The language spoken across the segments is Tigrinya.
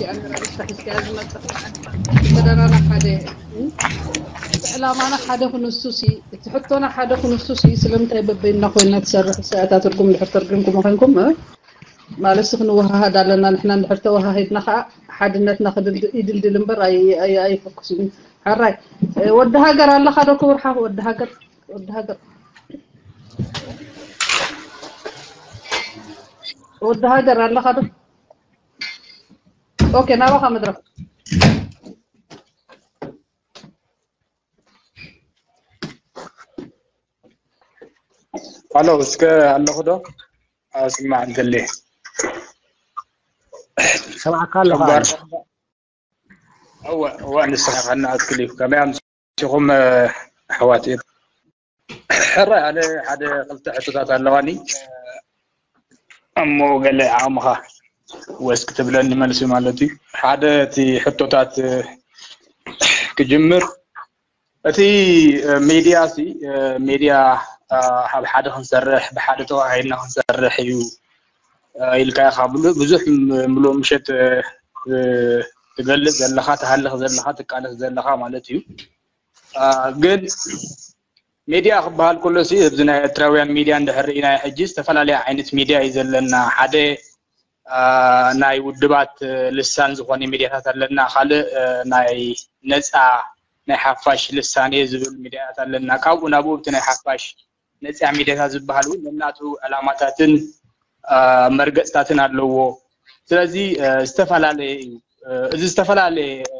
ኣነ ራእይ ሒዝካ ዝመጽእ መደራና ሓደ፣ እቲ ዕላማና ሓደ ክንሱ ሲ፣ እቲ ሕቶና ሓደ ክንሱ ሲ፣ ስለምንታይ በበይንና ኮይና ትሰርሕ እሳ እታ ትርጉም ድሕር ተርጉምኩም ኮይንኩም፣ እ? ማለት ሲ ክንወሃሃድ ኣለና። ንሕና እንድሕር ተወሃሂድና ከዓ ሓድነትና ክድልድ-፣ ይድልድል እምበር ኣይ-፣ ኣይ-፣ ኣይፈኩስን እዩ። ሕራይ፣ እ፣ ወዲ ሃገር ኣለኻ ዶ ክቡር ሓው? ወዲ ሃገር፣ ወዲ ሃገር፣ ወዲ ሃገር ኣለኻ ዶ? ኦኬ፣ ናባኻ መድረኽ። ኣሎ፣ እስከ ኣለኹ ዶ? ኣስማዕ እንተለ ሰማዕካ ኣለኹ። እምበር፣ እወ፣ እወ፣ ንስኻ ከነኣክል እዩ። ከመይ ኣምሲኹም፣ እ፣ ኣሕዋት? ሕራይ፣ ኣነ ሓደ ክልተ ሕቶታት ኣለዋኒ። እሞ ገለ ዓቕምኻ ወስ ክትብለኒ መልሲ ማለት እዩ። ሓደ እቲ ሕቶታት፣ እ፣ ክጅምር፣ እቲ፣ እ፣ ሜድያ ሲ፣ እ፣ ሜድያ፣ እ፣ ኣብ ሓደ ክንሰርሕ፣ ብሓደ ተዋሃሂድና ክንሰርሕ እዩ፣ እ፣ ኢልካ ኢኻ ብሉ-፣ ብዙሕ ም-፣ ምሉእ ምሸት፣ እ፣ እ፣ ትገልጽ ዘለኻ፣ ትሃልኽ ዘለኻ፣ ትቃለስ ዘለኻ ማለት እዩ። እ፣ ግን ሜድያ ክበሃል ከሎ ሲ፣ ኣብዚ ናይ ኤርትራውያን ሜድያ እንድሕር ርኢናዮ ሕጂ ዝተፈላለየ ዓይነት ሜድያ እዩ ዘለና። ሓደ፣ እ፣ ናይ ውድባት፣ እ፣ ልሳን ዝኾነ ሜድያታት ኣለና። ካልእ፣ እ፣ ናይ ነጻ ናይ ሓፋሽ ልሳን እየ ዝብል ሜድያታት ኣለና። ካብኡ ናብኡ እቲ ናይ ሓፋሽ ነጻ ሜድያታት ዝበሃል እውን ነናቱ ዕላማታትን፣ እ፣ መርገጽታትን ኣለዎ። ስለዚ፣ እ፣ ዝተፈላለየ እዩ። እ፣ እዚ ዝተፈላለየ፣ እ፣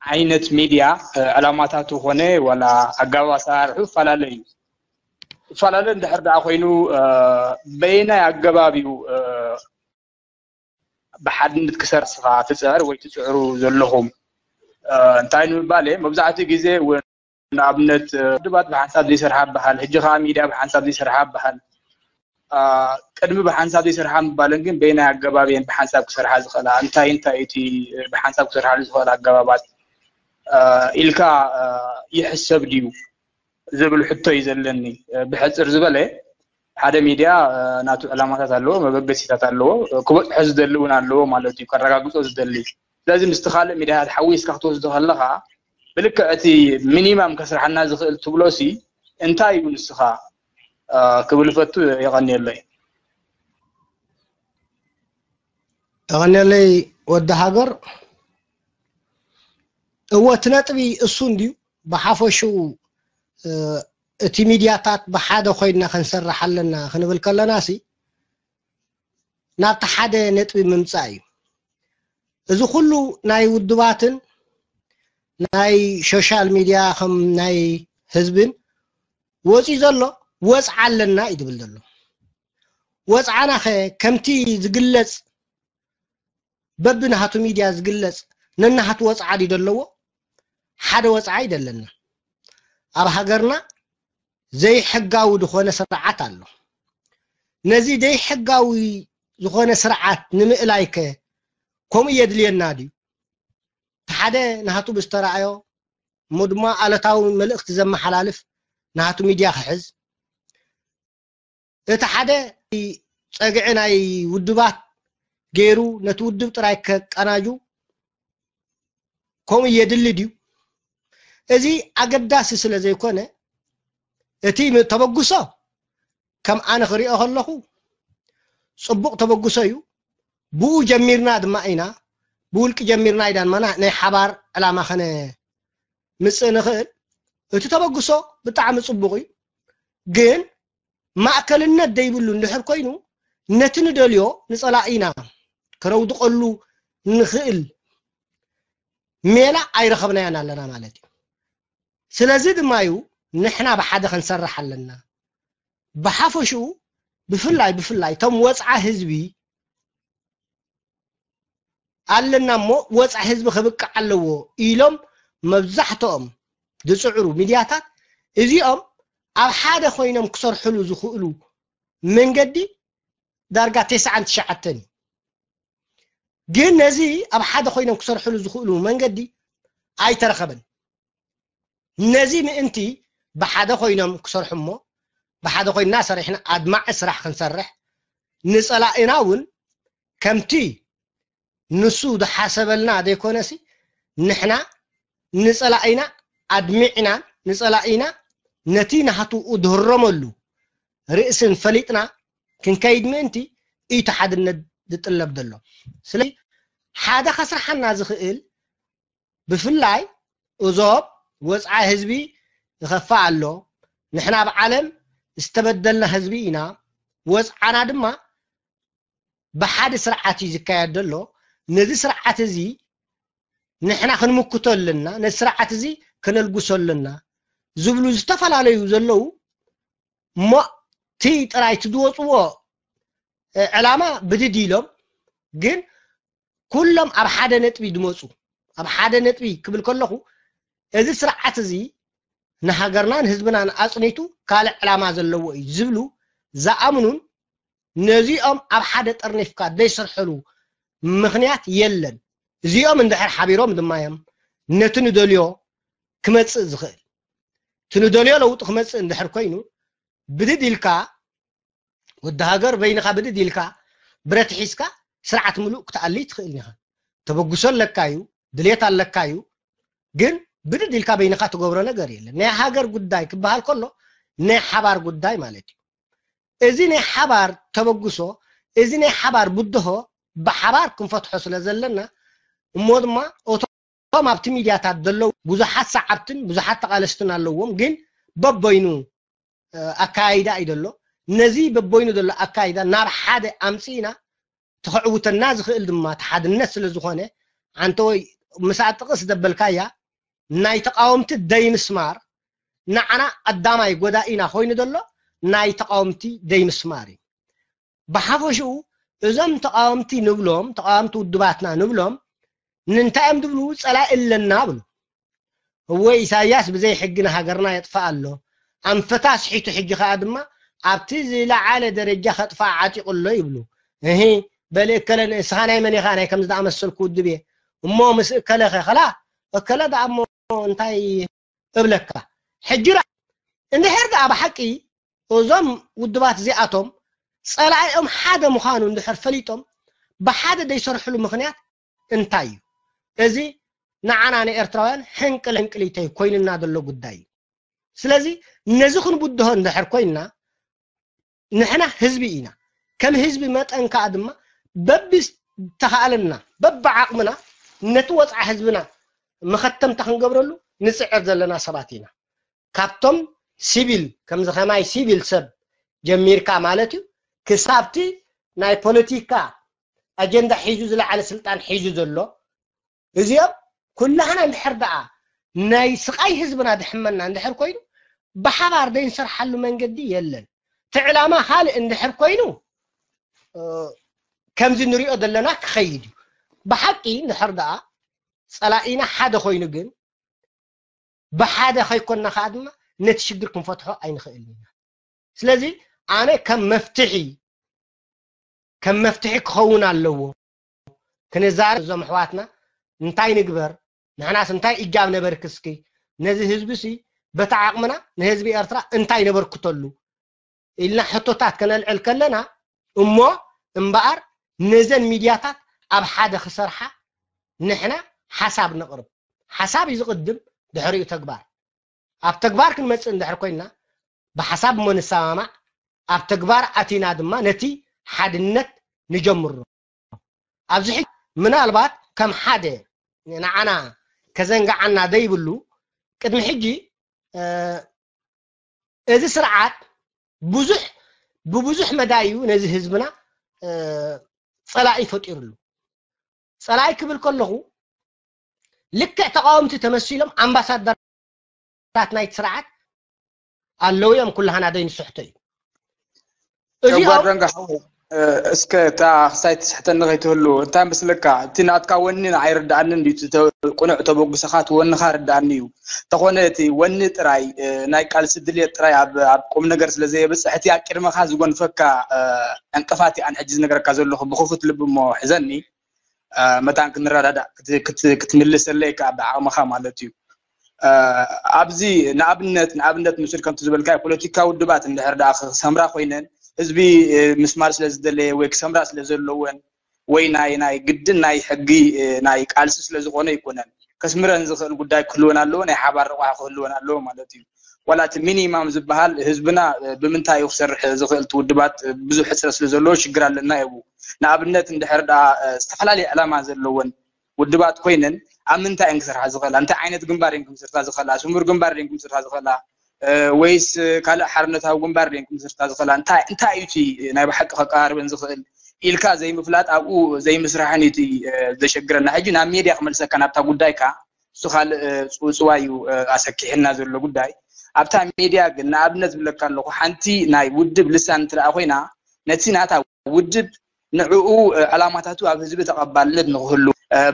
ዓይነት ሜድያ፣ እ፣ ዕላማታቱ ኾነ ዋላ ኣገባብ ኣሰራርሑ ይፈላለ እዩ። ይፈላለ እንድሕር ደኣ ኮይኑ፣ እ፣ በየናይ ኣገባብ እዩ፣ እ፣ ብሓድነት ክሰርሕ ንስኻ ትጽዕር ወይ ትጽዕሩ ዘለኹም? እ፣ እንታይ ንምባል እየ፣ መብዛሕትኡ ግዜ እውን ንኣብነት፣ እ፣ ውድባት ብሓንሳብ ዘይሰርሓ በሃል፣ ሕጂ ኸዓ ሚድያ ብሓንሳብ ዘይሰርሓ በሃል። እ፣ ቅድሚ ብሓንሳብ ዘይሰርሓ ምባለን ግን በየናይ ኣገባብ እየን ብሓንሳብ ክሰርሓ ዝኽእላ? እንታይ እንታይ እቲ፣ እ፣ ብሓንሳብ ክሰርሓሉ ዝኽእል ኣገባባት፣ እ፣ ኢልካ፣ እ፣ ይሕሰብ ድዩ ዝብል ሕቶ እዩ ዘለኒ። እ፣ ብሕጽር ዝበለ ሓደ ሚድያ፣ እ፣ ናቱ ዕላማታት ኣለዎ፣ መበገሲታት ኣለዎ፣ እ፣ ክበጽሖ ዝደሊ እውን ኣለዎ ማለት እዩ፣ ከረጋግጾ ዝደሊ። ስለዚ ምስቲ ካልእ ሚድያታት ሓዊስካ ክትወስዶ ከለኻ ብልክዕ እቲ ሚኒማም ከስርሓና ዝኽእል ትብሎ ሲ እንታይ እዩ ንስኻ፣ እ፣ ክብል እፈቱ። የቐንየለይ። የቐንየለይ ወዲ ሃገር። እወ፣ እቲ ነጥቢ እሱ እንድዩ። ብሓፈሽኡ፣ እ፣ እቲ ሚድያታት ብሓደ ኮይንና ክንሰርሕ ኣለና ክንብል ከለና ሲ ናብቲ ሓደ ነጥቢ ምምጻእ እዩ። እዚ ኩሉ ናይ ውድባትን ናይ ሶሻል ሚድያ ከም ናይ ህዝብን ወፂኡ ዘሎ ወፅዓ ኣለና እዩ ዝብል ዘሎ። ወፅዓናኸ ከምቲ ዝግለፅ በብናሃቱ ሚድያ ዝግለፅ ነናሃቱ ወፅዓ ድዩ ዘለዎ? ሓደ ወፅዓ እዩ ዘለና። ኣብ ሃገርና ዘይሕጋዊ ዝኾነ ስርዓት ኣሎ። ነዚ ዘይሕጋዊ ዝኾነ ስርዓት ንምእላይከ ከምኡ የድልየና ድዩ? እቲ ሓደ ናሃቱ ብዝተረኣዮ እሞ ድማ ኣለታዊ መልእኽቲ ዘመሓላልፍ ናሃቱ ሚድያ ክሕዝ፣ እቲ ሓደ ጸግዒ ናይ ውድባት ገይሩ ነቲ ውድብ ጥራይ ከቀናጁ ከምኡ የድሊ ድዩ? እዚ ኣገዳሲ ስለ ዘይኮነ እቲ ም-፣ ተበግሶ ከም ኣነ ክሪኦ ከለኹ ጽቡቕ ተበግሶ እዩ። ብኡ ጀሚርና ድማ ኢና፣ ብውልቂ ጀሚርና ኢና ድማ ናይ ሓባር ዕላማ ከነምጽእ ንኽእል። እቲ ተበግሶ ብጣዕሚ ጽቡቕ እዩ። ግን ማእከልነት ዘይብሉ እንድሕር ኮይኑ ነቲ ንደልዮ ንጸላኢና ከነውድቐሉ ንኽእል ሜላ ኣይረኸብናዮን ኣለና ማለት እዩ። ስለዚ ድማ እዩ ንሕና ብሓደ ክንሰርሕ ኣለና። ብሓፈሽኡ ብፍላይ ብፍላይ እቶም ወጽዓ ህዝቢ ኣለና እሞ ወጽዓ ህዝቢ ክብቅዕ ኣለዎ ኢሎም መብዛሕትኦም ዝጽዕሩ ሚድያታት እዚኦም ኣብ ሓደ ኮይኖም ክሰርሕሉ ዝኽእሉ መንገዲ ዳርጋ ተስዓን ትሽዓተን እዩ። ግን ነዚ ኣብ ሓደ ኮይኖም ክሰርሕሉ ዝኽእሉ መንገዲ ኣይተረኸበን። ነዚ ምእንቲ ብሓደ ኮይኖም ክሰርሑ እሞ ብሓደ ኮይንና ሰሪሕና ኣድማዒ ስራሕ ክንሰርሕ ንጸላኢና እውን ከምቲ ንሱ ዝሓሰበልና ዘይኮነሲ ንሕና ንጸላኢና ኣድሚዕና ንጸላኢና ነቲ ናህቱ ድህረመሉ ርእስን ፈሊጥና ክንከይድ ምእንቲ እዩ እቲ ሓድነት ዝጥለብ ዘሎ። ስለዚ ሓደ ከስርሓና ዝኽእል ብፍላይ እዞም ወፅዓይ ህዝቢ ይኸፍእ ኣሎ። ንሕና ኣብ ዓለም ዝተበደልና ህዝቢ ኢና። ወፅዓና ድማ ብሓደ ስርዓት እዩ ዝካየድ ዘሎ። ነዚ ስርዓት እዚ ንሕና ክንምክቶ ኣለና፣ ነዚ ስርዓት እዚ ከነልግሶ ኣለና ዝብሉ ዝተፈላለዩ ዘለዉ እሞ እቲ ጥራይ እቲ ዝወፅዎ ዕላማ ብድድ ኢሎም ግን ኩሎም ኣብ ሓደ ነጥቢ ዝመፁ ኣብ ሓደ ነጥቢ ክብል ከለኹ እዚ ስርዓት እዚ ንሃገርናን ህዝብናን ኣፅኒቱ ካልእ ዕላማ ዘለዎ እዩ ዝብሉ ዝኣምኑን ነዚኦም ኣብ ሓደ ጠርኒፍካ ዘይሰርሐሉ ምኽንያት የለን። እዚኦም እንድሕር ሓቢሮም ድማ እዮም ነቲ ንደልዮ ክመፅእ ዝኽእል እቲ ንደልዮ ለውጢ ክመፅእ እንድሕር ኮይኑ ብድድ ኢልካ ወዲ ሃገር በይንኻ ብድድ ኢልካ ብረት ሒዝካ ስርዓት ምሉእ ክትኣልይ ትኽእል ኢኻ። ተበግሶ ኣለካ እዩ፣ ድሌት ኣለካ እዩ። ግን ብድድ ኢልካ በይንኻ ትገብሮ ነገር የለን። ናይ ሃገር ጉዳይ ክበሃል ከሎ ናይ ሓባር ጉዳይ ማለት እዩ። እዚ ናይ ሓባር ተበግሶ፣ እዚ ናይ ሓባር ብድሆ ብሓባር ክንፈትሖ ስለ ዘለና እሞ ድማ እቶም ኣብቲ ሚድያታት ዘለዉ ብዙሓት ሰዓብትን ብዙሓት ተቓለስትን ኣለዎም። ግን በበይኑ ኣካያይዳ እዩ ዘሎ። ነዚ በበይኑ ዘሎ ኣካይዳ ናብ ሓደ ኣምፂእና ተኽዕውተና ዝኽእል ድማ እቲ ሓድነት ስለ ዝኾነ ኣንተ ወይ ምስኣ ጥቕስ ዘበልካያ ናይ ተቃወምቲ ደይምስማር ንዓና ቀዳማይ ጎዳኢና ኮይኑ ዘሎ ናይ ተቃወምቲ ደይምስማር እዩ። ብሓፈሽኡ እዞም ተቃወምቲ ንብሎም ተቃወምቲ ውድባትና ንብሎም ንምንታይ እዮም ዝብሉ ፀላኢ ኣለና ብሉ እወ ኢሳያስ ብዘይ ሕጊ ንሃገርና የጥፍእ ኣሎ ኣንፈታ ኣስሒቱ ሕጂ ከኣ ድማ ኣብቲ ዝለዓለ ደረጃ ከጥፍኣ ዓጢቑ ኣሎ ይብሉ እሂ በሊ እከለ ንእስኻ ናይ መን ኢኻ ናይ ከምዚ ዝኣመሰልኩ ውድብ እየ እሞ ምስ እከለ ኸ ኸላ እከለ ደኣ እሞ እንታይ እብለካ ሕጂ ራ እንድሕር ደኣ ብሓቂ እዞም ውድባት እዚኣቶም ጸላኢኦም ሓደ ምዃኑ እንድሕር ፈሊጦም ብሓደ ዘይሰርሕሉ ምኽንያት እንታይ እዩ? እዚ ንዓና ንኤርትራውያን ሕንቅል ሕንቅሊተይ ኮይንና ዘሎ ጉዳይ እዩ። ስለዚ ነዚ ክንብድሆ እንድሕር ኮይንና ንሕና ህዝቢ ኢና። ከም ህዝቢ መጠን ከኣ ድማ በብዝተኻእለና በብዓቕምና ነቲ ወጽዓ ህዝብና መኸተምታ ክንገብረሉ ንጽዕር ዘለና ሰባት ኢና። ካብቶም ሲቪል ከምዚ ከማይ ሲቪል ሰብ ጀሚርካ ማለት እዩ ክሳብቲ ናይ ፖለቲካ ኣጀንዳ ሒዙ ዝለዓለ ስልጣን ሒዙ ዘሎ እዚኦም ኩላህና እንድሕር ደኣ ናይ ስቓይ ህዝብና ድሕመና እንድሕር ኮይኑ ብሓባር ደይንሰርሓሉ መንገዲ የለን። እቲ ዕላማ ካልእ እንድሕር ኮይኑ ከምዚ ንሪኦ ዘለና ክኸይድ እዩ። ብሓቂ እንድሕር ደኣ ጸላኢና ሓደ ኮይኑ ግን ብሓደ ከይኮንና ከዓ ድማ ነቲ ሽግር ክንፈትሖ ኣይንኽእልን ኢና። ስለዚ ኣነ ከም መፍትሒ ከም መፍትሒ ክኸውን ኣለዎ ክንዛረብ እዞም ኣሕዋትና እንታይ ንግበር ንሕናስ እንታይ እጃም ነበርክ እስኪ ነዚ ህዝቢ ሲ በቲ ዓቕምና ንህዝቢ ኤርትራ እንታይ ነበርክተሉ ኢልና ሕቶታት ከነልዕል ከለና እሞ እምበኣር ነዘን ሚድያታት ኣብ ሓደ ክሰርሓ ንሕና ሓሳብ ነቕርብ ሓሳብ እዩ ዝቕድም ድሕሪኡ ተግባር ኣብ ተግባር ክንመፅእ እንድሕር ኮይንና ብሓሳብ እሞ ንሰማማዕ ኣብ ተግባር ኣቲና ድማ ነቲ ሓድነት ንጀምሮ ኣብዚ ሕጂ ምናልባት ከም ሓደ ንዓና ከዘንግዓና ዘይብሉ ቅድሚ ሕጂ እዚ ስርዓት ብዙሕ ብብዙሕ መዳይ እዩ ነዚ ህዝብና ፀላኢ ፈጢሩሉ ፀላኢ ክብል ከለኹ ልክዕ ተቃወምቲ ተመሲሎም ኣምባሳደር ታት ናይቲ ስርዓት ኣለዉ እዮም ኩላህና ደይ ንስሕቶ እዩ እዚኦም ጓደንጋ ሓወይ እስከ እታ ክሳይ ትስሕተኒ ከይትህሉ እንታይ ምስለካ እቲ ናትካ ወኒ ንዓይ ርድኣንን እዩ ቁኑዕ ተበጉሰኻ እቲ ወንኻ ርድኣኒ እዩ እንተኾነ እቲ ወኒ ጥራይ ናይ ቃልሲ ድልየት ጥራይ ኣብ ቁም ነገር ስለ ዘየብፅሕ እቲ ኣቂድመኻ ዝጎንፈካ ዕንቅፋት እየ ኣነ ሕጂ ዝነግረካ ዘለኹ ብክፉት ልቢ እሞ ሕዘኒ መታን ክንረዳዳእ ክትምልሰለይ ከዓ ብዓቕምኻ ማለት እዩ ኣብዚ ንኣብነት ንኣብነት ንውስድ ከምቲ ዝበልካ ፖለቲካ ውድባት እንድሕር ደኣ ክሰምራ ኮይነን ህዝቢ ምስማር ስለ ዝደለየ ወይ ክሰምራ ስለ ዘለወን ወይ ናይ ናይ ግድን ናይ ሕጊ ናይ ቃልሲ ስለ ዝኾነ ኣይኮነን። ከስምረን ዝኽእል ጉዳይ ክህልወን ኣለዎ፣ ናይ ሓባር ረቋሒ ክህልወን ኣለዎ ማለት እዩ። ዋላ እቲ ሚኒማም ዝበሃል ህዝብና ብምንታይ እዩ ክሰርሕ ዝኽእል? እቲ ውድባት ብዙሕ ሕፅረት ስለ ዘለዎ ሽግር ኣለና እዩ። ንኣብነት እንድሕር ደኣ ዝተፈላለየ ዕላማ ዘለወን ውድባት ኮይነን ኣብ ምንታይ እየን ክሰርሓ ዝኽእላ? እንታይ ዓይነት ግንባር እየን ክምስርታ ዝኽእላ? ስሙር ግንባር እየን ክምስርታ ዝኽእላ? ወይስ ካልእ ሓርነታዊ ግንባር ድየን ክምስርታ ዝኽእላ? እንታይ እንታይ እዩ እቲ ናይ ብሓቂ ከቀራርበን ዝኽእል ኢልካ ዘይምፍላጥ ኣብኡ ዘይምስራሕን እዩ እቲ ዘሸግረና። ሕጂ ናብ ሜድያ ክመልሰካ ናብታ ጉዳይካ፣ እሱ ካልእ ጽውጽዋይ እዩ ኣሰኪሕና ዘሎ ጉዳይ። ኣብታ ሜድያ ግን ንኣብነት ዝብለካ ኣለኹ፣ ሓንቲ ናይ ውድብ ልሳን እንትደኣ ኮይና ነቲ ናታ ውድብ ንዕኡ ዕላማታቱ ኣብ ህዝቢ ተቐባልነት ንክህሉ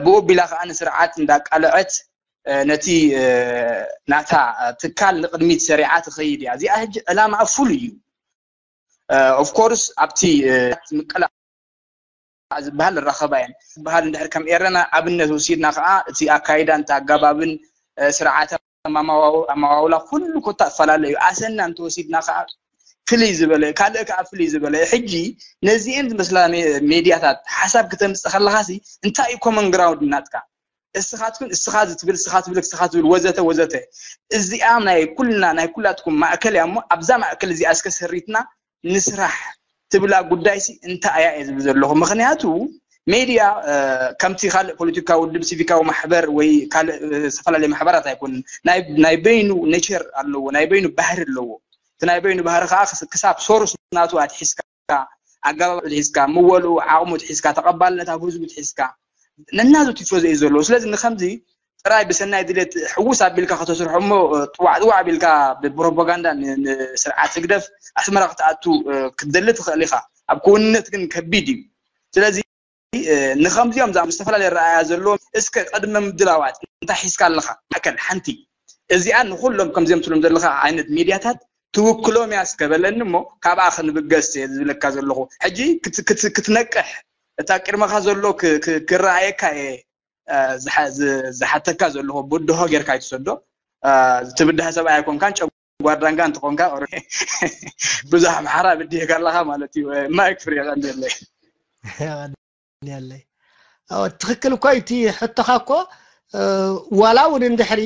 ብኡ ቢላ ከዓ ንስርዓት እንዳቃለዐት ነቲ ናታ ትካል ንቅድሚት ሰሪዓ ትኸይድ እያ። እዚኣ ሕጂ ዕላማ ፍሉይ እዩ። ኦፍኮርስ ኣብቲ ምቅላዕ ዝበሃል ንራኸባ እየን ዝበሃል እንድሕር ከም ኤረና ኣብነት ወሲድና ከዓ እቲ ኣካይዳን እቲ ኣገባብን ስርዓት ኣማዋውላ ኩሉ ኮታ እፈላለ እዩ። ኣሰና እንተወሲድና ከዓ ፍልይ ዝበለ ካልእ ከዓ ፍልይ ዝበለ ሕጂ ነዚኤን ዝመስላ ሜድያታት ሓሳብ ክተምፅእ ከለካ ሲ እንታይ እዩ ኮመን ግራውንድ ናትካ? እስኻትኩን እስኻ ዝትብል እስኻ ትብል እስኻ ትብል ወዘተ ወዘተ እዚኣ ናይ ኩልና ናይ ኩላትኩም ማእከል እያ እሞ ኣብዛ ማእከል እዚኣ እስከ ሰሪትና ንስራሕ ትብላ ጉዳይ ሲ እንታይ እያ እየ ዝብል ዘለኹ። ምክንያቱ ሜድያ ከምቲ ካልእ ፖለቲካዊ ውድብ ሲቪካዊ ማሕበር ወይ ካልእ ዝተፈላለየ ማሕበራት ኣይኮንን። ናይ በይኑ ኔቸር ኣለዎ፣ ናይ በይኑ ባህሪ ኣለዎ። እቲ ናይ በይኑ ባህሪ ከዓ ክሳብ ሶርስ ናቱ ኣትሒዝካ ኣገባብ ትሒዝካ ምወልኡ ዓቕሙ ትሒዝካ ተቐባልነት ኣብ ህዝቡ ትሒዝካ ነናዙ ቲፎዞ እዩ ዘለዎ። ስለዚ ንከምዚ ጥራይ ብሰናይ ድሌት ሕውስ ኣቢልካ ከተስርሖ እሞ ጥዋዕ ጥዋዕ ኣቢልካ ብፕሮፓጋንዳ ንስርዓት ህግደፍ ኣስመራ ክትኣቱ ክትደሊ ትኽእል ኢኻ። ኣብ ክውንነት ግን ከቢድ እዩ። ስለዚ ንከምዚኦም ዛ ዝተፈላለየ ረኣያ ዘለዎም እስከ ቅድመ ምድላዋት እንታይ ሒዝካ ኣለኻ? ማእከል ሓንቲ እዚኣ ንኩሎም ከምዚኦም ትብሎም ዘለኻ ዓይነት ሚድያታት ትውክሎም እያ እስከ በለኒ እሞ ካብኣ ክንብገስ እየ ዝብለካ ዘለኹ። ሕጂ ክትነቅሕ እታ ቅድመኻ ዘሎ ክረኣየካ እየ ዝሓተካ ዘለኹ ብድሆ ጌርካ ይትሰዶ ትብድሃ ሰብኣይ ኣይኮንካን ጨጓር ዳንጋ እንተኾንካ ብዙሕ ኣምሓራ ብድሄካ ኣለኻ ማለት እዩ። ማይክ ፍሪ ቀንደለይ ያለይ ትክክል እኮ እቲ ሕቶካ እኮ ዋላ እውን እንድሕሪ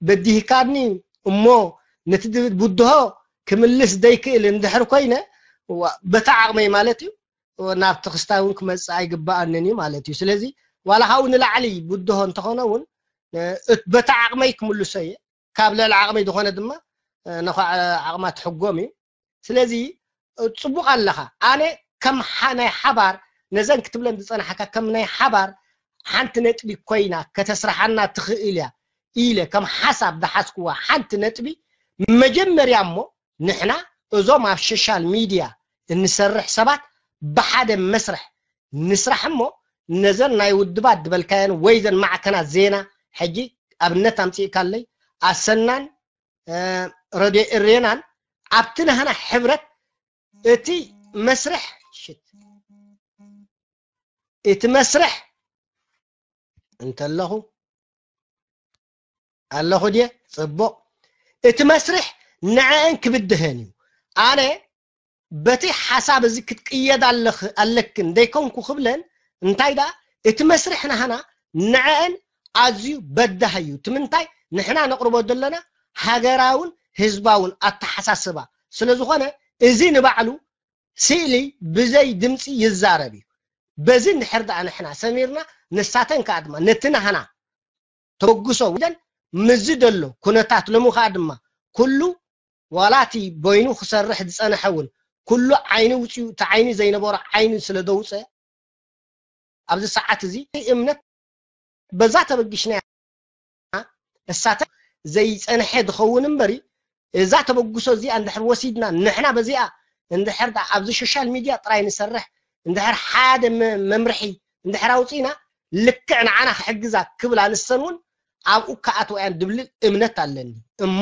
በዲህካኒ እሞ ነቲ ብድሆ ክምልስ ዘይክእል እንድሕር ኮይነ በታ ዓቕመይ ማለት እዩ ናብቲ ክስታይ እውን ክመፅእ ኣይግበኣንን እዩ ማለት እዩ። ስለዚ ዋላ ካብኡ ንላዕሊ ብድሆ እንተኾነ እውን በታ ዓቕመይ ክምልሶ እየ። ካብ ልዕሊ ዓቕመይ ዝኾነ ድማ ነኳዕ ዓቕማ ትሕጎም እዩ። ስለዚ ፅቡቕ ኣለኻ። ኣነ ከም ናይ ሓባር ነዘን ክትብለን ዝፀናሓካ ከም ናይ ሓባር ሓንቲ ነጥቢ ኮይና ከተስርሓና ትኽእል እያ ኢለ ከም ሓሳብ ዝሓዝክዋ ሓንቲ ነጥቢ መጀመርያ እሞ ንሕና እዞም ኣብ ሶሻል ሚድያ እንሰርሕ ሰባት ብሓደ መስርሕ ንስራሕ እሞ ነዘን ናይ ውድባት ዝበልካየን ወይ ዘን ማዕከናት ዜና ሕጂ ኣብነት ኣምፅእካለይ ኣሰናን ረድዮ እሬናን ኣብቲ ናህና ሕብረት እቲ መስርሕ ሽት እቲ መስርሕ እንተለኹ ኣለኹ ድየ? ፅቡቕ። እቲ መስርሕ ንዐአን ክብድሀን እዩ። ኣነ በቲ ሓሳብ እዚ ክትቅየድ ኣለክ ኣለክን ደይኮንኩ ክብለን እንታይ ደኣ እቲ መስርሕ ናህና ንዐአን ኣዝዩ በዳህ እዩ። እቲ ምንታይ ንሕና ነቕርቦ ዘለና ሃገራውን ህዝባውን ኣተሓሳስባ ስለ ዝኾነ እዚ ንባዕሉ ስእሊ ብዘይ ድምፂ ይዛረብ እዩ። በዚ እንድሕር ደኣ ንሕና ሰሚርና ንሳተን ከዓ ድማ ነቲ ናህና ተበግሶ ውደን ምዚ ደሎ ኩነታት ሎሚ ከዓ ድማ ኩሉ ዋላ እቲ በይኑ ክሰርሕ ዝፀነሐ እውን ኩሉ ዓይኒ ውፅኡ እቲ ዓይኒ ዘይነበሮ ዓይኒ ስለ ዘውፀ ኣብዚ ሰዓት እዚ እምነት በዛ ተበጊሽና እሳተ ዘይፀንሐ ዝኸውን እምበሪ እዛ ተበግሶ እዚኣ እንድሕር ወሲድና ንሕና በዚኣ እንድሕር ደኣ ኣብዚ ሶሻል ሚድያ ጥራይ ንሰርሕ እንድሕር ሓደ መ- መምርሒ እንድሕር ኣውፂእና ልክዕ ንዓና ክሕግዛ ክብል ኣንሰን እውን ኣብኡ ክኣትዋ እያን ድብል እምነት ኣለኒ እሞ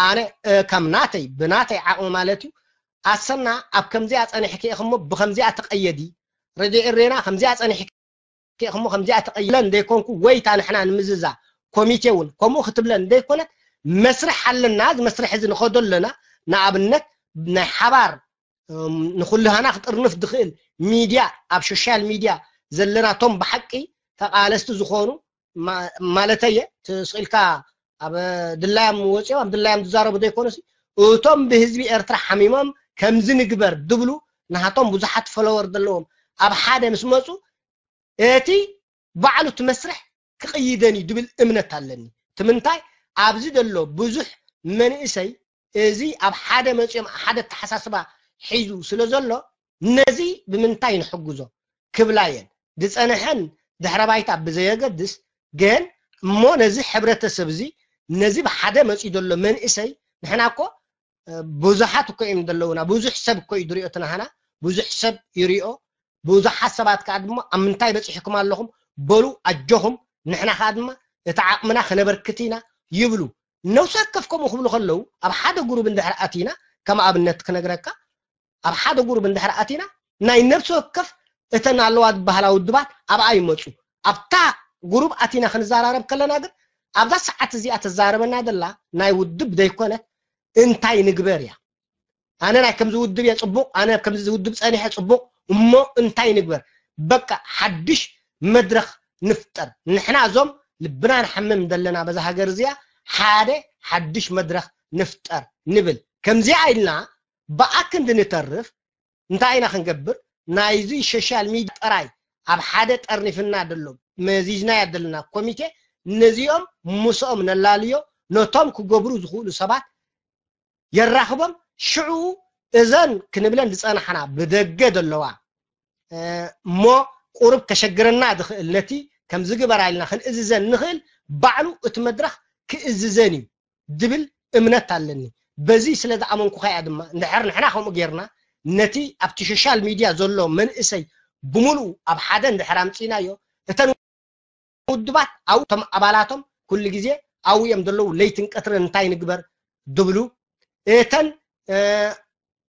ኣነ እ፣ ከም ናተይ ብናተይ ዓቕሚ ማለት እዩ ኣሰና ኣብ ከምዚኣ ፀኒሕኪ ኢኽሞ ብከምዚኣ ተቐየዲ ረድዮ ኤሬና ከምዚኣ ፀኒሕኪ ኢኽሞ ከምዚኣ ተቐይለ እንደይኮንኩ ወይ እታ ንሕና ንምዝዛ ኮሚቴ እውን ከምኡ ክትብለን እንደይኮነት መስርሕ ኣለና እዚ መስርሕ እዚ ንኸዶ ኣለና ንኣብነት ናይ ሓባር ንኩልሃና ክጥርንፍ ዝኽእል ሚድያ፣ ኣብ ሶሻል ሚድያ ዘለናቶም ብሓቂ ተቓለስቲ ዝኾኑ ማለተየ ትስኢልካ ኣብ ድላዮም ወፂኦም ኣብ ድላዮም ዝዛረቡ ዘይኮኑሲ፣ እቶም ብህዝቢ ኤርትራ ሓሚሞም ከምዚ ንግበር ዝብሉ ናሃቶም ብዙሓት ፎሎወር ዘለዎም ኣብ ሓደ ምስ መፁ፣ እቲ ባዕሉ እቲ መስርሕ ክቕይደን እዩ ዝብል እምነት ኣለኒ። እቲ ምንታይ ኣብዚ ዘሎ ብዙሕ መንእሰይ እዚ ኣብ ሓደ መፂኦም ሓደ ኣተሓሳስባ ሒዙ ስለ ዘሎ ነዚ ብምንታይ ንሕግዞ ክብላ እየን። ዝፀንሐን ድሕረ ባይታ ብዘየገድስ ግን እሞ ነዚ ሕብረተሰብ እዚ ነዚ ብሓደ መፂኡ ዘሎ መንእሰይ ንሕና እኮ ብዙሓት እኮ እዮም ዘለውና። ብዙሕ ሰብ እኮ እዩ ዝሪኦ እቲ ናህና፣ ብዙሕ ሰብ ይሪኦ። ብዙሓት ሰባት ከዓ ድማ ኣብ ምንታይ በፂሕኩም ኣለኹም በሉ ኣጆኹም ንሕና ከዓ ድማ እቲ ዓቕምና ክነበርክት ኢና ይብሉ። ነብሲ ወከፍ ከምኡ ክብሉ ከለዉ ኣብ ሓደ ጉሩብ እንድሕር ኣቲና ከም ኣብነት ክነግረካ ኣብ ሓደ ጉሩብ እንድሕር ኣቲና ናይ ነብሲ ወከፍ እተን ኣለዋ ዝበሃላ ውድባት ኣብኣ ይመፁ። ኣብታ ጉሩብ ኣቲና ክንዘራረብ ከለና ግን ኣብዛ ሰዓት እዚኣ ተዛረበና ዘላ ናይ ውድብ ዘይኮነት እንታይ ንግበር እያ። ኣነ ናይ ከምዚ ውድብ እየ ፅቡቕ፣ ኣነ ከምዚ ውድብ ፀኒሐ ፅቡቕ፣ እሞ እንታይ ንግበር? በቃ ሓድሽ መድረኽ ንፍጠር። ንሕና እዞም ልብና ንሓምም ዘለና በዛ ሃገር እዚኣ ሓደ ሓድሽ መድረኽ ንፍጠር ንብል። ከምዚኣ ኢልና ብኣ ክንዲ ንተርፍ እንታይ ኢና ክንገብር? ናይዚ ሶሻል ሚድያ ጥራይ ኣብ ሓደ ጠርኒፍና ደሎ መዚዝናያ ዘለና ኮሚቴ ነዚኦም ምስኦም ነላልዮ፣ ነቶም ክገብሩ ዝኽእሉ ሰባት የራኽቦም። ሽዑ እዘን ክንብለን ዝጸናሕና ብደገ ዘለዋ እሞ ቁሩብ ከሸግረና ዝኽእል ነቲ ከምዚ ግበራ ኢልና ክንእዝዘን ንኽእል ባዕሉ እቲ መድረኽ ክእዝዘን እዩ ዝብል እምነት ኣለኒ። በዚ ስለ ዝኣመንኩ ከኣ ድማ እንድሕር ንሕና ከምኡ ጌርና ነቲ ኣብቲ ሶሻል ሚድያ ዘሎ መንእሰይ ብምሉኡ ኣብ ሓደ እንድሕር ኣምጺእናዮ እተን ውድባት ኣብኡ እቶም ኣባላቶም ኩሉ ግዜ ኣብኡ እዮም ዘለዉ ለይትን ቀትርን እንታይ ንግበር ዝብሉ እተን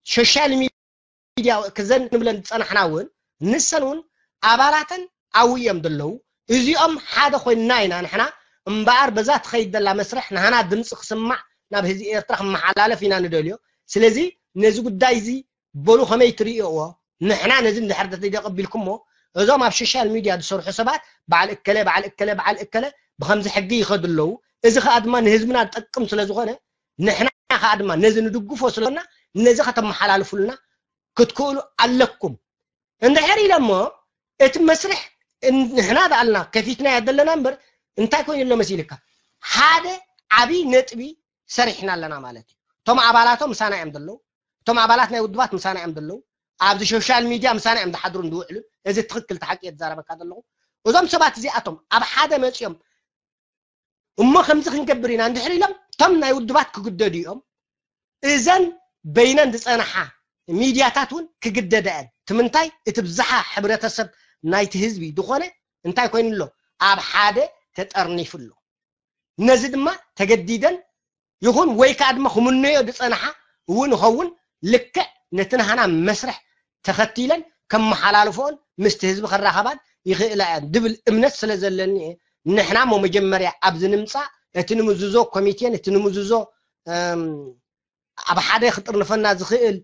ሶሻል ሚድያ ክዘን ንብለን ዝጸናሕና እውን ንሰን እውን ኣባላተን ኣብኡ እዮም ዘለዉ። እዚኦም ሓደ ኮይንና ኢና ንሕና እምበኣር በዛ ትኸይድ ዘላ መስርሕ ንሃና ድምፂ ክስማዕ ናብ ህዝቢ ኤርትራ ክመሓላለፍ ኢና ንደልዮ። ስለዚ ነዚ ጉዳይ እዚ በሉ ከመይ ትርእይዎ? ንሕና ነዚ እንድሕር ተዘይተቐቢልኩሞ እዞም ኣብ ሶሻል ሚድያ ዝሰርሑ ሰባት በዓል እከለ በዓል እከለ በዓል እከለ ብከምዚ ሕጊ ይኸዱ ኣለዉ። እዚ ከዓ ድማ ንህዝብና ዝጠቅም ስለ ዝኾነ ንሕና ከዓ ድማ ነዚ ንድግፎ ስለና ነዚ ከተመሓላልፉልና ክትክእሉ ኣለኩም። እንድሕር ኢለሞ እቲ መስርሕ ንሕና ዝኣልና ከፊትና እያ ዘለና እምበር እንታይ ኮይኑ ኣሎ መሲልካ ሓደ ዓብይ ነጥቢ ሰሪሕና ኣለና ማለት እዩ። እቶም ኣባላቶም ምሳና እዮም ዘለዉ። እቶም ኣባላት ናይ ውድባት ምሳና እዮም ዘለዉ። ኣብዚ ሶሻል ሚድያ ምሳና እዮም ዝሓድሩን ዝውዕሉን። እዚ ትኽክል ተሓቂ እየ ዝዛረበካ ዘለኹ። እዞም ሰባት እዚኣቶም ኣብ ሓደ መፂኦም እሞ ከምዚ ክንገብር ኢና እንድሕር ኢሎም እቶም ናይ ውድባት ክግደዱ እዮም። እዘን በይነን ዝፀናሓ ሚድያታት እውን ክግደዳ እየን። ትምንታይ እቲ ብዝሓ ሕብረተሰብ ናይቲ ህዝቢ ዝኾነ እንታይ ኮይኑ ኣሎ? ኣብ ሓደ ተጠርኒፉ ኣሎ። ነዚ ድማ ተገዲደን ይኹን ወይ ከዓ ድማ ክምነዮ ዝፀናሓ እውን ይኸውን ልክዕ ነቲ ናህና መስርሕ ተኸቲለን ከመሓላልፎን ምስቲ ህዝቢ ከራኸባን ይኽእላ እየን ዝብል እምነት ስለ ዘለኒ እየ። ንሕና እሞ መጀመርያ ኣብዚ ንምፃእ እቲ ንምዝዞ ኮሚቴን እቲ ንምዝዞ ኣብ ሓደ ክጥርንፈና ዝኽእል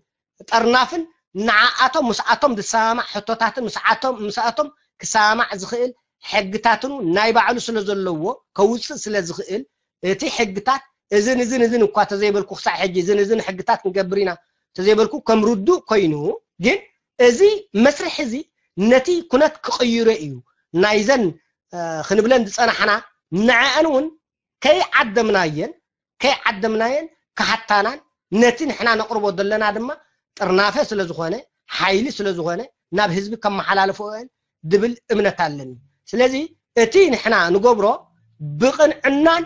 ጠርናፍን ንዓኣቶም ምስኣቶም ዝሰማማዕ ሕቶታትን ምስኣቶም ምስኣቶም ክሰማማዕ ዝኽእል ሕግታትን ናይ ባዕሉ ስለ ዘለዎ ከውፅእ ስለ ዝኽእል እቲ ሕግታት እዝን እዝን እዝን እኳ ተዘይበልኩ ክሳዕ ሕጂ እዝን እዝን ሕግታት ክንገብር ኢና ተዘይበልኩ ከም ርዱእ ኮይኑ ግን እዚ መስርሕ እዚ ነቲ ኩነት ክቕይሮ እዩ ናይዘን ክንብለን ዝፀናሕና ንዐአን እውን ከይዓደምናየን ከይዓደምናየን ክሓታናን ነቲ ንሕና ነቕርቦ ዘለና ድማ ጥርናፈ ስለ ዝኾነ ሓይሊ ስለ ዝኾነ ናብ ህዝቢ ከመሓላልፈኦን ዝብል እምነት ኣለኒ። ስለዚ እቲ ንሕና ንገብሮ ብቕንዕናን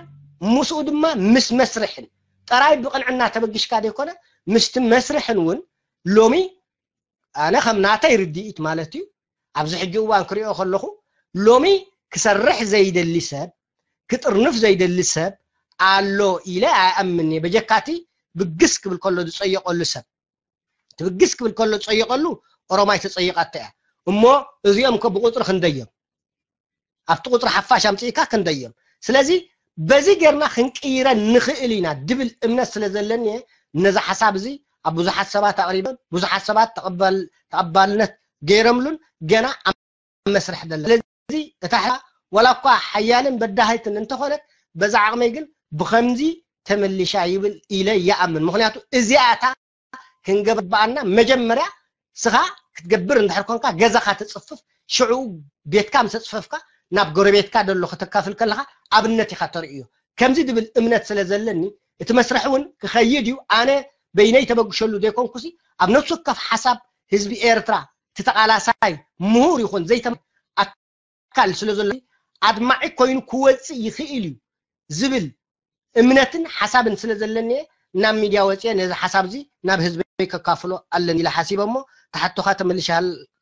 ምስኡ ድማ ምስ መስርሕን ጥራይ ብቕንዕና ተበጊሽካ ዘይኮነ ምስቲ መስርሕን እውን ሎሚ ኣነ ከም ናተይ ርድኢት ማለት እዩ ኣብዚ ሕጂ እዋን ክሪኦ ከለኹ ሎሚ ክሰርሕ ዘይደሊ ሰብ ክጥርንፍ ዘይደሊ ሰብ ኣሎ ኢለ ኣይኣምን እየ። በጀካቲ ብግስ ክብል ከሎ ዝፀየቀሉ ሰብ እቲ ብግስ ክብል ከሎ ዝፀየቀሉ ኦሮማይ ተፀይቃቶ እያ። እሞ እዚኦም ከ ብቁፅሪ ክንደዮም ኣብቲ ቁፅሪ ሓፋሽ ኣምፅእካ ክንደዮም። ስለዚ በዚ ጌርና ክንቅይረን ንኽእል ኢና ድብል እምነት ስለ ዘለኒ እየ ነዚ ሓሳብ እዚ ኣብ ብዙሓት ሰባት ኣቕሪበን ብዙሓት ሰባት ተቐባልነት ገይረምሉን ገና ኣብ መስርሕ ደለ። ስለዚ እታ ሕራ ዋላ እኳ ሓያልን በዳሃይትን እንተኾነት በዛ ዓቕመይ ግን ብኸምዚ ተመሊሻ ይብል ኢለ ይኣምን። ምኽንያቱ እዚኣታ ክንገብር በኣና መጀመርያ ስኻ ክትገብር እንድሕር ኮንካ ገዛኻ ተፅፍፍ ሽዑ ቤትካ ምስ ተፅፈፍካ ናብ ጎረቤትካ ደሎ ከተካፍል ከለኻ ኣብነት ኢኻ ተርእዮ ከምዚ ድብል እምነት ስለ ዘለኒ እቲ መስርሕ እውን ክኸይድ እዩ ኣነ በይነይ ተበግሸሉ ዘይኮንኩሲ ኣብ ነፍሲ ወከፍ ሓሳብ ህዝቢ ኤርትራ እቲ ተቓላሳይ ምሁር ይኹን ዘይተ ኣካል ስለ ዘሎ ኣድማዒ ኮይኑ ክወፅእ ይኽእል እዩ ዝብል እምነትን ሓሳብን ስለ ዘለኒ ናብ ሚድያ ወፅየ ነዚ ሓሳብ እዚ ናብ ህዝበይ ከካፍሎ ኣለኒ ኢለ ሓሲበ እሞ ተሓቶኻ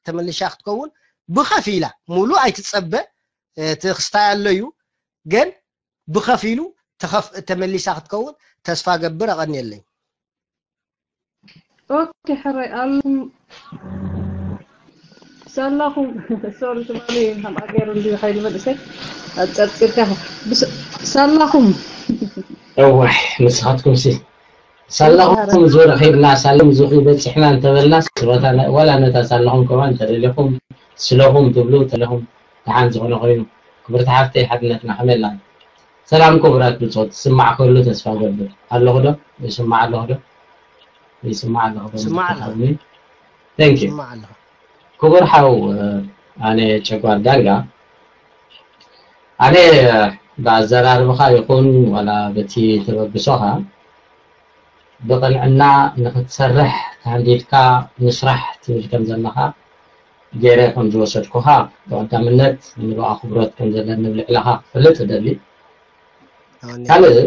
ተመልሻ ክትከውን ብኸፊላ ሙሉ ኣይትፀበ እቲ ክስታይ ኣሎ እዩ ግን ብኸፊሉ ተመሊሳ ክትከውን ተስፋ ገብር ኣቐንየለይ ኦኬ ሕራይ ኣለኹም ሳላኹም ሶሪ ትማሊ ከም ኣገር እንዲ ሓይል መንእሰይ ኣጸርጽርካ ሳላኹም እዋይ ንስኻትኩም ሲ ሳላኹም ዞረ ኸይድና ሳሎም ዙኺ በጽሕና እንተበልና ስሮታ ዋላ ነታ ሳላኹም ከማን እንተደሊኹም ስለኹም ትብሉ ተለኹም ደሓን ዝኾነ ኮይኑ ክብርቲ ሓፍተይ ሓድነትና ከመይ ኣላ ሰላም ክቡራት ብጾት ትስማዕ ከሉ ተስፋ ገብር ኣለኹ ዶ ይስማዕ ኣለኹ ዶ ይስማዕ ኣለኹ ዶ ይስማዕ ኣለኹ thank you ይስማዕ ኣለኹ ክቡር ሓው ኣነ ጨጓር ዳንጋ ኣነ ብኣዘራርብኻ ይኹን ዋላ በቲ ተበግሶኻ ብቕንዕና ንኽትሰርሕ ተሃንዲድካ ምስራሕ ትብል ከም ዘለኻ ገይረ ከም ዝወሰድኩኻ ብቐዳምነት ንብኣ ክብረት ከም ዘለኒ ኣብ ልዕለኻ ክፈልጥ እደሊ። ካልእ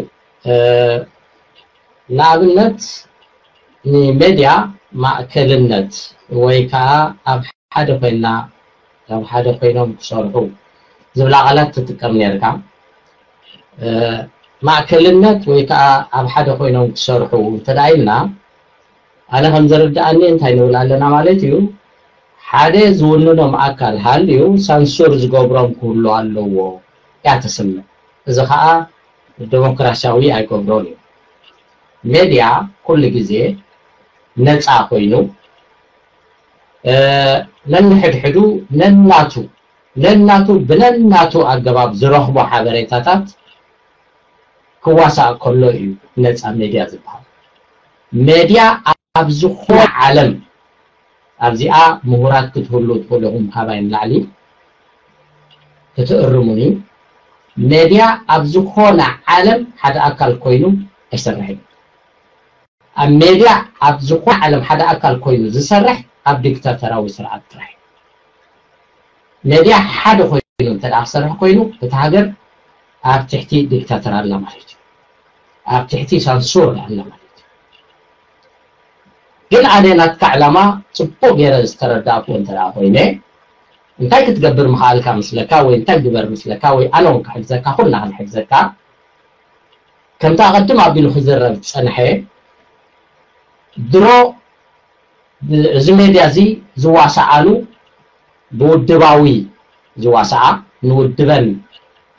ንኣብነት ንሜድያ ማእከልነት ወይ ከዓ ኣብ ሓደ ኮይና ኣብ ሓደ ኮይኖም ክሰርሑ ዝብላ ቃላት ትጥቀም ነርካ። ማእከልነት ወይ ከዓ ኣብ ሓደ ኮይኖም ክሰርሑ እንተደኣ ኢልና ኣነ ከም ዝርድኣኒ እንታይ ንብል ኣለና ማለት እዩ ሓደ ዝውንኖም ኣካል ሃልዩ ሳንሱር ዝገብሮም ክህሉ ኣለዎ እያ ትስምዕ እዚ ከዓ ዲሞክራሲያዊ ኣይገብሮን እዩ ሜድያ ኩሉ ግዜ ነፃ ኮይኑ ነንሕድሕዱ ነናቱ ነናቱ ብነናቱ ኣገባብ ዝረኽቦ ሓበሬታታት ክዋሳእ ከሎ እዩ ነፃ ሜድያ ዝበሃል። ሜድያ ኣብ ዝኾነ ዓለም ኣብዚኣ ምሁራት ክትህሉ ትኽእሉ ኢኹም ካባይ ንላዕሊ ክትእርሙኒ። ሜድያ ኣብ ዝኾነ ዓለም ሓደ ኣካል ኮይኑ ኣይሰርሕን። ኣብ ሜድያ ኣብ ዝኾነ ዓለም ሓደ ኣካል ኮይኑ ዝሰርሕ ኣብ ዲክታተራዊ ስርዓት ጥራሕ እዩ። ሜድያ ሓደ ኮይኑ እንተ ደኣ ክሰርሕ ኮይኑ እቲ ሃገር ኣብ ትሕቲ ዲክታተር ኣላ ማለት እዩ። ኣብ ትሕቲ ሳንሱር ኣላ ማለት እዩ። ግን ኣነ ናትካ ዕላማ ጽቡቕ ገይረ ዝተረዳእኩ እንተ ደኣ ኮይነ እንታይ ክትገብር ምኽኣልካ ምስለካ ወይ እንታይ ግበር ምስለካ ወይ ኣነ እውን ክሕግዘካ ኩልና ክንሕግዘካ ከምቲ ኣቐድም ኣቢሉ ክዝረብ ዝጸንሐ ድሮ እዚ ሜድያ እዚ ዝዋሳኣሉ ብውድባዊ ዝዋሳኣ ንውድበን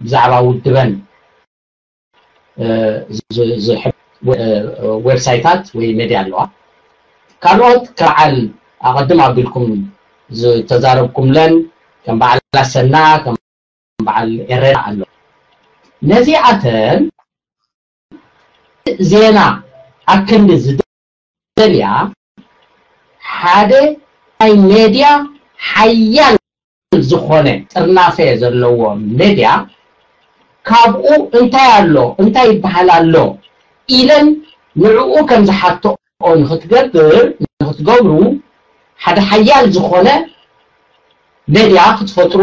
ብዛዕባ ውድበን ዝሕብ ዌብሳይታት ወይ ሜድያ ኣለዋ ካልኦት ከበዓል ኣቐድም ኣቢልኩም ዝተዛረብኩምለን ከም በዓል ኣሰና ከም በዓል ኤረና ኣሎ ነዚኣተን ዜና ኣክንዲ ዝደልያ ሓደ ናይ ሜድያ ሓያል ዝኾነ ጥርናፈ ዘለዎ ሜድያ ካብኡ እንታይ ኣሎ እንታይ ይበሃል ኣሎ ኢለን ንዕኡ ከም ዝሓትኦ ንክትገብር ንክትገብሩ ሓደ ሓያል ዝኾነ ሜድያ ክትፈጥሩ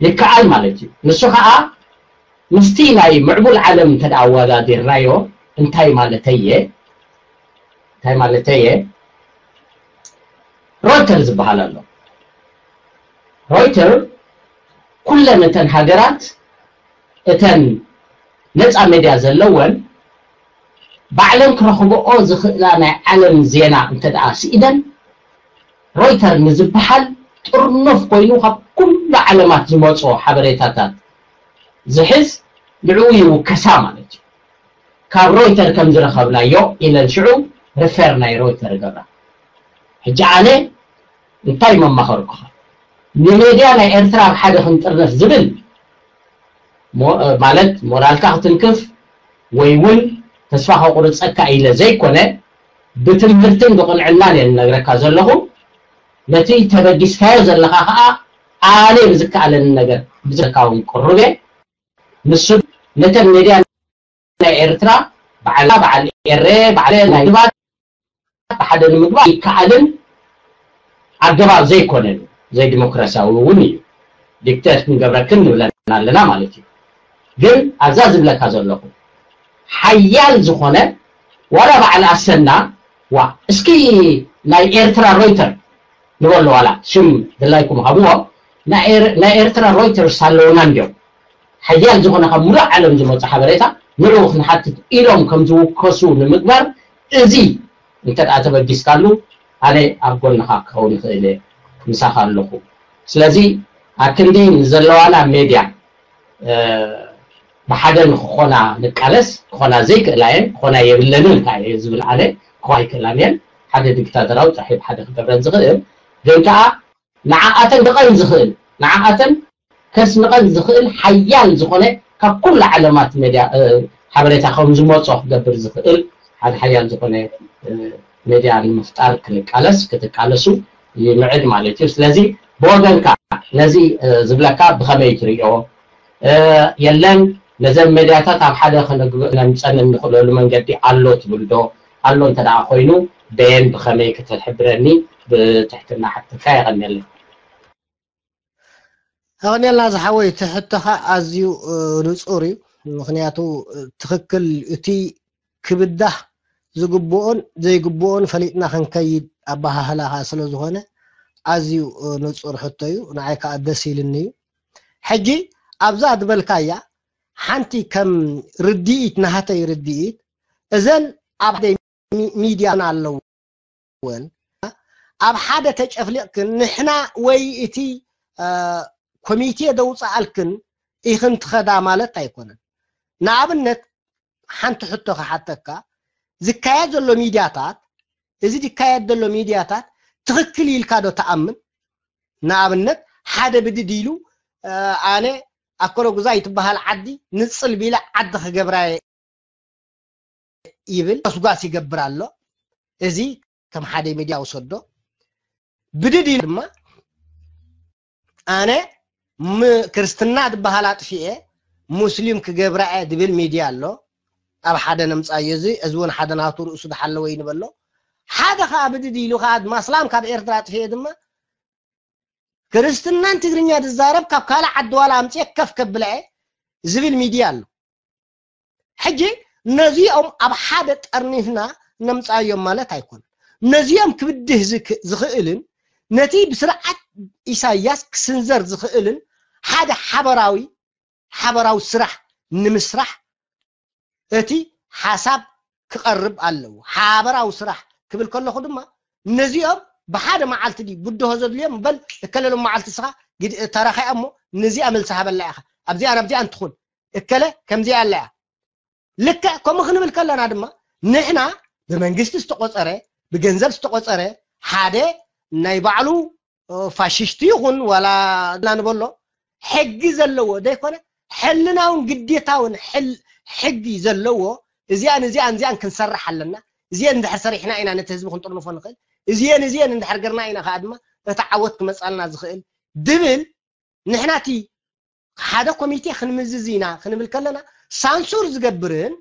ይከኣል ማለት እዩ። ንሱ ከዓ ምስቲ ናይ ምዕቡል ዓለም እንተ ኣወዳዲርናዮ እንታይ ማለተየ እንታይ ማለተየ ሮይተር ዝበሃል ኣሎ። ሮይተር ኩለን እተን ሃገራት እተን ነፃ ሜድያ ዘለወን ባዕለን ክረኽበኦ ዝኽእላ ናይ ዓለም ዜና እንተ ደኣ ስኢነን ሮይተር ንዝበሃል ጥርኑፍ ኮይኑ ካብ ኩሉ ዓለማት ዝመፅኦ ሓበሬታታት ዝሕዝ ንዕኡ ይውከሳ ማለት እዩ። ካብ ሮይተር ከም ዝረኸብናዮ ኢለን ሽዑ ሪፈር ናይ ሮይተር ገብራ። ሕጂ ኣነ እንታይ መማኸርኩኻ? ንሜድያ ናይ ኤርትራ ኣብ ሓደ ክንጥርነፍ ዝብል ማለት ሞራልካ ክትንክፍ ወይ እውን ተስፋ ከቁርፀካ ኢለ ዘይኮነ፣ ብትምህርትን ብቕንዕናን እየ ዝነግረካ ዘለኹ። ነቲ ተበጊስካዮ ዘለኻ ከዓ ኣነ ብዝከኣለኒ ነገር ብዘካውን ቅሩብ እየ። ንሱ ነተን ሜድያ ናይ ኤርትራ በዓላ በዓል ኤረ በዓለ ናይ ግባት ብሓደ ንምግባር ይከኣልን ኣገባብ ዘይኮነን ዘይዲሞክራሲያዊ እውን እዩ። ዲክቴት ክንገብረክን ንብለና ኣለና ማለት እዩ። ግን ኣብዛ ዝብለካ ዘለኹ ሓያል ዝኾነ ዋላ በዓል ኣሰና ዋ እስኪ ናይ ኤርትራ ሮይተር ንበሎ ዋላ ሽም ድላይኩም ሃብዎ። ናይ ኤርትራ ሮይተርስ ኣለውና እንዲዮም ሓያል ዝኾነ ካብ ሙሉእ ዓለም ዝመፁ ሓበሬታ ንዕኡ ክንሓትት ኢሎም ከም ዝውከሱ ንምግባር እዚ እንተ ደኣ ተበጊስካሉ ኣነ ኣብ ጎንኻ ክኸውን ይኽእል እየ ምሳኻ ኣለኹ። ስለዚ ኣክንዲ ንዘለዋና ሜድያ ብሓደ ንክኾና ንቃለስ ክኾና ዘይክእላ እየን ክኾና የብለንን እንታይ እየ ዝብል ኣነ ክኾና ኣይክእላን እየን ሓደ ዲክታተራዊ ጥራሕ እዩ ብሓደ ክገብረን ዝኽእል ግን ከዓ ንዓኣተን ክቐን ዝኽእል ንዓኣተን ከስንቐን ዝኽእል ሓያል ዝኾነ ካብ ኩሉ ዓለማት ሜድያ ሓበሬታ ከም ዝመፆ ክገብር ዝኽእል ሓደ ሓያል ዝኾነ ሜድያ ንምፍጣር ክንቃለስ ክትቃለሱ ይምዕድ ማለት እዩ። ስለዚ ብወገንካ ነዚ ዝብለካ ብኸመይ ትሪኦ? የለን ነዘን ሜድያታት ኣብ ሓደ ከነምፀን እንኽእለሉ መንገዲ ኣሎ ትብል ዶ? ኣሎ እንተ ደኣ ኮይኑ በየን ብኸመይ ክትሕብረኒ ብትሕትና ሓትትካ የቐንየለይ። ኣቕንየልና ዝሓወይ እቲ ሕቶኻ ኣዝዩ ንጹር እዩ። ምኽንያቱ ትኽክል እቲ ክብዳህ ዝግብኦን ዘይግብኦን ፈሊጥና ክንከይድ ኣበሃህላኻ ስለ ዝኾነ ኣዝዩ ንጹር ሕቶ እዩ። ንዓይ ከዓ ደስ ኢልኒ እዩ። ሕጂ ኣብዛ ዝበልካያ ሓንቲ ከም ርድኢት ናህተይ ርድኢት እዘን ኣብ ሓደ ሚድያ ኣለዎ ወን ኣብ ሓደ ተጨፍሊቕክን ንሕና ወይ እቲ ኮሚቴ ደውፅኣልክን ኢኽን ትኸዳ ማለት ኣይኮነን። ንኣብነት ሓንቲ ሕቶ ክሓተካ ዝካየድ ዘሎ ሚድያታት እዚ ዝካየድ ዘሎ ሚድያታት ትኽክል ኢልካ ዶ ትኣምን? ንኣብነት ሓደ ብድድ ኢሉ ኣነ ኣከለጉዛይ ትበሃል ዓዲ ንፅል ቢለ ዓዲ ክገብራ ይብል ጎስጓስ ይገብር ኣሎ። እዚ ከም ሓደ ሚድያ ውሰዶ። ብድድ ኢሉ ድማ ኣነ ክርስትና ዝበሃል ኣጥፊኤ ሙስሊም ክገብራ እየ ዝብል ሚድያ ኣሎ። ኣብ ሓደ ነምፃዮ እዚ እዚ እውን ሓደ ናቱ ርእሱ ዝሓለወ ይንበሎ። ሓደ ከዓ ብድድ ኢሉ ከዓ ድማ እስላም ካብ ኤርትራ ኣጥፊኤ ድማ ክርስትናን ትግርኛ ዝዛረብ ካብ ካልእ ዓዲ ዋላ ኣምፅኤ ከፍ ከብላ እየ ዝብል ሚድያ ኣሎ። ሕጂ ነዚኦም ኣብ ሓደ ጠርኒፍና ነምፃዮም ማለት ኣይኮነን። ነዚኦም ክብድህ ዝኽእልን ነቲ ብስርዓት ኢሳያስ ክስንዘር ዝኽእልን ሓደ ሓበራዊ ሓበራዊ ስራሕ ንምስራሕ እቲ ሓሳብ ክቐርብ ኣለዎ። ሓበራዊ ስራሕ ክብል ከለኹ ድማ ነዚኦም ብሓደ መዓልቲ ድዩ ብድሆ ዘድልዮም በል እከለሎም መዓልቲ ስኻ ተረኻያ እሞ ነዚኣ መልሲ ሃበላ ኢኻ ኣብዚኣ ናብዚኣ እንትኹን እከለ ከምዚኣ ኣላ እያ። ልክዕ ከምኡ ክንብል ከለና ድማ ንሕና ብመንግስቲ ዝተቆፀረ ብገንዘብ ዝተቆፀረ ሓደ ናይ ባዕሉ ፋሽስቲ ይኹን ዋላ ንበሎ ሕጊ ዘለዎ ዘይኮነ ሕልናውን ግዴታውን ሕጊ ዘለዎ እዚኣን እዚኣን እዚኣን ክንሰርሕ ኣለና። እዚአን እንድሕር ሰሪሕና ኢና ነቲ ህዝቢ ክንጥርንፎ ንኽእል። እዚአን እዚአን እንድሕር ገርና ኢና ከዓ ድማ እቲ ዓወት ክመፃልና ዝኽእል ድብል ንሕና እቲ ሓደ ኮሚቴ ክንምዝዝ ኢና ክንብል ከለና ሳንሱር ዝገብርን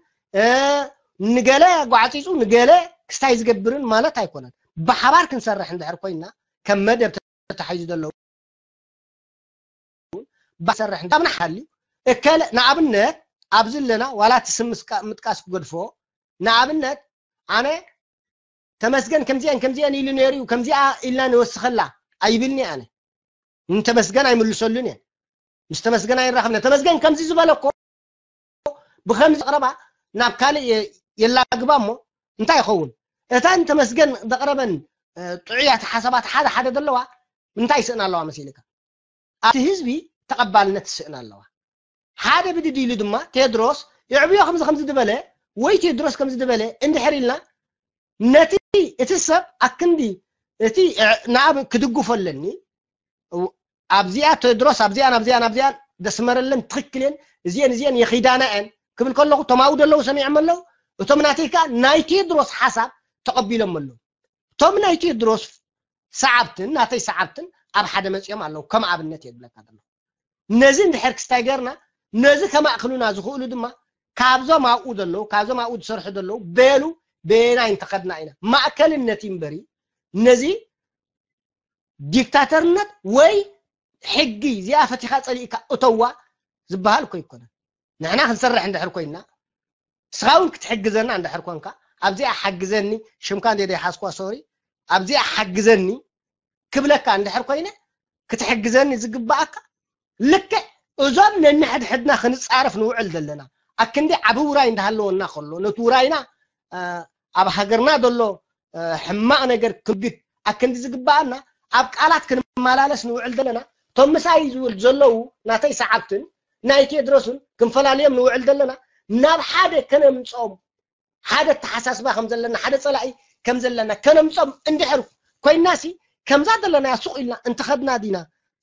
ንገለ ጓዕፂፁ ንገለ ክስታይ ዝገብርን ማለት ኣይኮነን። ብሓባር ክንሰርሕ እንድሕር ኮይና ከም መደብ ተታሒዙ ዘለዉ ባሰርሕ እንዳ ምናሓል እዩ እከለ ንኣብነት ኣብዚ ኣለና ዋላ እቲ ስም ምጥቃስ ክገድፎ ንኣብነት ኣነ ተመስገን ከምዚአን ከምዚአን ኢሉ ነይሩ እዩ ከምዚኣ ኢልና ንወስኸላ ኣይብልኒ ኣነ ንተመስገን ኣይምልሰሉን እየ ምስ ተመስገን ኣይራኸብነ ተመስገን ከምዚ ዝበለ እኮ ብኸምዚ ዘቕረባ ናብ ካልእ የላግባ እሞ እንታይ ይኸውን እተን ተመስገን ዘቕረበን ጥዑያት ሓሳባት ሓደ ሓደ ዘለዋ እንታይ ይስእና ኣለዋ መሲልካ ኣብቲ ህዝቢ ተቐባልነት ትስእና ኣለዋ ሓደ ብድድ ኢሉ ድማ ቴድሮስ የዕብዮ ከምዚ ከምዚ ዝበለ ወይ ቴድሮስ ከምዚ ዝበለ እንድሕር ኢልና ነቲ እቲ ሰብ ኣክንዲ እቲ ንኣብ ክድግፎ ኣለኒ ኣብዚኣ ቴድሮስ ኣብዚኣን ኣብዚኣን ኣብዚኣን ደስመረለን ትኽክልን እዚአን እዚአን የኺዳና እየን ክብል ከለኹ እቶም ኣብኡ ዘለዉ ሰሚዖም ኣለዉ። እቶም ናተይ ከዓ ናይ ቴድሮስ ሓሳብ ተቐቢሎም ኣለዉ። እቶም ናይ ቴድሮስ ሰዓብትን ናተይ ሰዓብትን ኣብ ሓደ መፂኦም ኣለዉ። ከም ኣብነት የብለካ ዘለኹ ነዚ እንድሕር ክስታይ ገርና ነዚ ከማእክሉና ዝኽእሉ ድማ ካብዞም ኣብኡ ዘለዉ ካብዞም ኣብኡ ዝሰርሑ ዘለዉ በየኑ በየናይ እንተኸድና ኢና ማእከልነት እምበሪ ነዚ ዲክታተርነት ወይ ሕጊ እዚኣ ፈቲኻ ፀሊእካ እተዋ ዝበሃል እኮ ይኮነ። ንሕና ክንሰርሕ እንድሕር ኮይና ንስኻ እውን ክትሕግዘና እንድሕር ኮንካ ኣብዚኣ ሓግዘኒ ሽምካ እንደ ዘይሓዝኳ ሶሪ ኣብዚኣ ሓግዘኒ ክብለካ እንድሕር ኮይነ ክትሕግዘኒ ዝግባኣካ ልክዕ እዞም ነንሕድሕድና ክንፃረፍ ንውዕል ዘለና ኣክንዲ ዓቢ ውራይ እንዳሃለወና ከሎ ነቲ ውራይና ኣብ ሃገርና ዘሎ ሕማቕ ነገር ክግድ ኣክንዲ ዝግባኣና ኣብ ቃላት ክንመላለስ ንውዕል ዘለና እቶም ምሳይ ዝብል ዘለዉ ናተይ ሰዓብትን ናይ ቴድሮስን ክንፈላልዮም ንውዕል ዘለና ናብ ሓደ ከነምፅኦም ሓደ ኣተሓሳስባ ከም ዘለና ሓደ ፀላኢ ከም ዘለና ከነምፅኦም እንድሕር ኮይናሲ ከምዛ ዘለናያ ሱቕ ኢልና እንተኸድና ዲና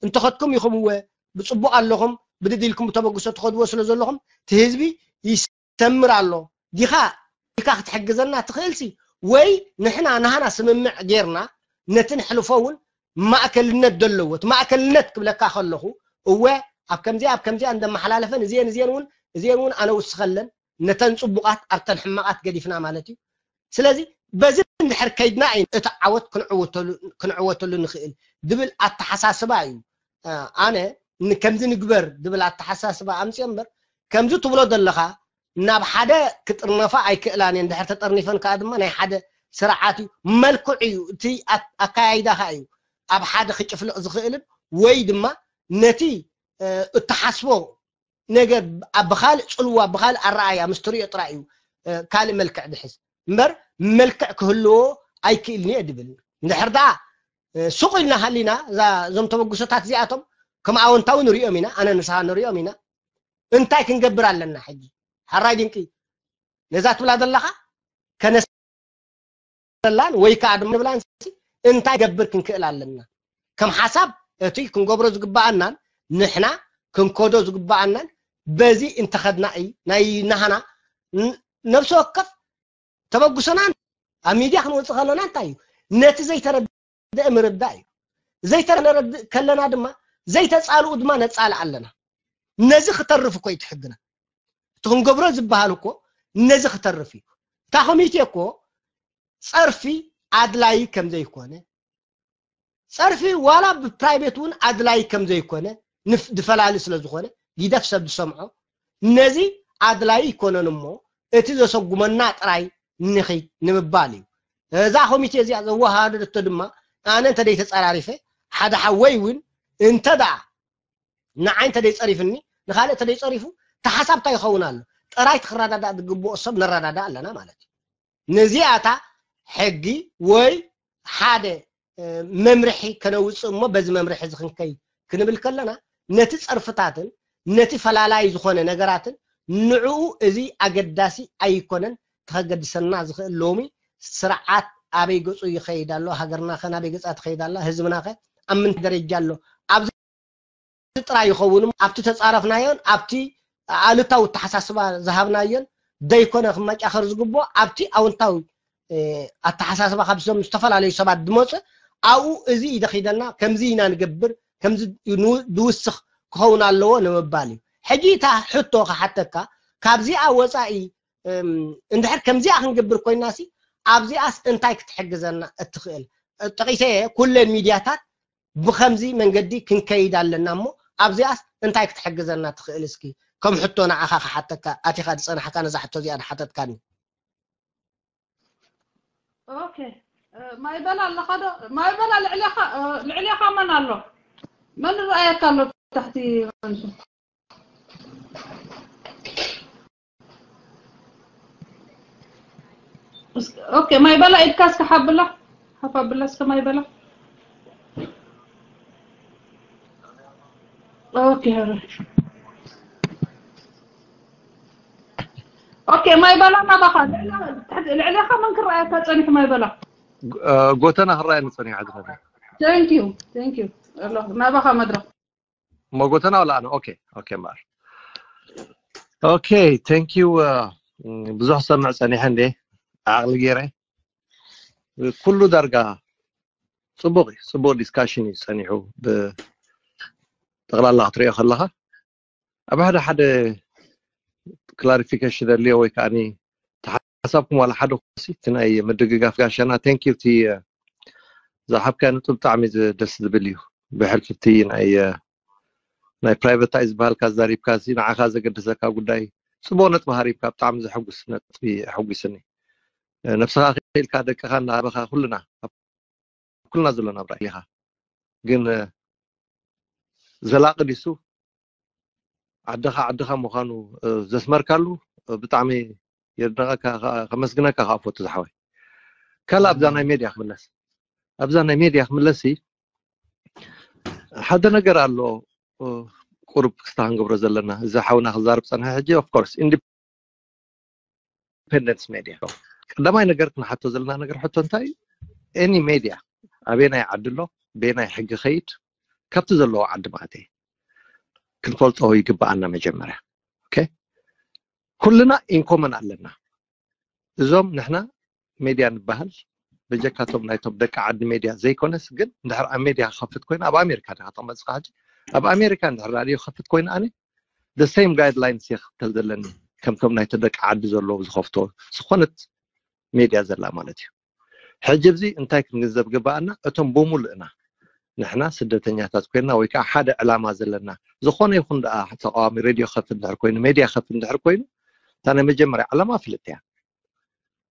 እንተኸድኩም ኢኹም እወ ብፅቡቕ ኣለኹም ብድድ ኢልኩም ብተበግሶ ትኸድዎ ስለ ዘለኹም እቲ ህዝቢ ይሰምር ኣሎ ዲኻ ኢልካ ክትሕግዘና ትኽእልሲ ወይ ንሕና ናህና ስምምዕ ጌርና ነቲ ንሕልፎ እውን ማእከልነት ዘለዎ እቲ ማእከልነት ክብለካ ከለኹ እወ ኣብ ከምዚኣ ኣብ ከምዚኣ እንደመሓላለፈን እዚአን እዚአን እውን እዚአን እውን ኣነ ውስኸለን ነተን ፅቡቓት ኣብተን ሕማቓት ገዲፍና ማለት እዩ ስለዚ በዚ እንድሕር ከይድና እዩ እቲ ዓወት ክንዕወተሉ ንኽእል ድብል ኣተሓሳስባ እዩ ኣነ ከምዚ ንግበር ድብል ኣተሓሳስባ ኣምፅኦ እምበር ከምዚ ትብሎ ዘለኻ ናብ ሓደ ክጥርነፋ ኣይክእላን እየን ድሕር ተጠርኒፈን ከዓ ድማ ናይ ሓደ ስርዓት እዩ መልክዑ እዩ እቲ ኣካያይዳ ከዓ እዩ ኣብ ሓደ ክጭፍልቕ ዝኽእልን ወይ ድማ ነቲ እተሓስቦ ነገር ብኻልእ ፅልዋ ብኻልእ ኣረኣያ ምስ ትሪኦ ጥራይ እዩ ካልእ መልክዕ ድሕዝ እምበር መልክዕ ክህልዎ ኣይክእልን እየ ድብል እንድሕር ደኣ ሱቕ ኢልና ሃሊና እዞም ተበግሶታት እዚኣቶም ከም ኣወንታዊ ንሪኦም ኢና ኣነ ንስኻ ንሪኦም ኢና እንታይ ክንገብር ኣለና ሕጂ ሓራይ ድንቂ ነዛ ትብላ ዘለኻ ከነሰላን ወይ ከዓ ድማ ንብላን እንታይ ገብር ክንክእል ኣለና ከም ሓሳብ እቲ ክንገብሮ ዝግባኣናን ንሕና ክንከዶ ዝግባኣናን በዚ እንተኸድና እዩ ናይ ናህና ነብሲ ወከፍ ተበግሶናን ኣብ ሚድያ ክንወፅእ ከለና እንታይ እዩ ነቲ ዘይተረድአ ምርዳእ እዩ ዘይተረድእ ከለና ድማ ዘይተፃልኡ ድማ ነፃልእ ኣለና ነዚ ክተርፍ እኮ እዩ ትሕግና እቲ ክንገብሮ ዝበሃል እኮ ነዚ ክተርፍ እዩ እታ ኮሚቴ እኮ ፀርፊ ኣድላይ ከም ዘይኮነ ፀርፊ ዋላ ብፕራይቬት እውን ኣድላይ ከም ዘይኮነ ዝፈላሊ ስለ ዝኾነ ጊደፍ ሰብ ዝሰምዖ ነዚ ኣድላይ ይኮነን እሞ እቲ ዘሰጉመና ጥራይ ንኺድ ንምባል እዩ እዛ ኮሚቴ እዚኣ ዘወሃደደቶ ድማ ኣነ እንተ ደይተፀራሪፈ ሓደ ሓወይ እውን እንተ ደኣ ንዓይ እንተ ደይፀሪፍኒ ንኻልእ እንተ ደይፀሪፉ ተሓሳብታ ይኸውን ኣሎ ጥራይ ክረዳዳእ ዝግብኦ ሰብ ነረዳዳእ ኣለና ማለት እዩ ነዚኣታ ሕጊ ወይ ሓደ መምርሒ ከነውፅእ እሞ በዚ መምርሒ እዚ ክንከይድ ክንብል ከለና ነቲ ፀርፍታትን ነቲ ፈላላይ ዝኾነ ነገራትን ንዕኡ እዚ ኣገዳሲ ኣይኮነን ተኸገድሰና ዝኽእል ሎሚ ስርዓት ኣበይ ገፁ ይኸይድ ኣሎ ሃገርና ከ ናበይ ገፃ ትኸይድ ኣላ ህዝብና ከ ኣብ ምንታይ ደረጃ ኣሎ ኣብዚ ጥራይ ይኸውን ኣብቲ ተፃረፍናዮን ኣብቲ ኣሉታዊ ኣተሓሳስባ ዝሃብናዮን ዘይኮነ ክመጫኸር ዝግብኦ ኣብቲ ኣውንታዊ ኣተሓሳስባ ካብ ዞም ዝተፈላለዩ ሰባት ዝመፅእ ኣብኡ እዚ ይደኺደና ከምዚ ኢና ንገብር ከምዚ ድውስኽ ክኸውን ኣለዎ ንምባል እዩ ሕጂ እታ ሕቶ ክሓተካ ካብዚኣ ወፃኢ እንድሕር ከምዚኣ ክንገብር ኮይናሲ ኣብዚኣስ እንታይ ክትሕግዘና እትኽእል ጠቂሰ ኩለን ሚድያታት ብኸምዚ መንገዲ ክንከይድ ኣለና እሞ ኣብዚኣስ እንታይ ክትሕግዘና ትኽእል እስኪ ከም ሕቶ ንዓኻ ክሓተካ ኣቲኻ ዝፀናሕካ ነዛ ሕቶ እዚኣ ዝሓተትካኒ ኦኬ ማይበላ ኣለኻ ዶ ማይበላ ልዕሌኻ ልዕሌኻ መን ኣሎ መን ዝረኣየካ ኣሎ ታሕቲ ኦኬ ማይ በላ ኢድካ እስከ ሓብላ ሓፍ ኣብላ እስከ ማይ በላ ኦኬ ኦኬ፣ ማይ በላ ናባኻ። ልዕሌኻ መን ክረኣየካ ጸኒሑ? ማይ በላ። ጎተና ክረኣየኒ ጸኒሑ። ሕዚ thank you thank you። ናባኻ መድረኽ። እሞ ጎተና ወላ ኣነ? ኦኬ ኦኬ እምበኣር። ኦኬ፣ thank you። ብዙሕ ሰምዕ ጸኒሐ እንዴ፣ ዓቕሊ ገይረ። ኩሉ ዳርጋ ጽቡቕ እዩ፣ ጽቡቕ ዲስካሽን እዩ ጸኒሑ። ብጠቕላላ ክትሪኦ ከለኻ ኣብ ሓደ ሓደ ክላሪፊኬሽን ዘድልዮ ወይ ከዓ ተሓሳብኩም ዋላ ሓደ ኮሲ እቲ ናይ ምድግጋፍ ጋሻና። Thank you። እቲ ዝሓብካ ነጥብ ብጣዕሚ ደስ ዝብል እዩ። ብሕልፊ እቲ ናይ ናይ ፕራይቬት ዝበሃልካ ዛሪብካ ንዓኻ ዘገደሰካ ጉዳይ ጽቡቕ ነጥቢ ሃሪብካ። ብጣዕሚ ዘሐጉስ ነጥቢ፣ ኣሐጒስኒ። ነብስኻ ክኢልካ ደቅኻ እናሃበኻ ኩልና ኩልና ዘሎ ናብራ ኢኻ። ግን ዘላቂ ዲሱ ዓድኻ ዓድኻ ምዃኑ ዘስመርካሉ ብጣዕሚ የድነቐካ፣ ከመስግነካ ከዓ ፈቱ ዝሓወይ። ካልእ ኣብዛ ናይ ሜድያ ክምለስ ኣብዛ ናይ ሜድያ ክምለስ ሓደ ነገር ኣሎ። ቁሩብ ክስታ ክንገብሮ ዘለና፣ እዚ ሓውና ክዛርብ ፀንሐ ሕጂ። Of course independence media ቀዳማይ ነገር ክንሓቶ ዘለና ነገር ሕቶ እንታይ? Any media ኣበየናይ ዓዲ ኣሎ፣ በየናይ ሕጊ ከይድ፣ ካብቲ ዘለዎ ዓዲ ማእተ ክንፈልጦ ይግባኣና መጀመርያ። ኩልና ኢንኮመን ኣለና። እዞም ንሕና ሜድያ ንበሃል በጀካቶም ናይቶም ደቂ ዓዲ ሜድያ ዘይኮነስ፣ ግን እንድሕር ኣብ ሜድያ ክኸፍት ኮይነ ኣብ ኣሜሪካ ዲኻ ተቐመጥካ ሕጂ፣ ኣብ ኣሜሪካ እንድሕር ራድዮ ክኸፍት ኮይነ ኣነ the same guidelines እየ ክኽተል ዘለኒ ከምቶም ናይቲ ደቂ ዓዲ ዘለዉ ዝኸፍቶ ዝኾነት ሜድያ ዘላ ማለት እዩ። ሕጂ ኣብዚ እንታይ ክንግንዘብ ግባኣና? እቶም ብሙሉእና ንሕና ስደተኛታት ኮይንና ወይ ከዓ ሓደ ዕላማ ዘለና ዝኾነ ይኹን ደኣ ተቃዋሚ ሬድዮ ክኸፍት እንድሕር ኮይኑ፣ ሜድያ ክኸፍት እንድሕር ኮይኑ፣ እታ ናይ መጀመርያ ዕላማ ፍልጥ እያ።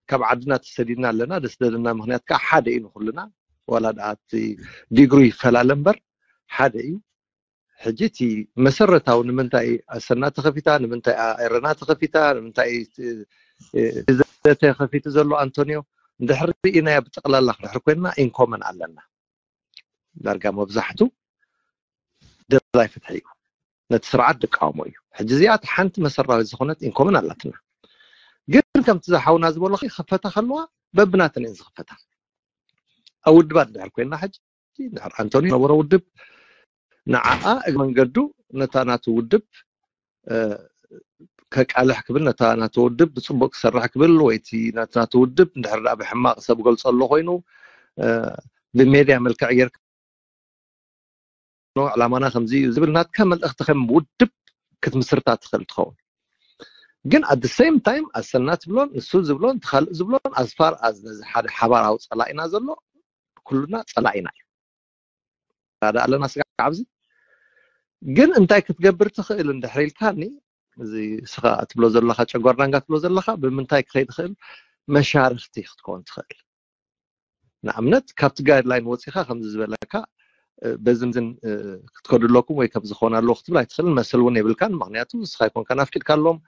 ካብ ዓድና ተሰዲድና ኣለና። ደስ ደለና ምክንያት ከዓ ሓደ እዩ ንኩልና። ዋላ ደኣ እቲ ዲግሪ ይፈላለ እምበር ሓደ እዩ። ሕጂ እቲ መሰረታዊ ንምንታይ ኣሰና ተኸፊታ፣ ንምንታይ ኤረና ተኸፊታ፣ ንምንታይ ዘተ ከፊቱ ዘሎ ኣንቶኒዮ እንድሕር ርኢናዮ ብጠቕላላ ክንድሕር ኮይንና ኢንኮመን ኣለና። ዳርጋ መብዛሕቱ ደላይ ፍትሒ እዩ፣ ነቲ ስርዓት ድቃወሞ እዩ። ሕጂ እዚኣ ሓንቲ መሰራዊት ዝኾነት ኢንኮመን ኣላትና። ግን ከምቲ ዝሓውና ዝበሎ ክፈታ ከለዋ በብናተን እየን ዝኽፈታ። ኣብ ውድባት ድሕር ኮይንና ሕጂ ድሕር ኣንቶኒ ነበረ ውድብ ንዓኣ እግ መንገዱ ነታ ናቱ ውድብ ከቃልሕ ክብል፣ ነታ ናቱ ውድብ ብፅቡቅ ክሰርሕ ክብል ወይ እቲ ናቱ ውድብ እንድሕር ደኣ ብሕማቅ ሰብ ገልፆ ኣሎ ኮይኑ ብሜድያ መልክዕ ጌርካ ዕላማና ከምዚ እዩ ዝብል ናትካ መልእኽቲ ከም ውድብ ክትምስርታ ትኽእል ትኸውን። ግን at the same time ኣሰና ትብሎን ንሱ ዝብሎን ካልእ ዝብሎን as far as ነዚ ሓደ ሓባራዊ ፀላኢና ዘሎ ኩሉና ፀላኢና እዩ። ዳ ኣለና ስጋዕ ኣብዚ ግን እንታይ ክትገብር ትኽእል እንድሕር ኢልካኒ፣ እዚ ስኻ ትብሎ ዘለኻ ጨጓር ዳንጋ ትብሎ ዘለኻ ብምንታይ ክኸይድ ትኽእል? መሻርኽቲ ክትከውን ትኽእል። ንኣብነት ካብቲ ጋይድላይን ወፂኻ ከምዚ ዝበለካ በዝምዝን ክትከዱ ኣለኩም ወይ ከምዚ ክኾን ኣለዎ ክትብል ኣይትኽእልን። መሰል እውን የብልካን። ምክንያቱ ንስኻ ኣይኮንካን ኣፍቂድካሎም፣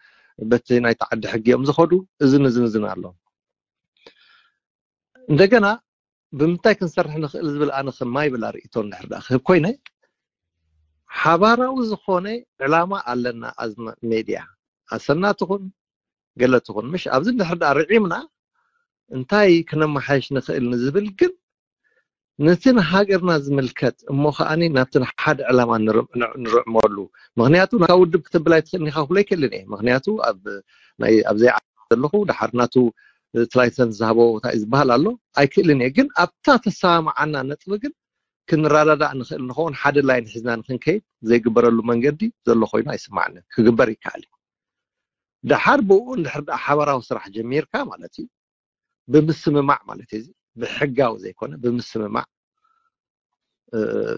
በቲ ናይ ተዓዲ ሕጊ እዮም ዝኸዱ። እዝን እዝን እዝን ኣሎ። እንደገና ብምንታይ ክንሰርሕ ንኽእል ዝብል ኣነ ከማይ ብላ ርእቶ እንድሕር ደኣ ክህብ ኮይነ፣ ሓባራዊ ዝኾነ ዕላማ ኣለና። ኣዝመ ሜድያ ኣሰና ትኹን ገለ ትኹን ምሽ ኣብዚ እንድሕር ደኣ ርዒምና እንታይ ክነመሓየሽ ንኽእል ንዝብል ግን ነቲ ንሃገርና ዝምልከት እሞ ከዓኒ ናብቲ ሓደ ዕላማ ንርዕመሉ። ምክንያቱ ናካ ውድብ ክትብል ኣይትኽእልን ኢኻ ክብሎ ኣይክእልን እየ። ምክንያቱ ኣብ ናይ ኣብዘይ ዘለኹ ድሓር ናቱ እቲ ላይሰንስ ዝሃቦ እንታይ ዝበሃል ኣሎ ኣይክእልን እየ። ግን ኣብታ ተሰማምዓና ነጥቢ ግን ክንረዳዳእ ንኽእል ንኸውን ሓደ ላይን ሒዝና ንክንከይድ ዘይግበረሉ መንገዲ ዘሎ ኮይኑ ኣይስማዕንን። ክግበር ይከኣል እዩ። ድሓር ብኡ እንድሕር ደኣ ሓበራዊ ስራሕ ጀሚርካ ማለት እዩ፣ ብምስምማዕ ማለት እዩ፣ ብሕጋዊ ዘይኮነ ብምስምማዕ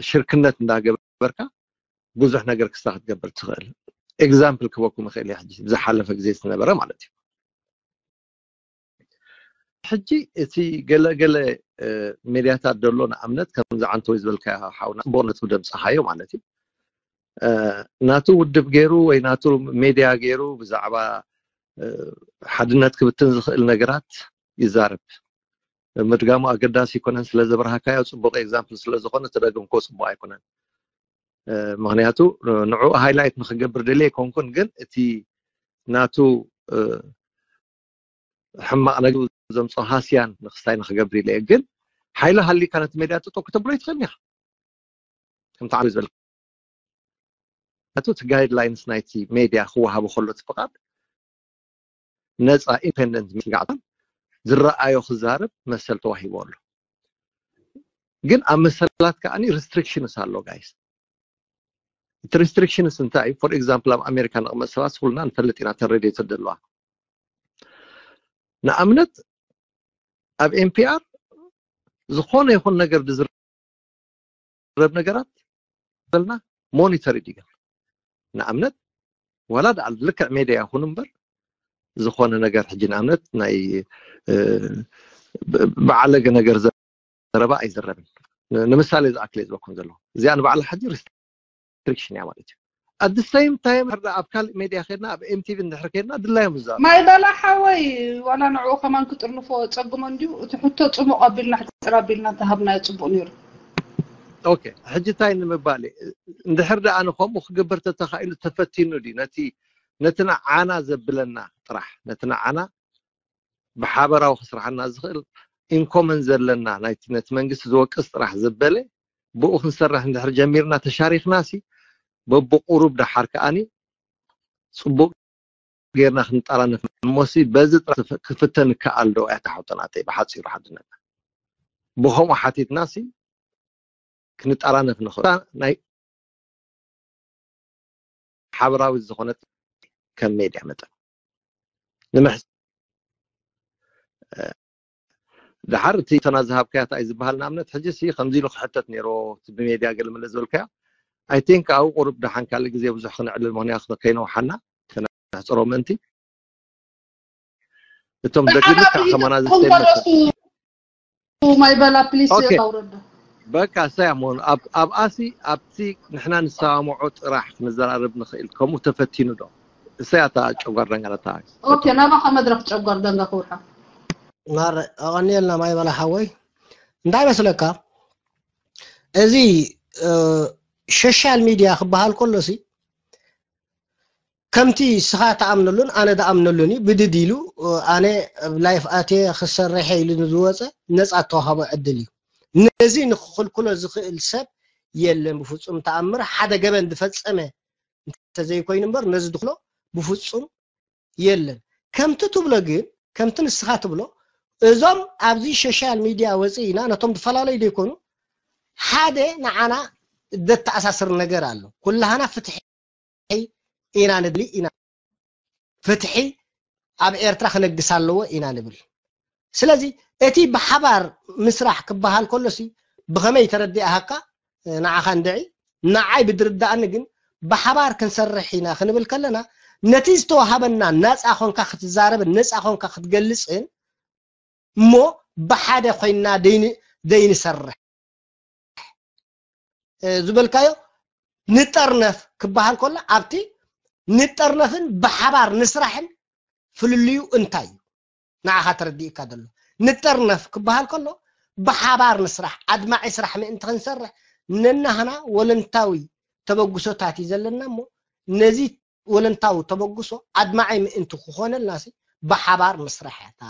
ሽርክነት እንዳገበርካ ብዙሕ ነገር ክስታ ክትገብር ትኽእል። ኤግዛምፕል ክበኩም ይኽእል እየ ሕጂ ዝሓለፈ ግዜ ዝነበረ ማለት እዩ። ሕጂ እቲ ገለ ገለ ሜድያታት ዘሎ ንኣብነት ከምዚ ዓንተወይ ዝበልካ ሓውና ጽቡቕ ነጥቢ ደምጻኻዮ ማለት እዩ። ናቱ ውድብ ገይሩ ወይ ናቱ ሜድያ ገይሩ ብዛዕባ ሓድነት ክብትን ዝኽእል ነገራት ይዛረብ። ምድጋሙ ኣገዳሲ ኣይኮነን፣ ስለ ዘብርሃካዮ ጽቡቕ ኤግዛምፕል ስለ ዝኾነ ተደገምኮ ጽቡቕ ኣይኮነን። ምክንያቱ ንዕኡ ሃይላይት ንክገብር ደልየ ኣይኮንኩን፣ ግን እቲ ናቱ ሕማቕ ነገር ዘምፅኦ ሃስያን ንክስታይ ንክገብር ኢለ እየ። ግን ሓይሊ ሃሊካ ነቲ ሜድያ ጥጠው ክተብሎ ይትኽእል ኢኻ። ከምቲ ዓብዩ ዝበልካ እቲ ጋይድላይንስ ናይቲ ሜድያ ክወሃቦ ከሎ እቲ ፍቓድ ነፃ ኢንዲፔንደንት ሚዲያ ዝረኣዮ ክዛረብ መሰል ተዋሂቦ ኣሎ። ግን ኣብ መሰላት ከዓኒ ሪስትሪክሽንስ ኣሎ ጋይስ። እቲ ሪስትሪክሽንስ እንታይ እዩ? ፎር ኤግዛምፕል ኣብ ኣሜሪካ ንቕመጥ ሰባት ኩልና ንፈልጥ ኢና፣ ተረድዮ ተደለዋ። ንኣብነት ኣብ ኤንፒኣር ዝኾነ ይኹን ነገር ዝዝረብ ነገራት በልና ሞኒተር ይግበር። ንኣብነት ዋላ ደኣ ልክዕ ሜድያ ይኹን እምበር ዝኾነ ነገር ሕጂ ንኣብነት ናይ እ፣ ብ- ብዓለገ ነገር ዘረባ ኣይዝረብን። ን- ንምሳሌ ዝኣክል እየ ዝበኩም ዘለኹ። እዚኣ ንባዕላ ሕጂ ሪስትሪክሽን እያ ማለት እዩ። ኣት ሰይም ታይም ሕርዳ ኣብ ካልእ ሜድያ ከድና ኣብ ኤምቲቪ እንድሕር ከድና ድላዮም ይዛረቡ። ማይ በላ ሓወይ፣ ዋላ ንዕኡ ከማን ክጥርንፎ ጸግሞ እንድዩ። እቲ ሕቶ ጽሙቕ ኣቢልና ሕጽር ኣቢልና እንተሃብናዮ ጽቡቕ ነይሩ። ኦኬ፣ ሕጂ እንታይ ንምባል እየ? እንድሕር ደኣ ንከምኡ ክግበር ተተኻኢሉ ተፈቲኑ ድዩ? ነቲ ነቲ ንዓና ዘብለና ጥራሕ፣ ነቲ ንዓና ብሓበራዊ ክስርሓና ዝኽእል ኢንኮመን ዘለና ናይቲ ነቲ መንግስቲ ዝወቅስ ጥራሕ ዘበለ ብኡ ክንሰርሕ እንድሕር ጀሚርና ተሻሪኽና ሲ በብቁሩብ ደሓር ከኣኒ ጽቡቕ ጌርና ክንጠራነፍ እሞሲ በዚ ጥራሕ ክፍ- ክፍተን ይከኣል ዶ? እያ ተሓውተናተይ ብሓፂሩ ሓድነትና ብኸምኡ ሓቲትና ሲ ክንጠራነፍ ንኽእል ናይ ሓበራዊ ዝኾነት ከም ሜድያ መጠን ንምሕስ እ፣ ድሓር እቲ እተና ዝሃብካያ እንታይ ዝበሃል ንኣብነት ሕጂ ሲ ከምዚ ኢሉ ክሕተት ነይሮ እቲ ብሜድያ ገለ መለ ዝበልካዮ ኣይ ቲንክ ኣብኡ ቁሩብ ደሓን ካልእ ግዜ ብዙሕ ክነዕልል ምክንያቱ ከይነውሓና ከነሕፅሮ ምእንቲ እቶም ደጊም ከዓ ከማና ዘስተይ ማይ በላ ፕሊስ ኣውረዶ። በቃ እሳይ ኣሞን ኣብ ኣብኣሲ ኣብቲ ንሕና ንሰማምዖ ጥራሕ ክንዘራረብ ንኽእል ከምኡ ተፈቲኑ ዶ? እሳይ ኣታ ጨጓር ደንጋረታ ኦኬ ናባኻ መድረክ ጨጓር ደንጋ ክውርሓ። ማረ ኣቐኒየልና ማይ በላ ሓወይ እንታይ መስለካ እዚ ሶሻል ሚድያ ክበሃል ከሎ ሲ ከምቲ ስኻ ተኣምነሉን ኣነ ተኣምነሉን እዩ ብድድ ኢሉ ኣነ ላይፍ ኣቴ ክሰርሐ ኢሉ ንዝወፀ ነፃ ተዋሃቦ ዕድል እዩ ነዚ ንክክልክሎ ዝኽእል ሰብ የለን ብፍፁም ተኣምር ሓደ ገበን ዝፈፀመ እንተዘይኮይኑ እምበር ነዚ ድክሎ ብፍፁም የለን ከምቲ ትብሎ ግን ከምቲ ንስኻ ትብሎ እዞም ኣብዚ ሶሻል ሚድያ ወፂእና ነቶም ዝፈላለዩ ዘይኮኑ ሓደ ንዓና ዘተኣሳስር ነገር ኣሎ ኩላህና ፍትሒ ኢና ንድሊ ኢና ፍትሒ ኣብ ኤርትራ ክነግስ ኣለዎ ኢና ንብል ስለዚ እቲ ብሓባር ምስራሕ ክበሃል ከሎሲ ብኸመይ ተረዲኣሃካ ንዓኻ እንድዒ ንዓይ ብድርዳእኒ ግን ብሓባር ክንሰርሕ ኢና ክንብል ከለና ነቲ ዝተዋሃበና ናፃ ኮንካ ክትዛረብን ነፃ ኮንካ ክትገልፅን እሞ ብሓደ ኮይንና ዘይንሰርሕ ዝበልካዮ ንጠርነፍ ክበሃል ከሎ ኣብቲ ንጠርነፍን ብሓባር ንስራሕን ፍልልዩ እንታይ እዩ ንዓኻ ተረዲእካ ዘሎ ንጠርነፍ ክበሃል ከሎ ብሓባር ንስራሕ ኣድማዒ ስራሕ ምእንቲ ክንሰርሕ ነናህና ወለንታዊ ተበግሶታት እዩ ዘለና እሞ ነዚ ወለንታዊ ተበግሶ ኣድማዒ ምእንቲ ክኾነልና ሲ ብሓባር ምስራሕ እያ እታ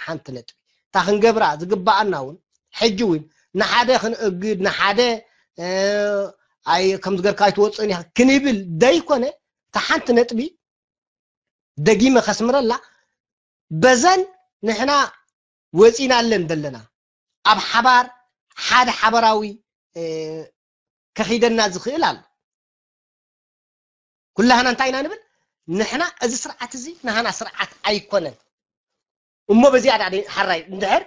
ሓንቲ ነጥቢ እታ ክንገብራ ዝግባኣና እውን ሕጂ እውን ንሓደ ክንእግድ ንሓደ ኣይ ከም ዝገርካ ኣይትወፅእን ኢኻ ክንብል ዘይኮነ እታ ሓንቲ ነጥቢ ደጊመ ከስምረላ በዘን ንሕና ወፂናለን ዘለና ኣብ ሓባር ሓደ ሓበራዊ ከኺደና ዝኽእል ኣሎ ኩላህና እንታይ ኢና ንብል ንሕና እዚ ስርዓት እዚ ናህና ስርዓት ኣይኮነን እሞ በዚኣ ዳ ሓራይ እንድሕር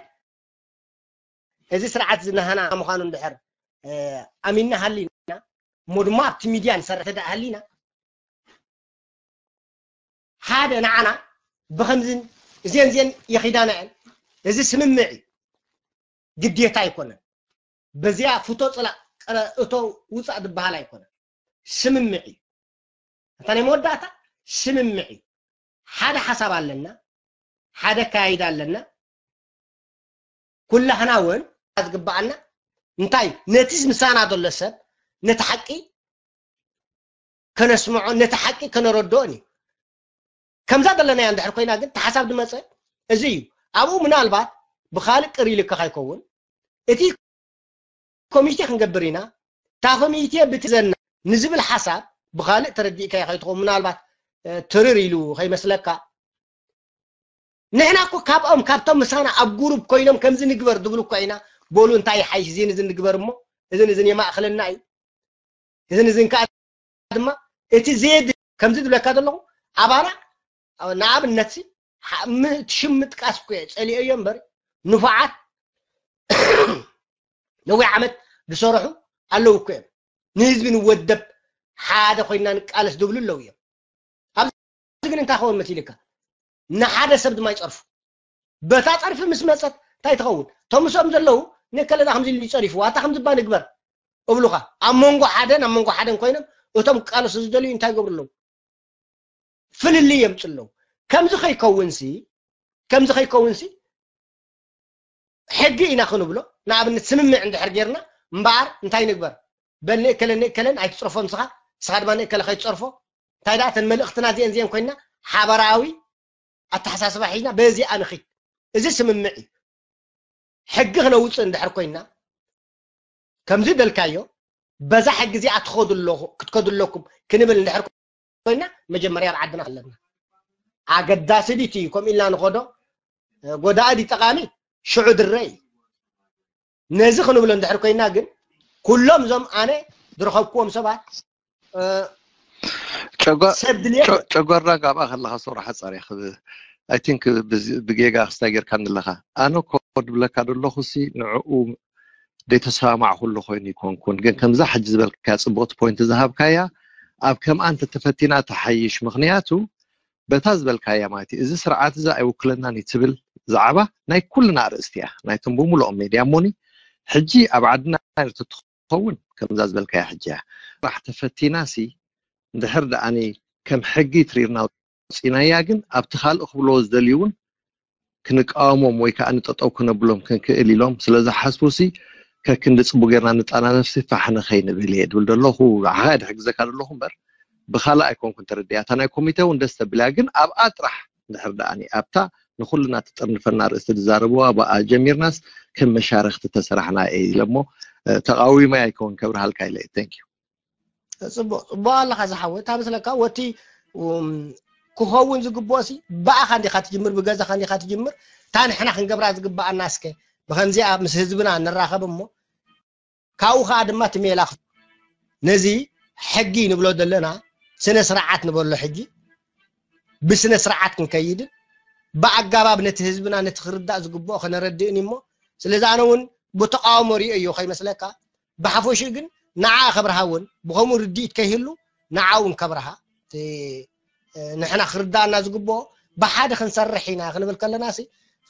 እዚ ስርዓት እዚ ናህና ምዃኑ እንድሕር ኣሚንና ሃሊና እሞ ድማ ኣብቲ ሚድያ ንሰርሕ ዳ ሃሊና ሓደ ንዓና ብኸምዝን እዜን እዜን የኺዳና እየን እዚ ስምምዕ እዩ ግዴታ ኣይኮነን በዚኣ ፍቶ ፅላእ እቶ ውፃእ ዝበሃል ኣይኮነን ስምምዕ እዩ እታ ናይ መወዳእታ ስምምዕ እዩ ሓደ ሓሳብ ኣለና ሓደ ኣካያይዳ ኣለና ኩላህና እውን ዝግባኣና እንታይ ነቲ ምሳና ዘሎ ሰብ ነቲ ሓቂ ከነስምዖ ነቲ ሓቂ ከነረድኦን እዩ ከምዛ ዘለናያ እንድሕር ኮይና ግን ተሓሳብ ዝመፀ እዚ እዩ። ኣብኡ ምናልባት ብኻልእ ቅር ኢልካ ከይከውን፣ እቲ ኮሚቴ ክንገብር ኢና፣ እታ ኮሚቴ ብትዘና ንዝብል ሓሳብ ብኻልእ ተረዲእካዮ ከይትኸውን፣ ምናልባት ትርር ኢሉ ከይመስለካ። ንሕና እኮ ካብኦም ካብቶም ምሳና ኣብ ጉሩብ ኮይኖም ከምዚ ንግበር ዝብሉ እኮ ኢና። በሉ እንታይ ይሓይሽ፣ እዚን እዚን ንግበር እሞ እዝን እዝን የማእኽለና እዩ። እዝን እዝን ከዓ ድማ እቲ ዜድ ከምዚ ዝብለካ ዘለኹ ኣባና ንኣብነት ሽም ምጥቃስ እኮ እየ ፀሊኦዮ እምበር ንፉዓት ነዊሕ ዓመት ዝሰረሑ ኣለዉ እኮ እዮም። ንህዝቢ ንወደብ ሓደ ኮይና ንቃለስ ዝብሉ ኣለዉ እዮም። ኣብዚ ግን እንታይ ክኸውን መሲልካ? ንሓደ ሰብ ድማ ይፀርፉ። በታ ፀርፊ ምስ መፀት እንታይ ትኸውን? እቶም ምስኦም ዘለዉ ንከለዳ ከምዚ ኢሉ ይፀሪፉ፣ ዋታ ከምዚ ባ ንግበር እብሉኻ። ኣብ መንጎ ሓደን ኣብ መንጎ ሓደን ኮይኖም እቶም ክቃለሱ ዝደልዩ እንታይ ይገብሩ ኣለዉ? ፍልልይ የምፅኡ ኣለዉ። ከምዚ ከይከውንሲ ከምዚ ከይከውንሲ ሕጊ ኢና ክንብሎ። ንኣብነት ስምምዕ እንድሕር ጌርና እምበኣር እንታይ ንግበር? በል ንእከለ ንእከለን ኣይትፅርፎ ንስኻ፣ ንስኻ ድማ ንእከለ ከይትፀርፎ። እንታይ ደኣ እተን መልእኽትና እዚአን እዚአን ኮይና ሓበራዊ ኣተሓሳስባ ሒዝና በዚኣ ንኺድ። እዚ ስምምዕ እዩ። ሕጊ ክነውፅእ እንድሕር ኮይና ከምዚ ደልካዮ በዛ ሕጊ እዚኣ ክትከዱ ኣለኹ ክትከዱ ኣለኩም ክንብል እንድሕር ኮይና መጀመርያ ኣብ ዓድና ኣለና። ኣገዳሲ ድዩ ከምኡ ኢልና ንኸዶ ጎዳኢ ድዩ ጠቓሚ ሽዑ ድረ እዩ። ነዚ ክንብሎ እንድሕር ኮይና ግን ኩሎም እዞም ኣነ ዝረኸብክዎም ሰባት ጨጓራ ጋብኣ ከለኻ ሰውራ ሓፃር እያ ክብ I think ብጌጋ ክስታይ ጌርካ ኣለኻ። ኣነ እኮ ድብለካ ዘለኹ ሲ ንዕኡ ደይተሰማማዕኩሉ ኮይኑ ይኮንኩን፣ ግን ከምዛ ሕጂ ዝበልካያ ፅቡቕቲ ፖይንት ዝሃብካያ ኣብ ከምኣ እንተተፈቲና ተሓይሽ። ምኽንያቱ በታ ዝበልካያ ማለት እዩ፣ እዚ ስርዓት እዚ ኣይውክለናን እዩ ትብል ዛዕባ ናይ ኩልና ኣርእስቲ እያ፣ ናይቶም ብምሉኦም ሜድያ እሞኒ ሕጂ ኣብ ዓድና ትኸውን ከምዛ ዝበልካያ ሕጂ እያ። ስራሕ ተፈቲና ሲ እንድሕር ደኣኒ ከም ሕጊ ትሪርና ውፂናያ፣ ግን ኣብቲ ካልእ ክብልዎ ዝደልዩ እውን ክንቃወሞም ወይ ከዓ ንጠጠው ክነብሎም ክንክእል ኢሎም ስለ ዝሓስቡ ሲ ከክንዲ ፅቡ ጌርና ንጣናነፍሲ ፋሕ ንኸይንብል እየ ድብል ዘለኹ። ንዓኻ እየ ድሕግዘካ ዘለኹ እምበር ብኻልእ ኣይኮንኩን ተረዲኣ። እታ ናይ ኮሚቴ እውን ደስ ተብል እያ፣ ግን ኣብኣ ጥራሕ እንድሕር ደኣኒ ኣብታ ንኹልና ትጥርንፈና ርእስቲ ዝዛረብዋ ብኣ ጀሚርናስ ከም መሻርኽቲ ተሰራሕና እየ ኢለ እሞ ተቃዊመ ኣይከውን ከብርሃልካ ኢለ። Thank you። ፅቡቅ ፅቡቅ ኣለካ ዝሓወይ። እንታይ መስለካ፣ ወቲ ክኸውን ዝግብኦ ሲ ብኣኻ እንዲኻ ትጅምር፣ ብገዛኻ እንዲኻ ትጅምር። እታ ንሕና ክንገብራ ዝግብኣና እስከ ብከምዚኣ ምስ ህዝብና ንራኸብ እሞ ካብኡ ከዓ ድማ ትሜላ ነዚ ሕጊ ንብሎ ዘለና ስነ ስርዓት ንበሎ ሕጂ ብስነ ስርዓት ክንከይድን ብኣጋባብ ነቲ ህዝብና ነቲ ክርዳእ ዝግብኦ ከነረድእን እሞ ስለዚ ኣነ እውን ብተቃውሞ ሪኦ እዮ ከይመስለካ ብሓፈሽኡ ግን ንዓ ከብርሃ እውን ብከምኡ ርድኢት ከይህሉ ንዓ እውን ከብርሃ ንሕና ክርዳእና ዝግብኦ ብሓደ ክንሰርሕ ኢና ክንብል ከለና ሲ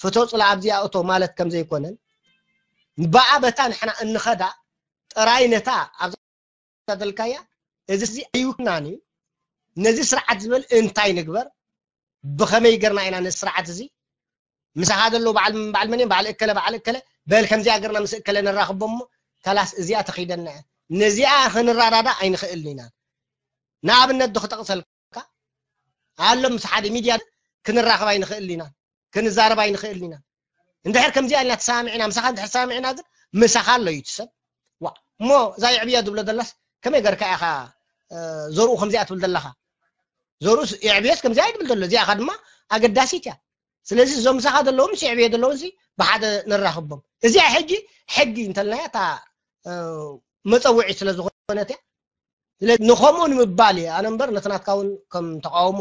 ፍቶ ፅላ ኣብዚኣ እቶ ማለት ከምዘይኮነን ብኣ በታ ንሕና እንኸዳ ጥራይ ነታ ኣብዛ ደልካያ እዚ ሲ ኣይውክናን እዩ ነዚ ስርዓት ዝበል እንታይ ንግበር ብኸመይ ገርና ኢና ነዚ ስርዓት እዚ ምሳኻ ዘለዉ በዓል በዓል መን እዮም በዓል እከለ በዓል እከለ በል ከምዚኣ ገርና ምስ እከለ ንራኽቦ እሞ ከላስ እዚኣ ተኺደና እያ ነዚኣ ክንራዳዳ ኣይንኽእልን ኢና ንኣብነት ዶ ክጠቕሰልካ ኣሎ ምስ ሓደ ሚድያ ክንራኸብ ኣይንኽእል ኢና ክንዛረብ ኣይንኽእል ኢና እንድሕር ከምዚኣ ኢልና ተሰማሚዕና ምሳኻ እንድሕር ተሰማሚዕና ግን ምሳኻ ኣሎ እዩ ትሰብ ዋ እሞ እዛ የዕብያ ዝብሎ ዘላስ ከመይ ገርካ ኢኻ ዘርኡ ከምዚኣ ትብል ዘለኻ ዘርኡ የዕብየስ ከምዚኣ ይብል ዘሎ እዚኣ ድማ ኣገዳሲት እያ ስለዚ እዞም ምሳኻ ዘለዎም ምስ የዕብየ ዘለዎም ብሓደ ነራኽቦም እዚኣ ሕጂ ሕጊ እንተልናያ እታ መፀውዒ ስለ ዝኾነት እያ ስለዚ ንኸምኡ ንምባል እየ ኣነ እምበር ነቲ ናትካ እውን ከም ተቃውሞ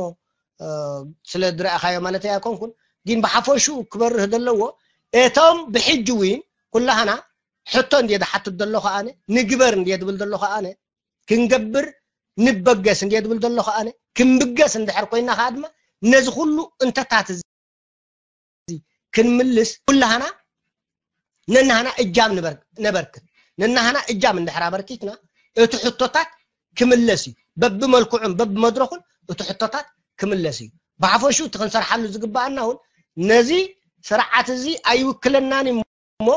ስለ ዝረኣኻዮ ማለት ኣይኮንኩን ግን ብሓፈሹ ክበርህ ዘለዎ እቶም ብሕጂ እውን ኩላህና ሕቶ እንድየ ዝሓትት ዘለኹ ኣነ ንግበር እንድየ ዝብል ዘለኹ ኣነ ክንገብር ንበገስ እንድየ ዝብል ዘለኹ ኣነ ክንብገስ እንድሕር ኮይና ከዓ ድማ ነዚ ኩሉ እንተታት እዚ ክንምልስ ኩላህና ነናህና እጃም ነበርክት ነናህና እጃም እንድሕር ኣበርኪትና እቲ ሕቶታት ክምለስ እዩ በብመልክዑን በብመድረኹን እቲ ሕቶታት ክምለስ እዩ ብሓፈሹ እቲ ክንሰርሓሉ ዝግበኣና እውን ነዚ ስርዓት እዚ ኣይውክለናን እሞ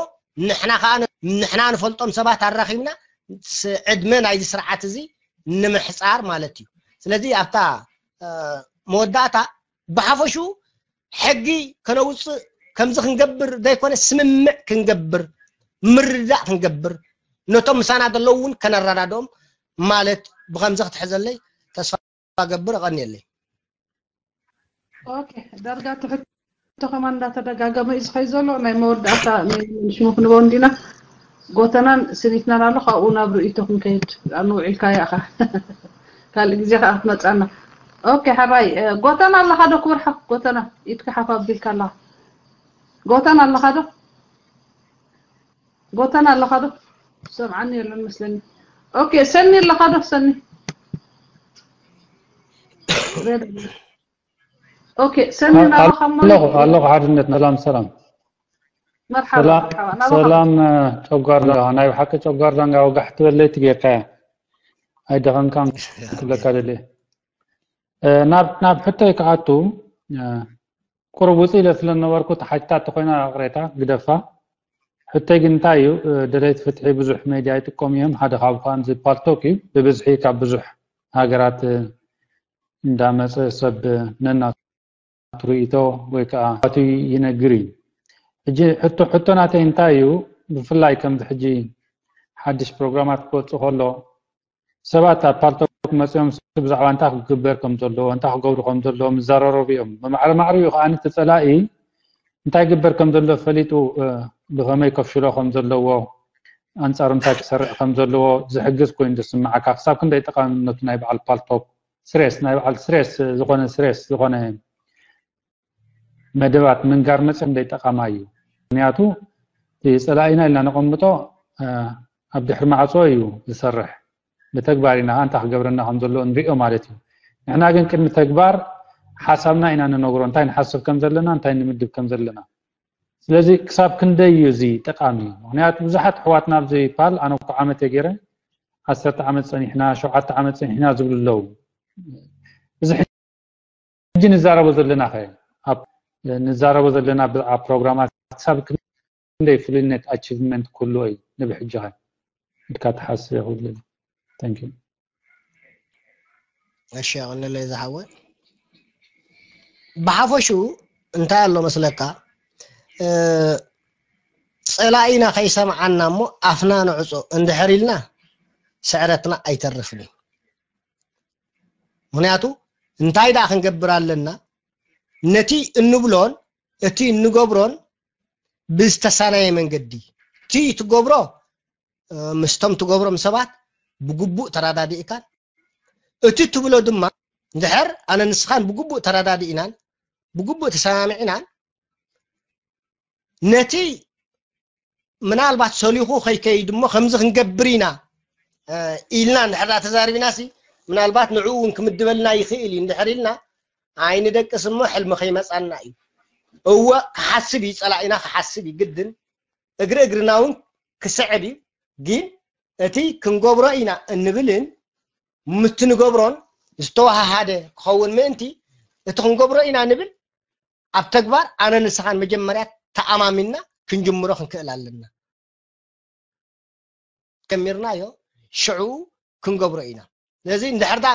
ንሕና ከዓ ንሕና ንፈልጦም ሰባት ኣራኺብና ዕድመ ናይዚ ስርዓት እዚ ንምሕፃር ማለት እዩ ስለዚ ኣብታ መወዳእታ ብሓፈሹ ሕጊ ከነውፅእ፣ ከምዚ ክንገብር ዘይኮነ ስምምዕ ክንገብር፣ ምርዳእ ክንገብር፣ ነቶም ምሳና ዘለዉ እውን ከነረዳድኦም ማለት ብኸምዚ ክትሕዘለይ ተስፋ ገብር። እቐንየለይ። ኦኬ፣ ዳርጋ ትሕቶ ከማን እንዳተደጋገመ እዩ ዝኸይ ዘሎ። ናይ መወዳእታ ሽሙ ክንበው እንዲና። ጎተናን ስኒትናን ኣሎ፣ ካብኡ ናብ ርእይቶ ክንከይድ። ኣኑ ውዒልካያ ኢኻ። ካልእ ግዜ ከዓ ክትመጻና። ኦኬ፣ ሕራይ፣ እ፣ ጎተና ኣለኻ ዶ ክብርሓ? ጎተና፣ ኢድካ ሓፍ ኣቢልካ ኣለኻ። ጎተና ኣለኻ ዶ? ጎተና ኣለኻ ዶ? ሰምዓኒ የለን መስለኒ። ኦኬ፣ ሰኒ ኣለኻ ዶ? ሰኒ። ኦኬ፣ ሰኒ፣ አ-፣ ናባኻ እሞ ኣለኹ፣ ኣለኹ። ሓድነት፣ ሰላም፣ ሰላም። መርሓባ፣ ሰላ-፣ መርሓባ። ናባኻ። ሰላም፣ እ፣ ጨጓር ዳንጋ፣ ናይ ብሓቂ ጨጓር ዳንጋ ወጋሕ ትበል ለይቲ ጌርካያ። ኣይደኸምካን ክብለካ ደልየ። እ፣ ናብ፣ ናብ ሕቶይ ክኣቱ፣ እ፣ ቁሩብ ውፅእ ኢለ ስለ ዝነበርኩ፣ ተሓቲታ ተኾይና ቅሬታ ግደፋ። ሕቶይ ግን እንታይ እዩ፣ እ፣ ደለይቲ ፍትሒ ብዙሕ ሜድያ ይጥቀሙ እዮም። ሓደ ካብኡ ከዓ እዚ ፓልቶክ እዩ። ብብዝሒ ካብ ብዙሕ ሃገራት፣ እ፣ እንዳመፀ ሰብ ነናቱ ርእይቶ ወይ ከዓ ቱ ይነግር እዩ። ሕጂ ሕቶ፣ ሕቶ ናተይ እንታይ እዩ፣ ብፍላይ ከምዚ ሕጂ ሓድሽ ፕሮግራማት ክወፅእ ከሎ፣ ሰባት ኣብ ፓልቶክ መፅኦም ብዛዕባ እንታይ ክግበር ከም ዘለዎ፣ እንታይ ክገብሩ ከም ዘለዎም ይዘራረቡ እዮም። ብማዕረ ማዕረ እዩ ከዓ እቲ ፀላኢ እንታይ ይግበር ከም ዘሎ ፈሊጡ፣ እ፣ ብኸመይ ከፍሽሎ ከም ዘለዎ፣ ኣንጻሩ እንታይ ክሰርዕ ከም ዘለዎ ዝሕግዝ ኮይኑ ዝስምዓካ፣ ክሳብ ክንደይ ጠቓምነቱ ናይ በዓል ፓልቶክ ስሬስ፣ ናይ በዓል ስሬስ ዝኾነ፣ ስሬስ ዝኾነ መደባት ምንጋር መፅኦም ክንደይ ጠቓማይ እዩ። ምክንያቱ እቲ ፀላኢና ኢልና ነቐምጦ፣ እ፣ ኣብ ድሕሪ ማዕፆ እዩ ዝሰርሕ። ብተግባር ኢና እንታይ ክገብረና ከም ዘሎ ንሪኦ ማለት እዩ። ንሕና ግን ቅድሚ ተግባር ሓሳብና ኢና ንነግሮ፣ እንታይ ንሓስብ ከም ዘለና፣ እንታይ ንምድብ ከም ዘለና። ስለዚ ክሳብ ክንደይ እዩ እዚ ጠቓሚ? ምክንያቱ ብዙሓት ኣሕዋትና ኣብዚ ፓል፣ ኣነ እኮ ዓመት እየ ገይረ፣ ዓሰርተ ዓመት ጸኒሕና፣ ሸውዓተ ዓመት ጸኒሕና ዝብሉ ኣለዉ። እዚ ሕጂ ንዛረቦ ዘለና ኸ፣ ኣብ ንዛረቦ ዘለና ብዛዕባ ፕሮግራማት ክሳብ ክንደይ ፍሉይነት፣ ኣቺቭመንት ክህልዎ እዩ ንብሕጂ ኸ ኢልካ ትሓስብ ኢኻ? Thank you። እሺ፣ ኣቐንለይ ዝሓወ። ብሓፈሹ እንታይ ኣሎ መስለካ? እ፣ ጸላኢና ከይሰምዓና እሞ ኣፍና ንዕጾ እንድሕር ኢልና ስዕረትና ኣይተርፍን እዩ። ምክንያቱ እንታይ ደኣ ክንገብር ኣለና? ነቲ እንብሎን እቲ እንገብሮን ብዝተሳናየ መንገዲ፣ እቲ ትገብሮ፣ እ፣ ምስቶም ትገብሮም ሰባት ብግቡእ ተረዳዲእካን፣ እቲ ትብሎ ድማ እንድሕር ኣነ ንስኻን ብግቡእ ተረዳዲእናን ብግቡእ ተሰማሚዕናን፣ ነቲ ምናልባት ሰሊኹ ከይከይድ እሞ ከምዚ ክንገብር ኢና፣ እ፣ ኢልና እንድሕር ዳ ተዛሪብና ሲ፣ ምናልባት ንዕኡ እውን ክምድበልና ይኽእል እዩ እንድሕር ኢልና፣ ኣይንደቅስ እሞ ሕልሚ ከይመጻና እዩ። እወ፣ ክሓስብ እዩ፣ ጸላኢና ክሓስብ እዩ ግድን። እግሪ እግርና እውን ክስዕብ እዩ። ግን እቲ ክንገብሮ ኢና እንብልን ምስቲ ንገብሮን ዝተወሃሃደ ክኸውን ምእንቲ፣ እቲ ክንገብሮ ኢና ንብል ኣብ ተግባር ኣነ ንስኻን መጀመርያ ተኣማሚንና ክንጅምሮ ክንክእል ኣለና። ጀሚርናዮ ሽዑ ክንገብሮ ኢና። ስለዚ እንድሕር ዳ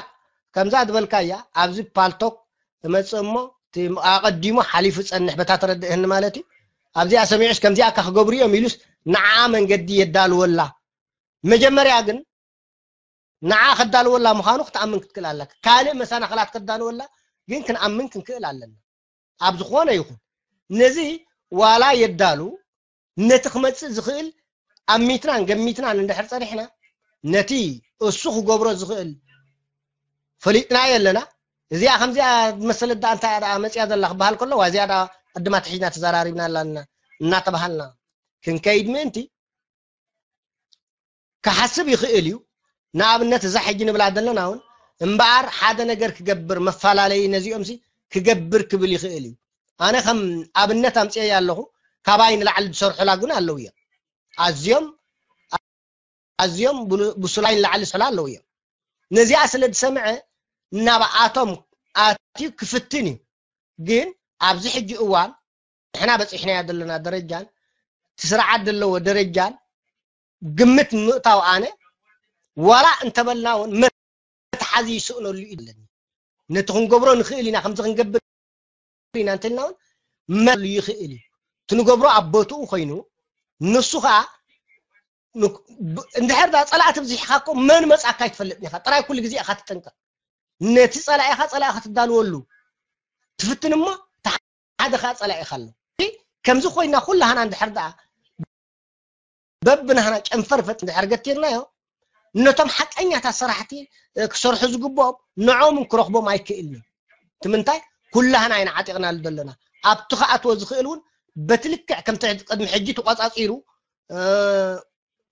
ከምዛ ዝበልካያ ኣብዚ ፓልቶክ እመጽእ እሞ እቲ ኣቐዲሙ ሓሊፉ ጸንሕ በታ ተረድእህኒ ማለት እዩ። ኣብዚኣ ሰሚዑስ ከምዚኣ እካ ክገብሩ እዮም ኢሉስ ንዓ መንገዲ የዳልወላ። መጀመርያ ግን ንዓ ከዳልወላ ምዃኑ ክትኣምን ክትክእል ኣለካ። ካልእ መሰናኽላት ከዳልወላ ግን ክንኣምን ክንክእል ኣለና። ኣብ ዝኾነ ይኹን ነዚ ዋላ የዳሉ ነቲ ክመጽእ ዝኽእል ኣሚትናን ገሚትናን እንድሕር ጸኒሕና ነቲ እሱ ክገብሮ ዝኽእል ፈሊጥናዮ ኣለና። እዚኣ ከምዚኣ መሰለት ደኣ እንታይ እያ ደኣ መጽያ ዘላ ክበሃል ከሎ፣ ዋ እዚኣ ደኣ ቅድማ ትሒዝና ተዘራሪብና ኣላና እናተባሃልና ክንከይድ ምእንቲ ክሓስብ ይኽእል እዩ። ንኣብነት እዛ ሕጂ ንብላ ዘለና እውን እምበኣር ሓደ ነገር ክገብር መፈላለዪ ነዚኦምሲ ክገብር ክብል ይኽእል እዩ። ኣነ ከም ኣብነት ኣምፅኤ ኣለኹ። ካባይ ንላዕሊ ዝሰርሑላ ግን ኣለዉ እዮም። ኣዝዮም ኣዝዮም ብሉ-፣ ብሱላይ ንላዕሊ ዝሰርሑላ ኣለዉ እዮም። ነዚኣ ስለ ዝሰምዐ ናብኣቶም ኣትዩ ክፍትን እዩ። ግን ኣብዚ ሕጂ እዋን ንሕና በፂሕናዮ ዘለና ደረጃን እቲ ስርዓት ዘለዎ ደረጃን ግምት ምእታው ኣነ ዋላ እንተበልና እውን መትሓዚ ይስእነሉ እዩ ኣለኒ። ነቲ ክንገብሮ ንኽእል ኢና፣ ከምዚ ክንገብር ኢና እንተልና እውን መሉ ይኽእል እዩ። ትንገብሮ ኣብ ቦትኡ ኮይኑ ንሱ ከዓ እንድሕር ዳ ፀላእቲ ብዚሕካ እኮ መን መፃካ ኣይትፈልጥን ኢኻ። ጥራይ ኩሉ ግዜ ኢኻ ትጥንቀቕ። ነቲ ፀላኢኻ ፀላኢ ክትዳልወሉ ትፍትን እሞ ሓደ ከዓ ፀላኢኻ ኣሎ። ከምዚ ኮይና ኩላህና እንድሕር ደኣ በብናህና ጨንፈርፈጥ እንድሕር ገቲርናዮ ነቶም ሓቀኛታት ሰራሕቲ ክሰርሑ ዝግብኦም ንዖምን ክረኽቦም ኣይክእልን እዩ። ትምንታይ ኩላህና ኢና ዓጢቕናሉ ዘለና። ኣብቲ ክኣትዎ ዝኽእል እውን በቲ ልክዕ ከምቲ ቅድሚ ሕጂ ተቆፃፂሩ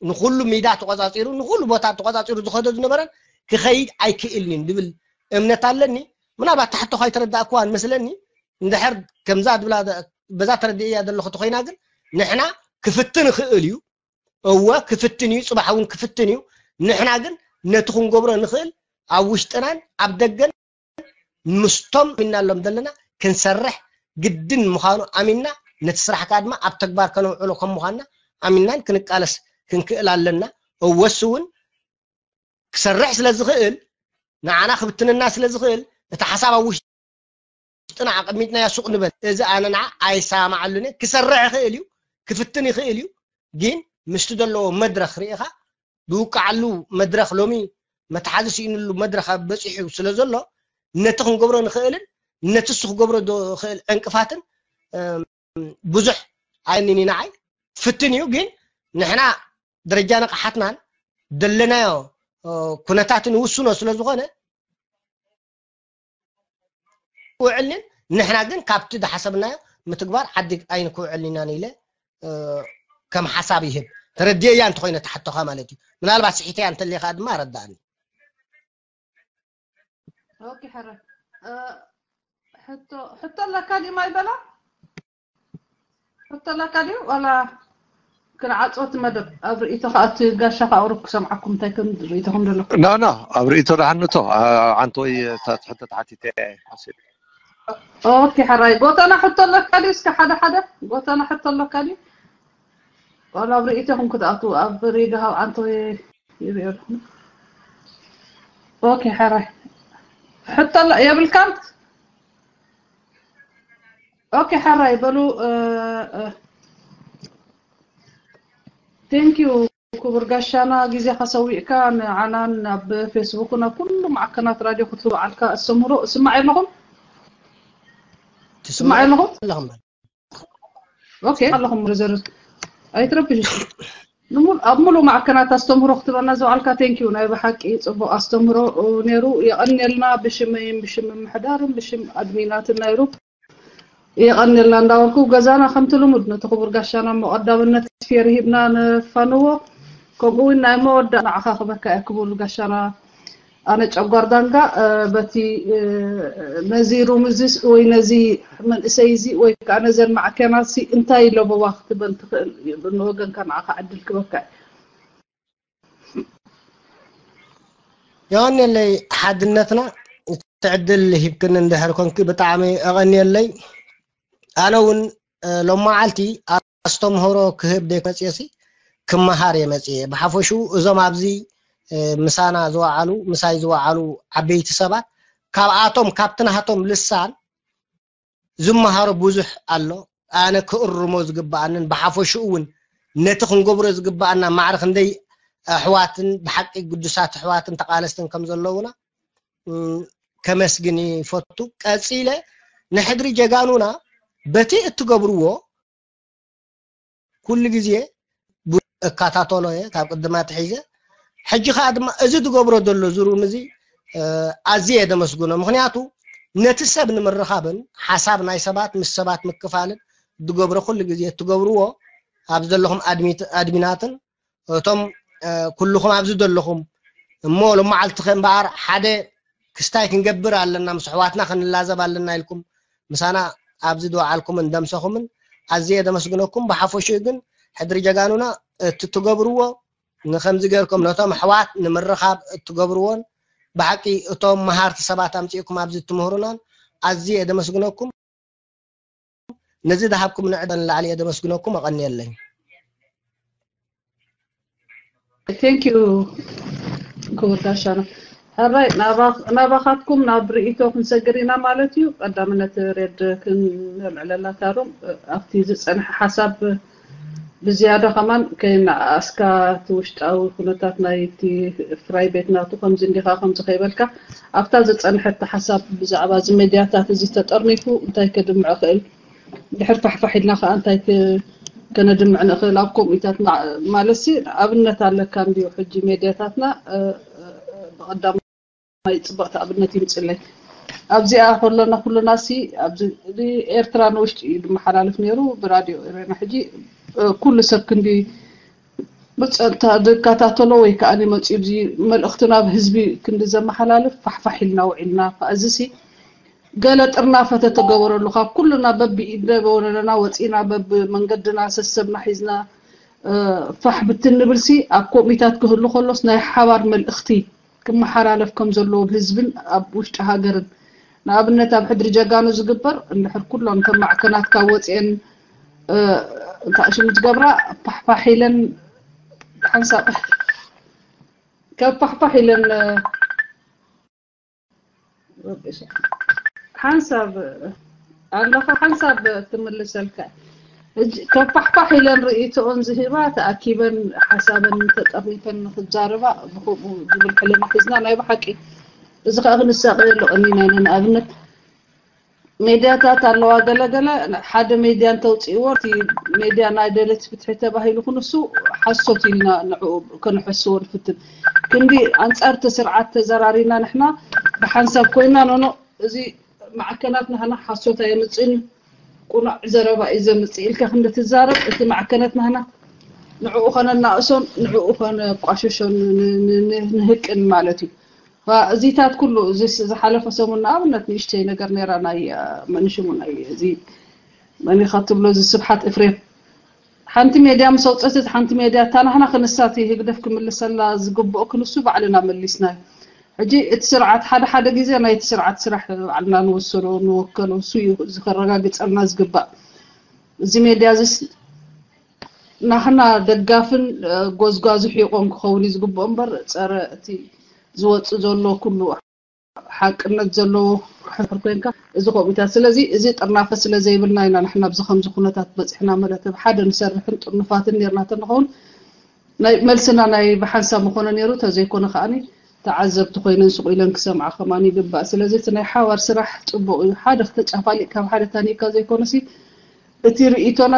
ንኩሉ ሚዳ ተቆፃፂሩ ንኩሉ ቦታ ተቆፃፂሩ ዝኸዶ ዝነበረን ክኸይድ ኣይክእልን እዩ ዝብል እምነት ኣለኒ። ምናልባት ታሕቶ ካይተረዳእክዋን መስለኒ እንድሕር ከምዛ ድብላ በዛ ተረዲእያ ዘለኹ ተኮይና ግን ንሕና ክፍትን ይኽእል እዩ። እወ ክፍትን እዩ፣ ፅባሕ እውን ክፍትን እዩ። ንሕና ግን ነቲ ክንገብሮ ንኽእል ኣብ ውሽጥናን ኣብ ደገን ምስቶም ኢናሎም ዘለና ክንሰርሕ ግድን ምዃኑ ኣሚንና ነቲ ስራሕ ከዓ ድማ ኣብ ተግባር ከነውዕሎ ከም ምዃንና ኣሚንናን ክንቃለስ ክንክእል ኣለና። እወስ እውን ክሰርሕ ስለ ዝኽእል ንዓና ክብትንና ስለ ዝኽእል እቲ ሓሳብ ኣብ ውሽጥና ኣቐሚጥናዮ ሱቕ ንበል። እዚ ኣነ ንዓ ኣይሰማማዓሉን እየ። ክሰርሕ ይኽእል እዩ፣ ክፍትን ይኽእል እዩ። ግን ምስቲ ዘለዎ መድረኽ ርኢኻ ዝውቃዓሉ መድረኽ ሎሚ መትሓዚ ስኢንሉ መድረኽ ኣብ በፂሑ ስለ ዘሎ ነቲ ክንገብሮ ንኽእልን ነቲ እሱ ክገብሮ ዝኽእል ዕንቅፋትን ብዙሕ ኣይንን ንዓይ ፍትን እዩ። ግን ንሕና ደረጃ ንቕሓትናን ዘለናዮ ኩነታትን ይውስኖ ስለ ዝኾነ ውዕልን ንሕና ግን ካብቲ ዝሓሰብናዮ ምትግባር ዓዲ ኣይንክውዕልን ኢና ኢለ ከም ሓሳብ ይህብ። ተረድኤያ እንተኾይነ ተሓቶኻ ማለት እዩ። ምናልባት ስሒተያ እንተሊኻ ድማ ኣረዳእኒ። ኦኬ ሕረ ሕቶ ሕቶ ኣለካ ድዩ ማይ በላ ሕቶ ኣለካ ድዩ ዋላ ክንዓፅወት መደብ ኣብ ርእይቶ ከኣቲ ጋሻ ከኣውርብ ክሰምዓኩም እንታይ ከም ርእይቶኹም ዘለኩም ና ና ኣብ ርእይቶ ደሓንቶ ዓንቶ ወይ ትሕቶ ተሓቲተ ኦኬ ሕራይ ጎተና ሕቶ ኣለካ ድዩ እስከ ሓደ ሓደ ጎተና ሕቶ ኣለካ ድዩ ዋላ ኣብ ርእይቶኹም ክትኣትዉ ኣብ ሪጋ ሃብ ዓንቶ ይሪኦ ኣለኹ ኦኬ ሕራይ ሕቶ የብልካን ኦኬ ሕራይ በሉ thank you ክቡር ጋሻና ግዜኻ ሰዊእካ ንዓናን ናብ ፌስቡክን ኣብ ኩሉ ማዕከናት ራድዮ ክትህቡ ዓልካ ኣስተምህሮ እስማዕ ኣለኹም ትስማዕ ኣለኹም ኣለኹም ኦኬ ኣለኹም ርዝርዝ ኣይትረብሽ ኣብ ሙሉእ ማዕከናት ኣስተምህሮ ክትበና ዝውዓልካ thank you ናይ ብሓቂ ፅቡቅ ኣስተምህሮ ነይሩ የቐንየልና ብሽመይን ብሽም ምምሕዳርን ብሽም ኣድሚናትን ናይሩ የቐንየልና እንዳበልኩ ገዛና ከምቲ ልሙድ ነቲ ክቡር ጋሻና እሞ ቀዳምነት ፌር ሂብና ንፋንዎ ከምኡ እውን ናይ መወዳእ ንዓኻ ክበካ እየ ክቡር ጋሻና ኣነ ጨጓር ዳንጋ በቲ ነዚ ሩም እዚ ወይ ነዚ መንእሰይ እዚ ወይ ከዓ ነዘን ማዕከናት ሲ እንታይ ለበዋ ክትበል ትኽእል ንወገንካ ንዓኻ ዕድል ክበካ እዩ የቐንየለይ ሓድነትና እቲ ዕድል ሂብክኒ እንድሕር ኮንኪ ብጣዕሚ የቐንየለይ ኣነ እውን ሎማዓልቲ ኣስተምህሮ ክህብ ደይመፅየሲ ክመሃር እየ መፅየ ብሓፈሹ እዞም ኣብዚ ምሳና ዝወዓሉ ምሳይ ዝወዓሉ ዓበይቲ ሰባት ካብኣቶም ካብቲ ናሃቶም ልሳን ዝመሃሮ ብዙሕ ኣሎ ኣነ ክእርሞ ዝግበኣንን ብሓፈሽኡ እውን ነቲ ክንገብሮ ዝግበኣና ማዕረ ክንደይ ኣሕዋትን ብሓቂ ግዱሳት ኣሕዋትን ተቃለስትን ከም ዘለውና ከመስግን ይፈቱ ቀፂለ ንሕድሪ ጀጋኑና በቲ እትገብርዎ ኩሉ ግዜ እከታተሎ እየ ካብ ቅድማ ትሒዘ ሕጂ ከዓ ድማ እዚ ትገብሮ ዘሎ ዝሩም እዚ ኣዝየ እየ ደመስግኖ ምክንያቱ ነቲ ሰብ ንምርኻብን ሓሳብ ናይ ሰባት ምስ ሰባት ምክፋልን ዝገብሮ ኩሉ ግዜ እትገብርዎ ኣብ ዘለኹም ኣድሚናትን እቶም ኩልኹም ኣብዚ ዘለኹም እሞ ሎማዓልቲ ከ እምበኣር ሓደ ክስታይ ክንገብር ኣለና ምስ ኣሕዋትና ክንላዘብ ኣለና ኢልኩም ምሳና ኣብዚ ዝወዓልኩምን ደምሰኹምን ኣዝየ ደመስግነኩም ብሓፈሽኡ ግን ሕድሪ ጀጋኑና እቲ ትገብርዎ ንከምዚ ገርኩም ነቶም ኣሕዋት ንምርኻብ እትገብርዎን ብሓቂ እቶም መሃርቲ ሰባት ኣምፂእኩም ኣብዚ እትምህሩናን ኣዝየ ደመስግነኩም ነዚ ዝሃብኩም ንዕደን ላዕሊ እየ ደመስግነኩም ኣቐንየለይ Thank you ክቡር ጋሻና ሕራይ ናባኻትኩም ናብ ርእይቶ ክንሰግር ኢና ማለት እዩ። ቀዳምነት ሬድ ክንልዕለላ ታሩም ኣብቲ ዝፀንሐ ሓሳብ ብዝያዳ ከማን ከይናኣስካ እቲ ውሽጣዊ ኩነታት ናይቲ ፍራይ ቤት ናቱ ከምዚ እንዲኻ ከምዚ ከይበልካ ኣብታ ዝፀንሐት ሓሳብ ብዛዕባ እዚ ሜድያታት እዚ ተጠርኒፉ እንታይ ከድምዕ ክእል ድሕር ፋሕፋሕ ኢልና ከዓ እንታይ ከነድምዕ ንኽእል ኣብ ኮሚታት ማለትሲ ኣብነት ኣለካ እንዲዩ ሕጂ ሜድያታትና ብቐዳማይ ፅብቕቲ ኣብነት ይምፅለይ ኣብዚኣ ከሎና ኩልና ሲ ኣብዚ ኤርትራ ንውሽጢ እዩ ዝመሓላልፍ ነይሩ ብራድዮ ኤረና ሕጂ ኩሉ ሰብ ክንዲ ብፀጥታ ዝከታተሎ ወይ ከዓ መፅኡ እዚ መልእኽቲ ናብ ህዝቢ ክንዲ ዘመሓላልፍ ፋሕፋሕ ኢልና ውዒልና እዚ ሲ ገለ ጥርናፈ ተተገበረሉ ካብ ኩልና በብኢደ በወለለና ወፂና በብመንገድና ሰሰብና ሒዝና ፋሕ ብትን ንብል ሲ ኣብ ኮሚታት ክህሉ ከሎስ ናይ ሓባር መልእኽቲ ክመሓላለፍ ከም ዘለዎ ብህዝብን ኣብ ውሽጢ ሃገርን ንኣብነት ኣብ ሕድሪ ጀጋኑ ዝግበር እንድሕር ኩሎም ከም ማዕከናት ካብ ወፅኤን እንታይ ሽሙ ዝገብራ ፋሕፋሕ ኢለን ሓንሳብ ካብ ፋሕፋሕ ኢለን ሓንሳብ ኣለኻ ሓንሳብ ትምልሰልካ ካብ ፋሕፋሕ ኢለን ርእይቶኦን ዝህባ ተኣኪበን ሓሳበን ተጠርኒፈን ንክዛረባ ብከምኡ ዝብል ሕልና ሒዝና ናይ ብሓቂ እዚ ከዓ ክንሳቀየሉ ቀኒና ኢና ንኣብነት ሜድያታት ኣለዋ ገለገለ ሓደ ሜድያ እንተውፅእዎ እቲ ሜድያ ናይ ደለት ፍትሒ ተባሂሉ ክንሱ ሓሶት ኢልና ንዕኡ ከነሐስዎ ንፍትን ክንዲ ኣንፃር እቲ ስርዓት ተዘራሪና ንሕና ብሓንሳብ ኮይና ኖኖ እዚ ማዕከናት ናህና ሓሶት ኣየምፅእን ቁኑዕ ዘረባ እዩ ዘምፅእ ኢልካ ክንዲ ትዛረብ እቲ ማዕከናት ናህና ንዕኡ ከነናእሶን ንዕኡ ከነቋሸሾን ንህቅን ማለት እዩ እዚታት ኩሉ እዚ ዝሓለፈ ሰሙን ንኣብነት ንእሽተይ ነገር ነራ ናይ መንሽሙ ናይ እዚ መኒኻ ትብሎ እዚ ስብሓት እፍሬም ሓንቲ ሜድያ ምስ ኣውፀት ሓንቲ ሜድያ እታ ናህና ክንሳት ህግደፍ ክምልሰላ ዝግብኦ ክንሱ ባዕልና መሊስና ሕጂ እቲ ስርዓት ሓደ ሓደ ግዜ ናይቲ ስርዓት ስራሕ ባዕልና ንወሰዶ ንወከሎ እሱ እዩ ዝከረጋግፀልና ዝግባእ እዚ ሜድያ እዚ ናህና ደጋፍን ጎዝጓዙ ሒቆም ክኸውን እዩ ዝግብኦ እምበር ፀረ እቲ ዝወፅእ ዘሎ ኩሉ ሓቅነት ዘለዎ ሕፍር ኮይንካ እዚ ከምኡታት ስለዚ እዚ ጥርናፈ ስለ ዘይብልና ኢና ንሕና ኣብዚ ከምዚ ኩነታት በፂሕና ማለት ኣብ ሓደ ንሰርሕን ጥርኑፋትን ኔርና ተንኸውን ናይ መልስና ናይ ብሓንሳብ ምኾነ ነይሩ ተዘይኮነ ከዓኒ ተዓዘብቲ ኮይነን ስቁ ኢለን ክሰምዓ ከማን ይግባእ ስለዚ እቲ ናይ ሓባር ስራሕ ፅቡቅ እዩ ሓደ ክተጫፋሊቅ ካብ ሓደ ታኒእካ ዘይኮነሲ እቲ ርእቶና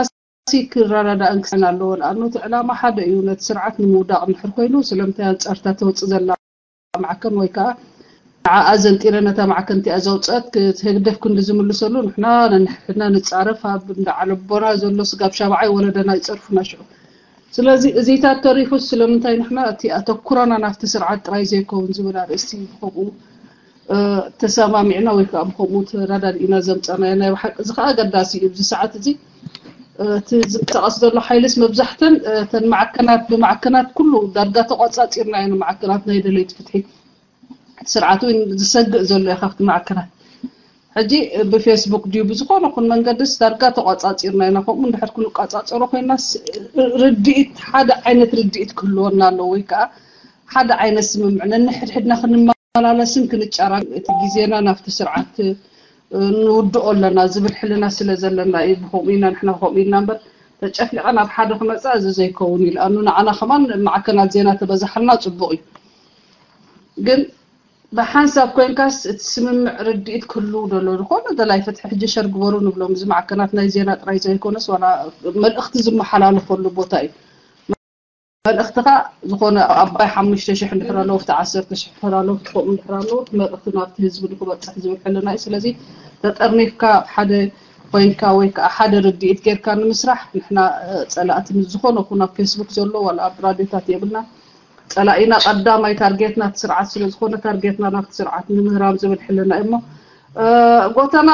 ክረዳዳእን ክሰን ኣለዎ ንኣብነት ዕላማ ሓደ እዩ ነቲ ስርዓት ንምውዳቅ እንድሕር ኮይኑ ስለምንታይ ኣንፃርታ ተውፅእ ዘላ ማዕከን ወይ ከዓ ንዓኣ ዘንጢረ ነታ ማዕከን እቲኣ ዘውፀአት ህግደፍ ክንዲ ዝምልሰሉ ንሕና ነንሕድሕድና ንፃረፍ ኣብ እንዳ ዓለቦና ዘሎ ስጋብ ሻብዓይ ወለደና ይፀርፉና ሽዑ ስለዚ እዚታት ተሪፉ ስለምንታይ ንሕና እቲ ኣተኩሮና ናብቲ ስርዓት ጥራይ ዘይከውን ዝብል ኣርእስቲ ከምኡ ተሰማሚዕና ወይ ከዓ ብከምኡ ተረዳዲእና ዘምፀናዮ ናይ ብሓቂ እዚ ከዓ ኣገዳሲ እዩ ኣብዚ ሰዓት እዚ እቲ ዝንቀሳቀስ ዘሎ ሓይልስ መብዛሕተን ተን ማዕከናት ብማዕከናት ኩሉ ዳርጋ ተቋፃፂርና እዩ ንማዕከናት ናይ ደለይቲ ፍትሒ ስርዓት እውን ዝሰግእ ዘሎ እዩ ካብቲ ማዕከናት ሕጂ ብፌስቡክ ድዩ ብዝኾነ ኩን መንገድስ ዳርጋ ተቋፃፂርና ኢና ከምኡ እንድሕር ክንቋፃፀሮ ኮይና ርድኢት ሓደ ዓይነት ርድኢት ክህልወና ኣለዎ ወይ ከዓ ሓደ ዓይነት ስምምዕ ነንሕድሕድና ክንመላለስን ክንጫራ እቲ ግዜና ናብቲ ስርዓት ንውድኦ ኣለና ዝብል ሕልና ስለ ዘለና እዩ ብከምኡ ኢና ንሕና ከምኡ ኢልና እምበር ተጨፍሊቐ ናብ ሓደ ክመፃ እዚ ዘይከውን እዩ ኣኑ ንዓና ከማን ማዕከናት ዜና ተበዛሓልና ፅቡቅ እዩ ግን ብሓንሳብ ኮይንካስ እቲ ስምምዕ ርድኢት ክህልው ዘሎ ዝኾነ ደላይ ፍትሒ ሕጂ ሸር ግበሩ ንብሎም እዚ ማዕከናት ናይ ዜና ጥራይ ዘይኮነስ ዋላ መልእኽቲ ዝመሓላለፈሉ ቦታ እዩ መልእኽትኻ ዝኾነ ኣባይ ሓሙሽተ ሽሕ እንድሕር ኣለዎ እቲ ዓሰርተ ሽሕ እንድሕር ኣለዎ እቲ ከምኡ እንድሕር ኣለዎ እቲ መልእኽቲ ናብቲ ህዝቢ ንክበፅሕ ዝብል ሕልና እዩ ስለዚ ተጠርኒፍካ ሓደ ኮይንካ ወይ ከዓ ሓደ ርድኢት ጌርካ ንምስራሕ ንሕና ፀላእቲ ምስ ዝኾነ ኩን ኣብ ፌስቡክ ዘሎ ዋላ ኣብ ራድዮታት የብልና ፀላኢና ቀዳማይ ታርጌትና እቲ ስርዓት ስለ ዝኾነ ታርጌትና ናብቲ ስርዓት ንምህራም ዝብል ሕልና እሞ ጎተና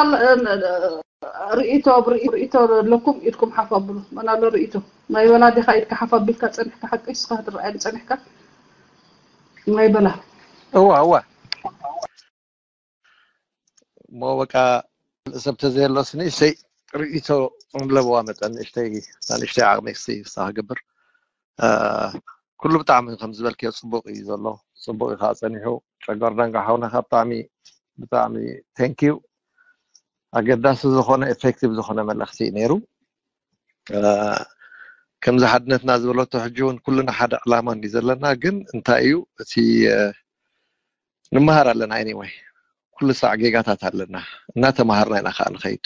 ርእይቶ ርእይቶ ኣለኩም ኢድኩም ሓፍ ኣብሉ መን ኣሎ ርእይቶ ናይ በላ ዲኻ ኢድካ ሓፍ ኣቢልካ ፀኒሕካ ሓቂ ስኻ ክትረኣየኒ ፀኒሕካ ናይ በላ እዋ እዋ እሞ በቃ ሰብ ተዘየሎስ ንእሽተይ ርእይቶ ንለብዋ መጠን ንእሽተይ ንእሽተይ ዓቕሚ ክስይፍሳ ክገብር ኩሉ ብጣዕሚ ከም ዝበልክዮ ጽቡቕ እዩ ዘሎ። ጽቡቕ እዩ ከዓ ጸኒሑ። ጨጋር ዳንጋ ሓውና ከዓ ብጣዕሚ ብጣዕሚ thank you። ኣገዳሲ ዝኾነ effective ዝኾነ መልእኽቲ እዩ ነይሩ። ከምዚ ሓድነትና ዝበለቶ ሕጂ እውን ኩልና ሓደ ዕላማ እንዲ ዘለና፣ ግን እንታይ እዩ እቲ ንምሃር ኣለና። Anyway፣ ኩሉ ሳዕ ጌጋታት ኣለና፣ እናተማሃርና ኢና ከዓ ንኸይድ።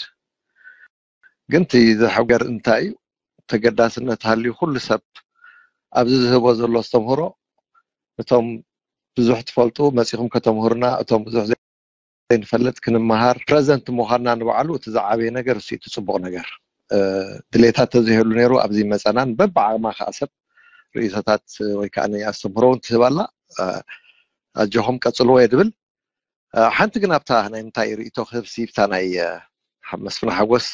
ግን እቲ ዘሕገር እንታይ እዩ፣ ተገዳስነት ሃልዩ ኩሉ ሰብ ኣብዚ ዝህቦ ዘሎ ኣስተምህሮ፣ እቶም ብዙሕ ትፈልጡ መፂኹም ከተምህሩና፣ እቶም ብዙሕ ዘይንፈልጥ ክንመሃር፣ present ምዃንና ንባዕሉ እቲ ዝዓበየ ነገር እሱ እዩ፣ እቲ ፅቡቕ ነገር። ድሌታት ተዘይህሉ ነይሩ ኣብዚ መፀናን። በብዓቕማ ከዓ ሰብ ርእይቶታት ወይ ከዓ ኣስተምህሮ እውን ትህብ ኣላ። ኣጆኹም ቀፅልዎ እየ ድብል። ሓንቲ ግን ኣብታ ናይ ምንታይ ርእይቶ ክህብ ሲ ብታ ናይ መስፍን ሓጎስ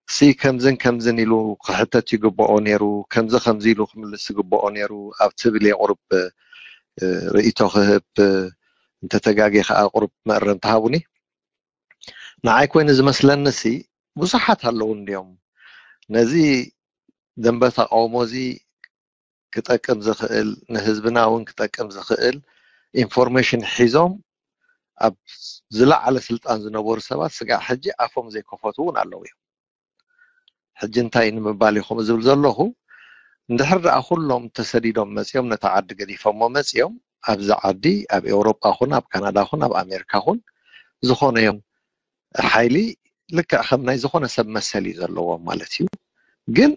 ሲ ከምዝን ከምዝን ኢሉ ክሕተት ይግብኦ ነይሩ፣ ከምዚ ከምዚ ኢሉ ክምልስ ይግብኦ ነይሩ ኣብ ትብል እየ ቁሩብ ርእይቶ ክህብ። እንተተጋጌ ከዓ ቁሩብ መእረምቲ ሃቡኒ። ንዓይ ኮይኑ ዝመስለኒ ሲ ብዙሓት ኣለዉ እንድዮም ነዚ ደንበ ተቃውሞ እዚ ክጠቅም ዝኽእል፣ ንህዝብና እውን ክጠቅም ዝኽእል ኢንፎርሜሽን ሒዞም ኣብ ዝለዓለ ስልጣን ዝነበሩ ሰባት ስጋዕ ሕጂ ኣፎም ዘይከፈቱ እውን ኣለዉ እዮም። ሕጂ እንታይ ንምባል ኢኹም ዝብል ዘለኹ፣ እንድሕር ደኣ ኩሎም ተሰዲዶም መፂኦም ነታ ዓዲ ገዲፎሞ መፂኦም ኣብዚ ዓዲ ኣብ ኤውሮጳ ኹን ኣብ ካናዳ ኹን ኣብ ኣሜሪካ ኹን ዝኾነ እዮም ሓይሊ ልክዕ ከም ናይ ዝኾነ ሰብ መሰል እዩ ዘለዎም ማለት እዩ። ግን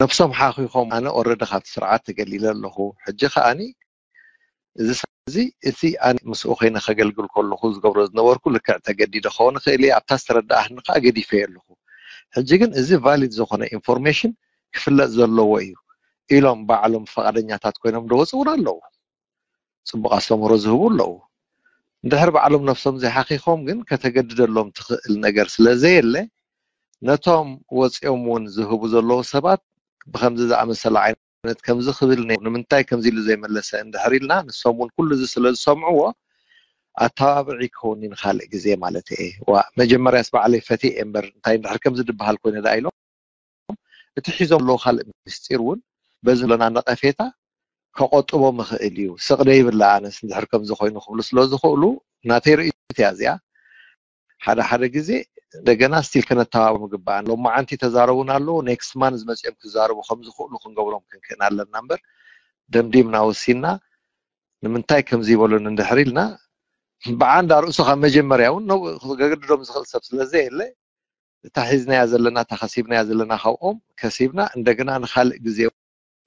ነብሶም ሓኺኾም ኣነ ኦረዲ ካብቲ ስርዓት ተገሊለ ኣለኹ። ሕጂ ከኣኒ እዚ ሰብ እዚ እቲ ኣነ ምስኡ ኮይነ ከገልግል ከለኹ ዝገብሮ ዝነበርኩ ልክዕ ተገዲደ ክኸውን ይኽእል እየ። ኣብታ ዝተረዳእኒ ከዓ ገዲፈዮ ኣለኹ። ሕጂ ግን እዚ ቫሊድ ዝኾነ ኢንፎርሜሽን ክፍለጥ ዘለዎ እዩ ኢሎም ባዕሎም ፈቓደኛታት ኮይኖም ደወፁ እውን ኣለዉ። ፅቡቕ ኣስተምህሮ ዝህቡ ኣለዉ። እንድሕር ባዕሎም ነብሶም ዘይሓኺኾም ግን ከተገድደሎም ትኽእል ነገር ስለ ዘየለ ነቶም ወፂኦም እውን ዝህቡ ዘለዉ ሰባት ብከምዚ ዝኣመሰለ ዓይነት ከምዚ ክብል ነይሩ፣ ንምንታይ ከምዚ ኢሉ ዘይመለሰ እንድሕር ኢልና ንሶም እውን ኩሉ እዚ ስለ ዝሰምዕዎ ኣተባብዒ ክኸውን እዩ ንካልእ ግዜ ማለት እየ። ዋ መጀመርያስ ባዕለይ ፈትየ እየ እምበር እንታይ እንድሕር ከምዚ ድበሃል ኮይነ ደኣ ኢሎም እቲ ሒዞም ኣለዉ ካልእ ምስጢር እውን በዚ ለና ነቐፌታ ከቆጥቦም ይኽእል እዩ። ስቕ ደይብላ ኣነስ እንድሕር ከምዚ ኮይኑ ክብሉ ስለ ዝኽእሉ ናተይ ርእይቶ እያ እዚኣ። ሓደ ሓደ ግዜ እንደገና ስቲል ከነተባብዖም ይግባእ። ሎማዓንቲ ተዛረቡና ኣለዉ፣ ኔክስት ማን ዝመፅኦም ክዛረቡ ከም ዝኽእሉ ክንገብሮም ክንክእን ኣለና እምበር ደምዲምና ወሲንና ንምንታይ ከምዚ ይበሉን እንድሕር ኢልና ብዓንዳ ርእሱ ካብ መጀመርያ እውን ነው- ከገድዶም ዝኽእል ሰብ ስለ ዘየለ እታ ሒዝናያ ዘለና እታ ከሲብናያ ዘለና ካብኦም ከሲብና እንደገና ንካልእ ግዜ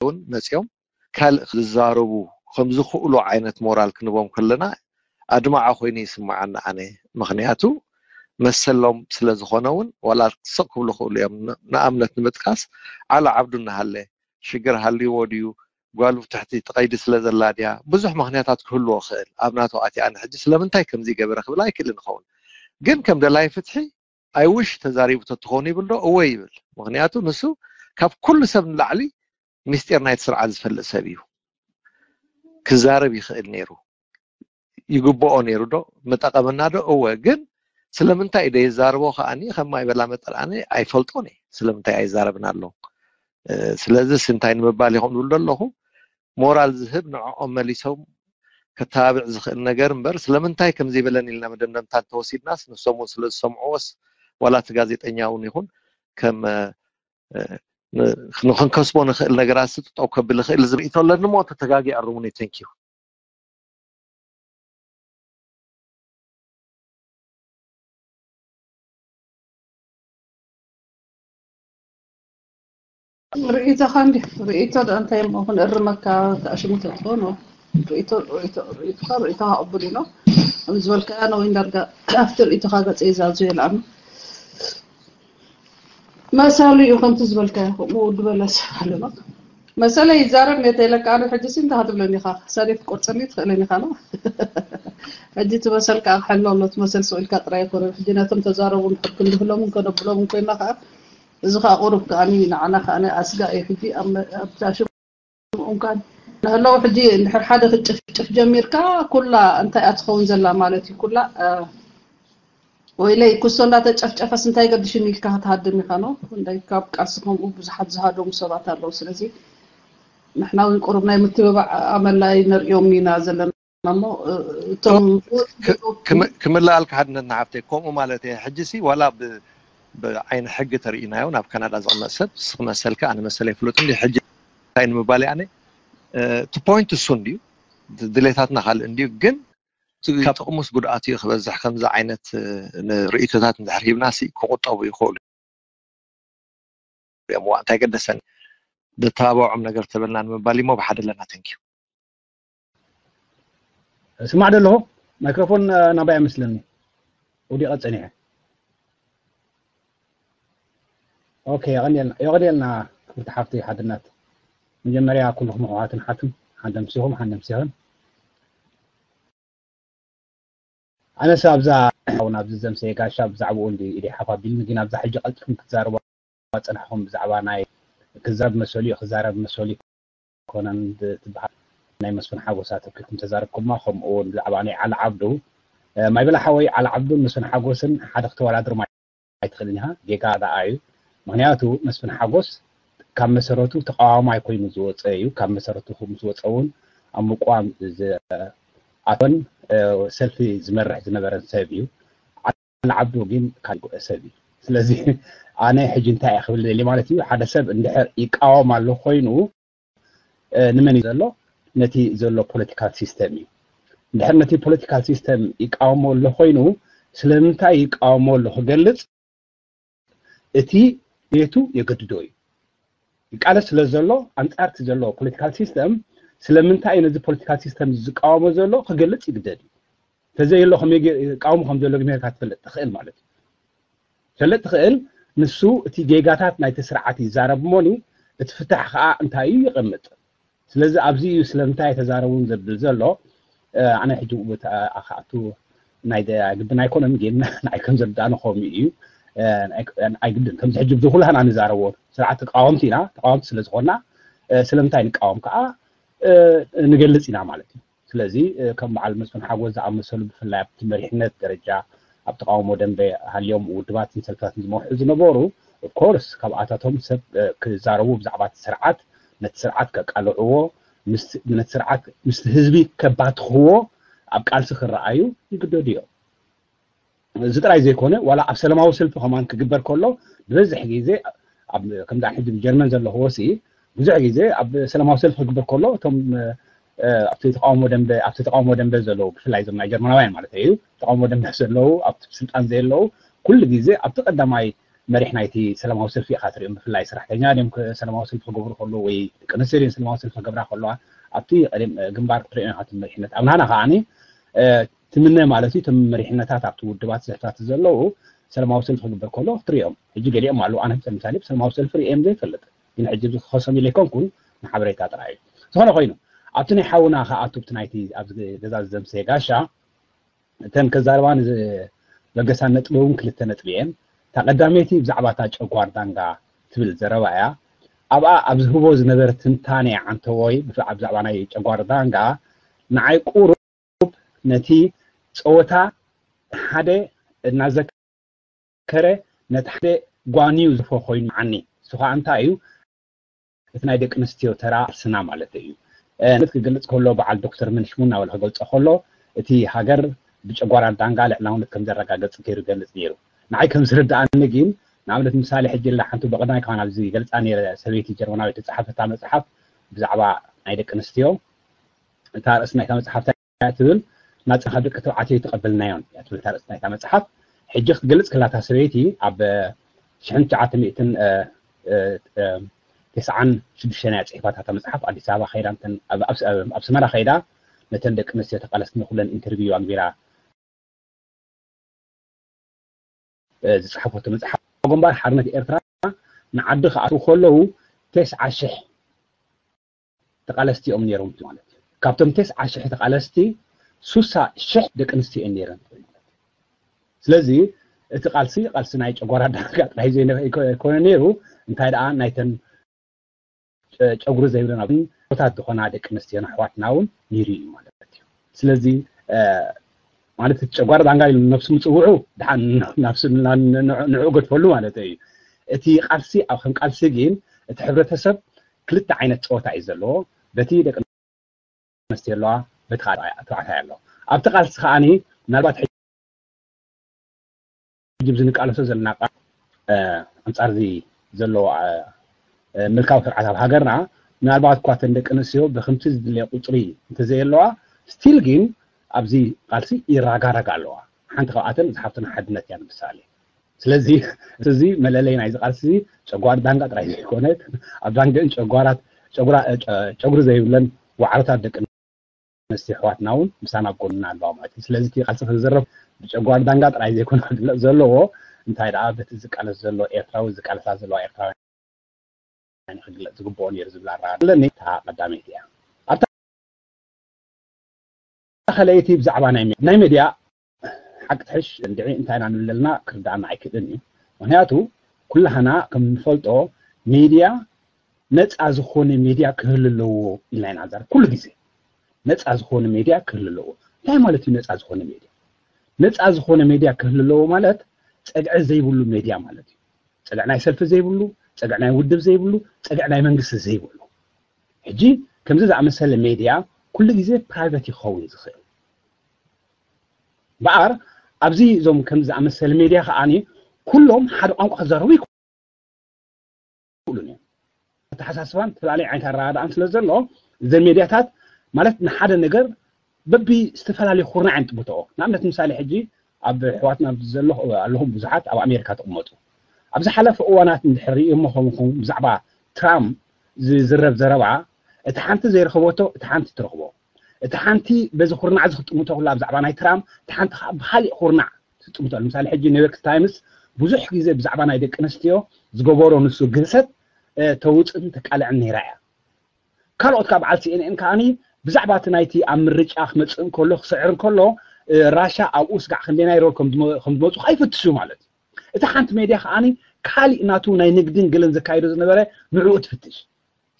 እውን መፂኦም ካልእ ዝዛረቡ ከም ዝኽእሉ ዓይነት ሞራል ክንቦም ከለና ኣድማዒ ኮይኑ ይስምዓኒ ኣነ። ምኽንያቱ መሰሎም ስለ ዝኾነ እውን ዋላ ስቕ ክብሉ ይኽእሉ እዮም። ንኣብነት ንምጥቃስ ዓሊ ዓብዱ እናሃለ ሽግር ሃልይዎ ድዩ፣ ጓሉ ትሕቲ እቲ ቀይዲ ስለ ዘላ ድያ፣ ብዙሕ ምኽንያታት ክህልዎ ይኽእል። ኣብ ናቱ ኣትየ ኣነ ሕጂ ስለምንታይ ከምዚ ገበረ ክብል ኣይክእልን ይኸውን። ግን ከም ደላይ ፍትሒ I wish ተዛሪቡ ተትኾኑ ይብል ዶ? እወ ይብል። ምኽንያቱ ንሱ ካብ ኩሉ ሰብ ንላዕሊ ሚስጢር ናይቲ ስርዓት ዝፈልጥ ሰብ እዩ። ክዛረብ ይኽእል ነይሩ። ይግብኦ ነይሩ ዶ? ምጠቐመና ዶ? እወ። ግን ስለምንታይ እዩ ደይዛርቦ ከኣኒ ከም ማይ በላ መጠን ኣነ ኣይፈልጦን እየ። ስለምንታይ ኣይዛረብን ኣሎ? ስለዚ እንታይ ንምባል ኢኹም ዝብል ዘለኹ ሞራል ዝህብ ንዕኦም መሊሶም ከተባብዕ ዝኽእል ነገር እምበር ስለምንታይ ከምዚ ይበለን ኢልና መደምደምታ እንተወሲድናስ ንሶም እውን ስለ ዝሰምዕዎስ ዋላ እቲ ጋዜጠኛ እውን ይኹን ከም ንክንከስቦ ንኽእል ነገራት ስጥጠው ከብል ይኽእል ዝብል ርእይቶ ኣለኒ እሞ ተተጋጊ ኣርሙኒ። Thank you። ርእይቶኻ እንዲ ርእይቶ ዶ እንታይ እሞ ክንእርመካ ተኣሽሙ ተትኾኑ ርእይቶ ርእይቶ ርእይቶኻ ርእይቶኻ ቅቡል ኢኖ ከም ዝበልካያ ነዊን ዳርጋ ኣብቲ ርእይቶኻ ገፀ ይዛዙ የልኣኑ መሰሉ እዩ ከምቲ ዝበልካዮ ከምኡ ውዲ በለስ ኣለማ መሰለ ይዛረብ ነተ ኢለካ ኣነ ሕጂ ሲ እንታይ ክትብለኒ ኢኻ ሰሌት ቆርፀኒ ትኽእለኒ ኢኻ ላ ሕጂ እቲ መሰል ከዓ ክሕሎ ኣሎ እቲ መሰል ስቕ ኢልካ ጥራይ ኣይኮነን ሕጂ ነቶም ተዛረቡ ንሕር ክንድህሎምን ከነብሎምን ኮይና ከዓ እዚ ከዓ ቁሩብ ከዓ ንዓና ከዓ ኣስጋ እዩ ሕጂ ኣብታ ሽምኦም ከዓ ንህለው ሕጂ እንድሕር ሓደ ክትጭፍጭፍ ጀሚርካ ኩላ እንታይ እያ ትኸውን ዘላ ማለት እዩ ኩላ ወይለይ ኩሶ እንዳተጨፍጨፈስ እንታይ ገድሽኒ ኢልካ ክትሃድም ኢኻ ኖ እንታይ ካብ ቃልሲ ከምኡ ብዙሓት ዝሃደሙ ሰባት ኣለዉ ስለዚ ንሕና እውን ቁሩብ ናይ ምትብባዕ ኣመል ኣይነርእዮም ኢና ዘለና እሞ፣ እ፣ እቶም ክምልኣልካ ሓድነት ንሓፍተይ፣ ከምኡ ማለት እየ። ሕጂ ሲ ዋላ ብ- ብዓይኒ ሕጊ ተርእናዮ ናብ ካናዳ ዝቕመጥ ሰብ ንስኺ መሰልኪ ኣነ መሰለይ ፍሉጥ እንዲ ሕጂ እንታይ ንምባል ኣነ ቱ ፖይንት እሱ እንድዩ፣ ድሌታትና ካልእ እንድዩ። ግን ካብ ጥቕሙስ ጉድኣቱ እዩ ክበዝሕ። ከምዚ ዓይነት እ፣ ንርእይቶታት እንድሕር ሂብና ሲ ክቑጠቡ ይኽእሉ እዮም። ዋ እንታይ ገደሰኒ፣ ደተባብዖም ነገር ተበልና ንምባል እሞ ብሓደ ኣለና። ተንኪዩ። ስማዕ ዶ ኣለኹ? ማይክሮፎን ናባይ መስለኒ ወዲቐ ጸኒሐ። ኦኬ፣ የቐንየልና፣ የቐንየልና ክብርቲ ሓፍቲ ሓድነት። መጀመርያ ኩልኹም ኣሕዋትን ሓትን ሓንደምሲኹም ሓንደምሲኽን። ኣነስ ኣብዛ ሓውና ኣብዚ ዘምሰየ ጋሻ ብዛዕባኡ እንዲ ኢደ ሓፍ ኣቢልኒ፣ ግን ኣብዛ ሕጂ ቀልጢፍኩም ክትዛረቡ ጸናሕኹም ብዛዕባ ናይ ክዛረብ መሰሉ እዩ፣ ክዛረብ መሰሉ ኣይኮነን ትበሃል ናይ መስፍን ሓጎስ ኣተኪርኩም ተዛረብኩማ። ከምኡ እውን ብዛዕባ ናይ ዓሊ ዓብዱ፣ እ፣ ማይ በላ ሓወይ፣ ዓሊ ዓብዱን መስፍን ሓጎስን ሓደ ክተወዳድርማ ኣይትኽእልን ኢኻ። ጌጋ ደኣ እዩ። ምኽንያቱ መስፍን ሓጎስ ካብ መሰረቱ ተቃዋማይ ኮይኑ ዝወፀ እዩ። ካብ መሰረቱ ምስ ወፀ እውን ኣብ ምቋም ዝኣተወን፣ እ፣ ሰልፊ ዝመርሕ ዝነበረን ሰብ እዩ። ዓሊ ዓብዱ ግን ካልእ ሰብ እዩ። ስለዚ ኣነ ሕጂ እንታይ እየ ክብል ደልየ ማለት እዩ፣ ሓደ ሰብ እንድሕር ይቃወም ኣሎ ኮይኑ፣ እ፣ ንመን እዩ ዘሎ? ነቲ ዘሎ ፖለቲካል ሲስተም እዩ። እንድሕር ነቲ ፖለቲካል ሲስተም ይቃወሞ ኣሎ ኮይኑ፣ ስለምንታይ ይቃወሞ ኣሎ ክገልጽ እቲ ቤቱ የገድዶ እዩ። ይቃለስ ስለ ዘሎ፣ ኣንጻር እቲ ዘሎ ፖለቲካል ሲስተም፣ ስለምንታይ እዩ ነዚ ፖለቲካል ሲስተም ዝቃወሞ ዘሎ ክገልጽ ይግደድ እዩ። ተዘየሎ ከመይ ገ-፣ ይቃወሞ ከም ዘሎ ጌርካ ትፈልጥ ትኽእል ማለት እዩ። ትፈልጥ ትኽእል፣ ንሱ እቲ ጌጋታት ናይቲ ስርዓት ይዛረብ እሞኒ፣ እቲ ፍታሕ ከዓ እንታይ እዩ ይቐምጥ። ስለዚ ኣብዚ እዩ ስለምንታይ ተዛረቡን ዘብል ዘሎ። እ፣ ኣነ ሕጂ ውት ኣኻኣቱ ናይ ደ-፣ ግድን ኣይኮነን፣ ግን ንዓይ ከም ዘርዳእኒ ከምኡ እዩ። እ፣ ናይ-፣ ኣይግድን ከምዚ ሕጂ ብዚ ኩላህና ንዛረቦ ስርዓት ተቃወምቲ ኢና፣ ተቃወምቲ ስለ ዝኾንና፣ እ፣ ስለምንታይ ንቃወም ከዓ፣ እ፣ ንገልጽ ኢና ማለት እዩ። ስለዚ፣ እ፣ ከም በዓል መስፍን ሓጎስ ዝኣመሰሉ ብፍላይ ኣብቲ መሪሕነት ደረጃ ኣብ ተቃውሞ ደንበ ሃልዮም ውድባትን ሰልፍታትን ዝመርሑ ዝነበሩ፣ ኦፍኮርስ ካብኣታቶም ሰብ፣ እ፣ ክዛረቡ ብዛዕባ እቲ ስርዓት፣ ነቲ ስርዓት ከቃልዕዎ፣ ምስ-፣ ነቲ ስርዓት ምስቲ ህዝቢ ከባትኽዎ ኣብ ቃልሲ ክረኣዩ ይግደዱ እዮም። እዚ ጥራይ ዘይኮነ ዋላ ኣብ ሰላማዊ ሰልፊ ከማን ክግበር ከሎ ዝበዝሕ ግዜ ኣብ ከምዛ ሕጂ ብጀርመን ዘለኽዎ ሲ ብዙሕ ግዜ ኣብ ሰላማዊ ሰልፊ ክግበር ከሎ እቶም፣ እ፣ ኣብቲ ተቃውሞ ደንበ፣ ኣብቲ ተቃውሞ ደንበ ዘለዉ ብፍላይ እዞም ናይ ጀርመናውያን ማለት እዩ ተቃውሞ ደንበ ዘለዉ ኣብቲ ስልጣን ዘየለዉ ኩሉ ግዜ ኣብቲ ቀዳማይ መሪሕ ናይቲ ሰላማዊ ሰልፊ ኢኻ ትሪኦም። ብፍላይ ሰራሕተኛ ድዮም ሰላማዊ ሰልፊ ክገብሩ ከለዉ ወይ ደቂ ኣንስትዮ ድዮም ሰላማዊ ሰልፊ ክገብራ ከለዋ ኣብቲ ቀደም፣ እ፣ ግንባር ክትሪኦ ኢኻ እቲ መሪሕነት። ኣብ ናህና ከዓኒ፣ እ፣ ትምነ ማለት እዩ። እቶም መሪሕነታት ኣብቲ ውድባት ዘሕታት ዘለዉ ሰላማዊ ሰልፊ ክግበር ከሎ ክትሪኦም። ሕጂ ገሊኦም ኣለዉ። ኣነ ምሳሌ ብሰላማዊ ሰልፊ ርእዮም ዘይፈልጥ። ግን ሕጂ እዚ ክኸሶም ኢለ ኣይኮንኩን፣ ንሓበሬታ ጥራይ እዩ። ዝኾነ ኮይኑ፣ ኣብቲ ናይ ሓውና ክኣቱ ኣብቲ ናይቲ ኣብዚ ገዛ ዝዘምሰየ ጋሻ፣ እተን ከዛርባ ንዝበገሳ ነጥቢ እውን ክልተ ነጥቢ እየን። እታ ቀዳመይቲ ብዛዕባ እታ ጨጓር ዳንጋ ትብል ዘረባ እያ። ኣብኣ ኣብ ዝህቦ ዝነበረ ትንታነ ዓንተቦይ ብዛዕባ ናይ ጨጓር ዳንጋ ንዓይ ቁሩብ ነቲ ጸወታ ሓደ እናዘከረ ነቲ ሓደ ጓንዩ ዝፎ ኮይኑ መዓኒ። እሱ ከዓ እንታይ እዩ? እቲ ናይ ደቂ ኣንስትዮ ተራ ቃልስና ማለት እዩ። እ፣ ክገልጽ ከሎ በዓል ዶክተር መንሽሙ እናበለ ክገልጾ ከሎ እቲ ሃገር ብጨጓራ ዳንጋ ልዕላውነት ከም ዘረጋገጽ ገይሩ ይገልጽ ነይሩ። ንዓይ ከም ዝርድኣኒ ግን ንኣብነት ምሳሌ ሕጂ ላ ሓንቲ ብቐዳማይ ከማን ኣብዚ ይገልጻ ነይረ ሰበይቲ ጀርመናዊት ዝጸሓፈታ መጽሓፍ ብዛዕባ ናይ ደቂ ኣንስትዮ እታ ርእሲ ናይታ መጽሓፍ እንታይ እያ ትብል? ናጽና ካብ ደቂ ተባዕትዮ ኣይተቐበልናዮን እያ ትብል እታ ርእሲ ናይታ መጽሓፍ። ሕጂ ክትገልጽ ከላ እታ ሰበይቲ ኣብ ሽሕን ትሽዓተ ሚእትን፣ እ፣ እ፣ እ፣ ተስዓን ሽዱሽተን እያ ጽሒፋታ እታ መጽሓፍ። ኣዲስ ኣበባ ከይዳ እንተን ኣብ፣ ኣብ፣ ኣብ ኣስመራ ከይዳ ነተን ደቂ ኣንስትዮ ተቃለስቲ ንኩለን ኢንተርቪው ኣግቢራ፣ እ፣ ዝጸሓፈቶ መጽሓፍ። ግንባር ሓርነት ኤርትራ ንዓዲ ክኣትዉ ከለዉ ተስዓ ሽሕ ተቃለስቲ እዮም ነይሮም ማለት እዩ። ካብቶም ተስዓ ሽሕ ተቃለስቲ ሱሳ ሽሕ ደቂ ኣንስትዮ እየን ነይረን ማለት እዩ። ስለዚ እቲ ቃልሲ፣ ቃልሲ ናይ ጨጓራ ዳርጋ ጥራይ ዘይነ-፣ ኣይኮ-፣ ኣይኮነ ነይሩ፣ እንታይ ደኣ ናይተን ጨ-፣ ጨጉሪ ዘይብለን ኣብ ቦታት ዝኾና ደቂ ኣንስትዮና ኣሕዋትና እውን ነይሩ እዩ ማለት እዩ። ስለዚ፣ እ፣ ማለት እቲ ጨጓራ ዳንጋ ኢሉ ነብሱ ምጽውዑ ደሓን ናብሱ ን-፣ ን-፣ ንዕኡ ገድፈሉ ማለት እዩ። እቲ ቃልሲ ኣብ ከም ቃልሲ ግን እቲ ሕብረተሰብ ክልተ ዓይነት ፀወታ እዩ ዘለዎ። በቲ ደቂ ኣንስትዮ ኣለዋ፣ በቲ ካልኣይ ተባዕታይ ኣሎ። ኣብቲ ቃልሲ ከዓኒ ምናልባት ሕጂ ንቃለሶ ዘለና ቃል ኣንፃር እዚ ዘሎ ምልካዊ ስርዓት ኣብ ሃገርና ምናልባት እኳ ተን ደቂ ኣንስትዮ ብክምቲ ዝድለ ቁፅሪ እንተዘየለዋ ስቲል ግን ኣብዚ ቃልሲ ይራጋረጋ ኣለዋ። ሓንቲ ካብኣተን ዝሓፍትና ሓድነት እያ ንምሳሌ። ስለዚ እዚ መለለይ ናይዚ ቃልሲ እዚ ጨጓር ዳንጋ ጥራይ ዘይኮነት ኣብ ዳንገን ጨጓራት ጨጉሪ ዘይብለን ዋዕሮታት ደቂ ኣንስትዮ ኣሕዋትና እውን ምሳና ኣብ ጎንና ኣለዋ ማለት እዩ። ስለዚ እቲ ቃልሲ ክዝረብ ብጨጓር ዳንጋ ጥራይ ዘይኮነ ክግለፅ ዘለዎ እንታይ ደኣ በቲ ዝቃለስ ዘሎ ኤርትራዊ ዝቃለሳ ዘለዋ ኤርትራውያን ክግለፅ ዝግብኦ ነይሩ ዝብል ኣረኣእያ ኣለኒ። እታ ቀዳመይቲ እያ። ኣብታ ካልኣይቲ ብዛዕባ ናይ ሜ- ናይ ሜድያ ሓቂ ትሕሽ እንድዒ እንታይ ኢና ንብል ዘለና ክርዳኣና ኣይክእልን እዩ። ምክንያቱ ኩላህና ከም እንፈልጦ ሜድያ ነፃ ዝኾነ ሜድያ ክህሉ ኣለዎ ኢልና ኢና ንዛረብ ኩሉ ግዜ። ነፃ ዝኾነ ሜድያ ክህሉ ኣለዎ። እንታይ ማለት እዩ ነፃ ዝኾነ ሜድያ? ነፃ ዝኾነ ሜድያ ክህሉ ኣለዎ ማለት ፀግዒ ዘይብሉ ሜድያ ማለት እዩ። ፀግዒ ናይ ሰልፊ ዘይብሉ፣ ፀግዒ ናይ ውድብ ዘይብሉ፣ ፀግዒ ናይ መንግስቲ ዘይብሉ። ሕጂ ከምዚ ዝኣመሰለ ሜድያ ኩሉ ግዜ ፕራይቬት ይኸውን ዝኽእል። በኣር ኣብዚ እዞም ከምዚ ዝኣመሰለ ሜድያ ከዓኒ ኩሎም ሓደ ቋንቋ ክዛረቡ ይክእሉን እዮም። ኣተሓሳስባን ዝተፈላለዩ ዓይነት ኣረዳድኣን ስለ ዘሎ እዘን ሜድያታት ማለት ንሓደ ነገር በቢ ዝተፈላለዩ ኩርናዕ እየን ጥምትኦ። ንኣብነት ምሳሌ ሕጂ ኣብ ኣሕዋትና ዘለኹ ኣለኹም ብዙሓት ኣብ ኣሜሪካ ትቕመጡ። ኣብ ዝሓለፈ እዋናት እንድሕር ርእዮሞ ከምኹም ብዛዕባ ትራምፕ ዝዝረብ ዘረባ እቲ ሓንቲ ዘይረኸበቶ እቲ ሓንቲ ትረኽቦ። እቲ ሓንቲ በዚ ኩርናዕ እዚ ክጥምቶ ክላ ብዛዕባ ናይ ትራምፕ እቲ ሓንቲ ከዓ ብካሊእ ኩርናዕ ትጥምቶ። ንምሳሌ ሕጂ ኒውዮርክ ታይምስ ብዙሕ ግዜ ብዛዕባ ናይ ደቂ ኣንስትዮ ዝገበሮ ንሱ ግህሰት ተውፅእን ተቃልዕን ነይራ እያ። ካልኦት ካብ በዓል ሲኤንኤን ከዓኒ ብዛዕባ እቲ ናይቲ ኣብ ምርጫ ክመፅእ እንከሎ ክስዕር እንከሎ ራሻ ኣብኡ ስጋዕ ክንደይ ናይ ሮል ከም ዝመፁ ከዓ ይፍትሹ ማለት እዩ። እቲ ሓንቲ ሜድያ ከዓኒ ካሊእ ናቱ ናይ ንግድን ገለን ዘካይዶ ዝነበረ ንዕኡ ትፍትሽ።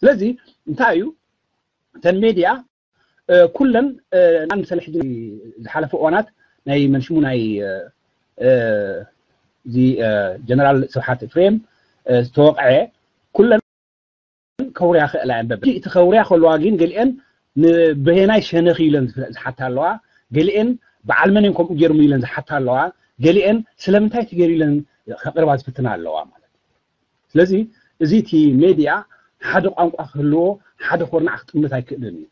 ስለዚ እንታይ እዩ እተን ሜድያ ኩለን ንኣን ሰለ ሕጂ ዝሓለፈ እዋናት ናይ መንሽሙ ናይ እዚ ጀነራል ስብሓት ኤፍሬም ዝተወቕዐ ኩለን ከውርያ ክእላ እየን በብ እቲ ከውርያ ከለዋ ግን ገሊአን ንበየናይ ሸነኽ ኢለን ዝሓታ ኣለዋ። ገሊአን በዓል መን እዮም ከምኡ ገይርሙ ኢለን ዝሓታ ኣለዋ። ገሊአን ስለምንታይ ትገይሩ ኢለን ከቅርባ ዝፍትና ኣለዋ ማለት እዩ። ስለዚ እዚ እቲ ሜድያ ሓደ ቋንቋ ክህልዎ ሓደ ኮርናዕ ክጥምት ኣይክእልን እዩ።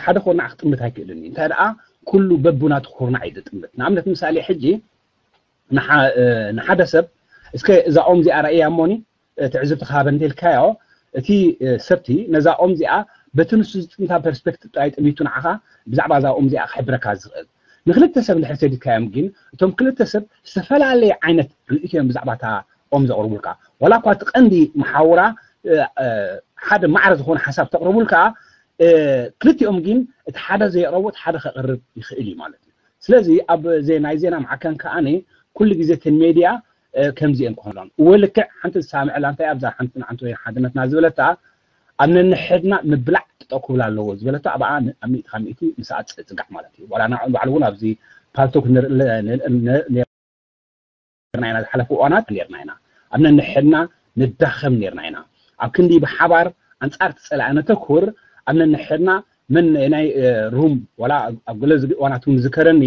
ሓደ ኮርናዕ ክጥምት ኣይክእልን እዩ። እንታይ ደኣ ኩሉ በብናቱ ኮርናዕ እዩ ዝጥምት። ንኣብነት ምሳሌ ሕጂ ንሓደ ሰብ እስከ እዛ ኦም እዚኣ ራእያ እሞኒ ትዕዝብቲ ክሃበ እንተልካዮ እቲ ሰብቲ ነዛ ኦም እዚኣ በቲ ንሱ ዝጥምታ ፐርስፔክቲቭ ጥራይ ጥሚቱ ንዓኻ ብዛዕባ እዛ ኦም እዚኣ ክሕብረካ ዝኽእል ንክልተ ሰብ እንድሕር ሰዲድካዮም ግን እቶም ክልተ ሰብ ዝተፈላለየ ዓይነት ርእይቶ እዮም ብዛዕባ እታ ኦም ዘቕርቡልካ ዋላ እኳ እቲ ቀንዲ መሓውራ ሓደ ማዕረ ዝኾነ ሓሳብ ተቕርቡልካ ክልቲኦም ግን እቲ ሓደ ዘየቕረቡ እቲ ሓደ ከቕርብ ይኽእል እዩ ማለት እዩ። ስለዚ ኣብ ናይ ዜና ማዕከን ከዓኒ ኩሉ ግዜ እተን ሜድያ ከምዚአን ክኾናን እወ ልክዕ ሓንቲ ዝሳምዐላ እንታይ ኣብዛ ሓንቲ ንዓንተ ወይ ሓድነትና ዝበለታ ኣብ ነንሕድና ምብላዕ ጥጠው ክብል ኣለዎ ዝበለቶ ኣብኣ ኣብ ሚእቲ ካብ ሚእቲ ምስኣ ፅጋዕ ማለት እዩ ዋላ ንዕኡ ባዕሉ እውን ኣብዚ ፓልቶክ ነርና ኢና ዝሓለፉ እዋናት ነርና ኢና ኣብ ነንሕድና ንዳኸም ነርና ኢና ኣብ ክንዲ ብሓባር ኣንፃር ትፀላእ ነተኩር ኣብ ነንሕድና መን ናይ ሩም ዋላ ኣብ ገለ ዝግ እዋናት እውን ዝከረኒ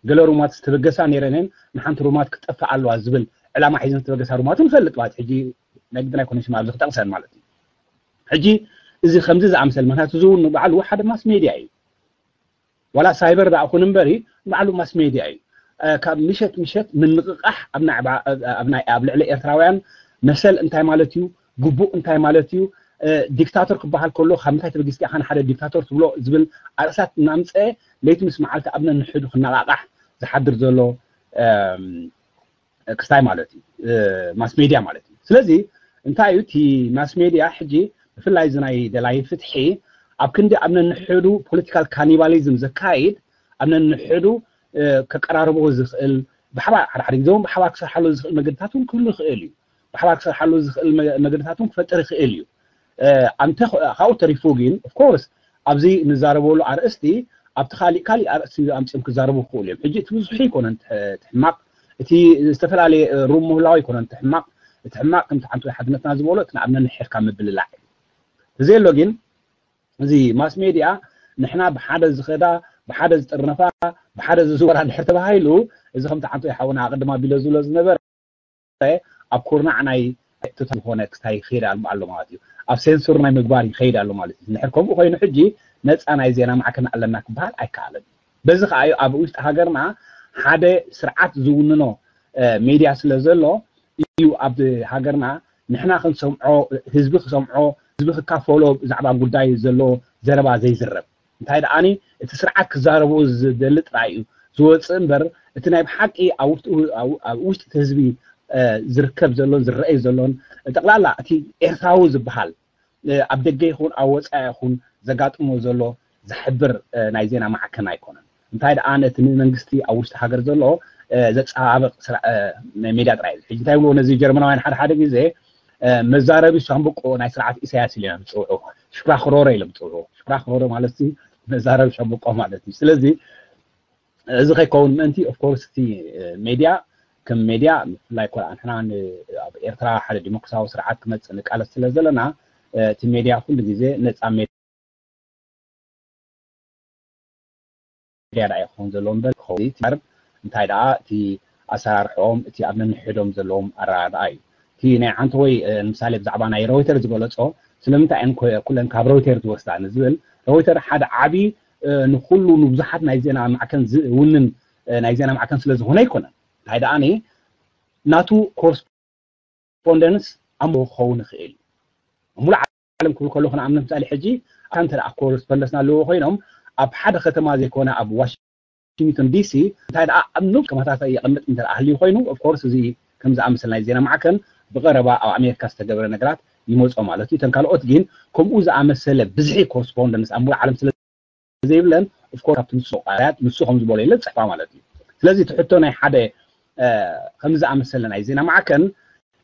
ገለ ሩማት ዝተበገሳ ነይረንን ንሓንቲ ሩማት ክጠፍእ ኣለዋ ዝብል ዕላማ ሒዘን ዝተበገሳ ሩማት ንፈልጥ ማለት ሕጂ ናይ ግድና ኣይኮነሽም ኣብዚ ክጠቕሰን ማለት እዩ ሕጂ እዚ ከምዚ ዝኣምሰል ምክንያቱ እዚ እውን ባዕሉ ሓደ ማስ ሜድያ እዩ ዋላ ሳይበር ደኣ ኩን እምበሪ ባዕሉ ማስ ሜድያ እዩ ካብ ምሸት ምሸት ምንቕቓሕ ኣብ ልዕሊ ኤርትራውያን መሰል እንታይ ማለት እዩ ግቡእ እንታይ ማለት እዩ ዲክታቶር ክበሃል ከሎ ካብ ምንታይ ተበጊስካ ኢኻ ንሓደ ዲክታቶር ትብሎ ዝብል ኣርእስታት እናምፀአ ለይቲ ምስ መዓልቲ ኣብ ነንሕዱ ክነቓቓሕ ዝሓድር ዘሎ ክስታይ ማለት እዩ ማስ ሜድያ ማለት እዩ ስለዚ እንታይ እዩ እቲ ማስ ሜድያ ሕጂ ብፍላይ እዚ ናይ ደላይ ፍትሒ ኣብ ክንዲ ኣብ ነንሕዱ ፖለቲካል ካኒባሊዝም ዘካይድ ኣብ ነንሕዱ ከቀራርቦ ዝኽእል ብሓባር ሓደ ሓደ ግዜ እውን ብሓባር ክሰርሓሉ ዝኽእል መገድታት እውን ክህሉ ይኽእል እዩ ብሓባር ክሰርሓሉ ዝኽእል መገድታት እውን ክፈጥር ይኽእል እዩ ኣንተ ካብኡ ተሪፉ ግን ኦፍኮርስ ኣብዚ ንዛረበሉ ኣርእስቲ ኣብቲ ካሊእ ካሊእ ኣርእስቲ ኣምፅኦም ክዛረቡ ክኽእሉ እዮም ሕጂ እቲ ብዙሑ ይኮነን ሕማቅ እቲ ዝተፈላለየ ሩም ምህላው ኣይኮነን እቲ ሕማቕ። እቲ ሕማቕ ከምቲ ሓንቲ ወይ ሓድነትና ዝበሎ እቲ ንኣብነት ንሕርካ ምብልላዕ እዩ። እዚ ኣሎ ግን እዚ ማስ ሜድያ ንሕና ብሓደ ዝኸዳ፣ ብሓደ ዝጥርነፋ፣ ብሓደ ዝዝወራ ድሕር ተባሂሉ፣ እዚ ከምቲ ሓንቲ ወይ ሓውና ኣቐድማ ቢሎ ዝብሎ ዝነበረ ኣብ ኩርናዕ ናይ ዝኾነ ክስታይ ይኸይድ ኣሎ ኣሎ ማለት እዩ። ኣብ ሴንሱር ናይ ምግባር ይኸይድ ኣሎ ማለት እዩ። ንድሕር ከምኡ ኮይኑ ሕጂ ነፃ ናይ ዜና ማዕከን ኣለና ክበሃል ኣይከኣልን። በዚ ከዓ እዩ ኣብ ውሽጢ ሃገርና ሓደ ስርዓት ዝውንኖ ሜድያ ስለ ዘሎ እዩ ኣብ ሃገርና ንሕና ክንሰምዖ፣ ህዝቢ ክሰምዖ፣ ህዝቢ ክካፈሎ ብዛዕባ ጉዳይ ዘሎ ዘረባ ዘይዝረብ። እንታይ ደኣኒ እቲ ስርዓት ክዛረቦ ዝደሊ ጥራይ እዩ ዝወፅእ እምበር እቲ ናይ ብሓቂ ኣብ ውሽጢ እቲ ህዝቢ ዝርከብ ዘሎን ዝረኣይ ዘሎን ጠቕላላ እቲ ኤርትራዊ ዝበሃል ኣብ ደገ ይኹን ኣብ ወፃኢ ይኹን ዘጋጥሞ ዘሎ ዝሕብር ናይ ዜና ማዕከን ኣይኮነን። እንታይ ደኣ ነቲ ንመንግስቲ ኣብ ውሽጢ ሃገር ዘሎ ዘፀባብቕ ናይ ሜድያ ጥራይ እዩ። ሕጂ እንታይ ብልዎ ነዚ ጀርመናውያን ሓደ ሓደ ግዜ መዛረቢ ሻምብቆ ናይ ስርዓት ኢሳያስ ኢሎም ዝፅውዑ፣ ሽኩራ ክሮረ ኢሎም ዝፅውዑ። ሽኩራ ክሮረ ማለት መዛረቢ ሻምብቆ ማለት እዩ። ስለዚ እዚ ከይከውን ምእንቲ ኦፍኮርስ እቲ ሜድያ ከም ሜድያ ብፍላይ ኮ ንሕና ኣብ ኤርትራ ሓደ ዲሞክራሲያዊ ስርዓት ክመፅእ ንቃለስ ስለ ዘለና እቲ ሜድያ ኩሉ ግዜ ነፃ ሜድያ ደኣ ይኸውን ዘሎ እምበር ክኸውን እንታይ ደኣ እቲ ኣሰራርሕኦም እቲ ኣብ ነንሕዶም ዘለዎም ኣረዳድኣ እዩ። እቲ ናይ ዓንተወይ ምሳሌ ብዛዕባ ናይ ሮይተር ዝገለፆ ስለምንታይ እየን ኩለን ካብ ሮይተር ዝወስዳ ንዝብል ሮይተር ሓደ ዓብዪ ንኩሉ ንብዙሓት ናይ ዜና ማዕከን ዝውንን ናይ ዜና ማዕከን ስለ ዝኾነ ኣይኮነን። እንታይ ደኣ ናቱ ኮረስፖንደንስ ኣሞ ክኸውን ይኽእል እዩ። ሙሉ ዓለም ክብል ከለኹ ንኣብነት ምሳሌ ሕጂ ኣታ እንተ ደኣ ኮረስፖንደንስ ኣለዎ ኮይኖም ኣብ ሓደ ከተማ ዘይኮነ ኣብ ዋሽንግተን ዲሲ እንታይ ደኣ ኣብ ንኡስ ከማታት የቐምጥ እንተ ደኣ ሃልዩ ኮይኑ ኦፍኮርስ እዚ ከም ዝኣመሰለ ናይ ዜና ማዕከን ብቐረባ ኣብ ኣሜሪካ ዝተገበረ ነገራት ይመጾ ማለት እዩ። እተን ካልኦት ግን ከምኡ ዝኣመሰለ ብዝሒ ኮረስፖንደንስ ኣብ ሙሉ ዓለም ስለ ዘይብለን ኦፍኮርስ ካብቲ ንሱ ቃላት ንሱ ከም ዝበሎ ኢለ ዝፅሕፋ ማለት እዩ። ስለዚ እቲ ሕቶ ናይ ሓደ ከምዚ ዝኣመሰለ ናይ ዜና ማዕከን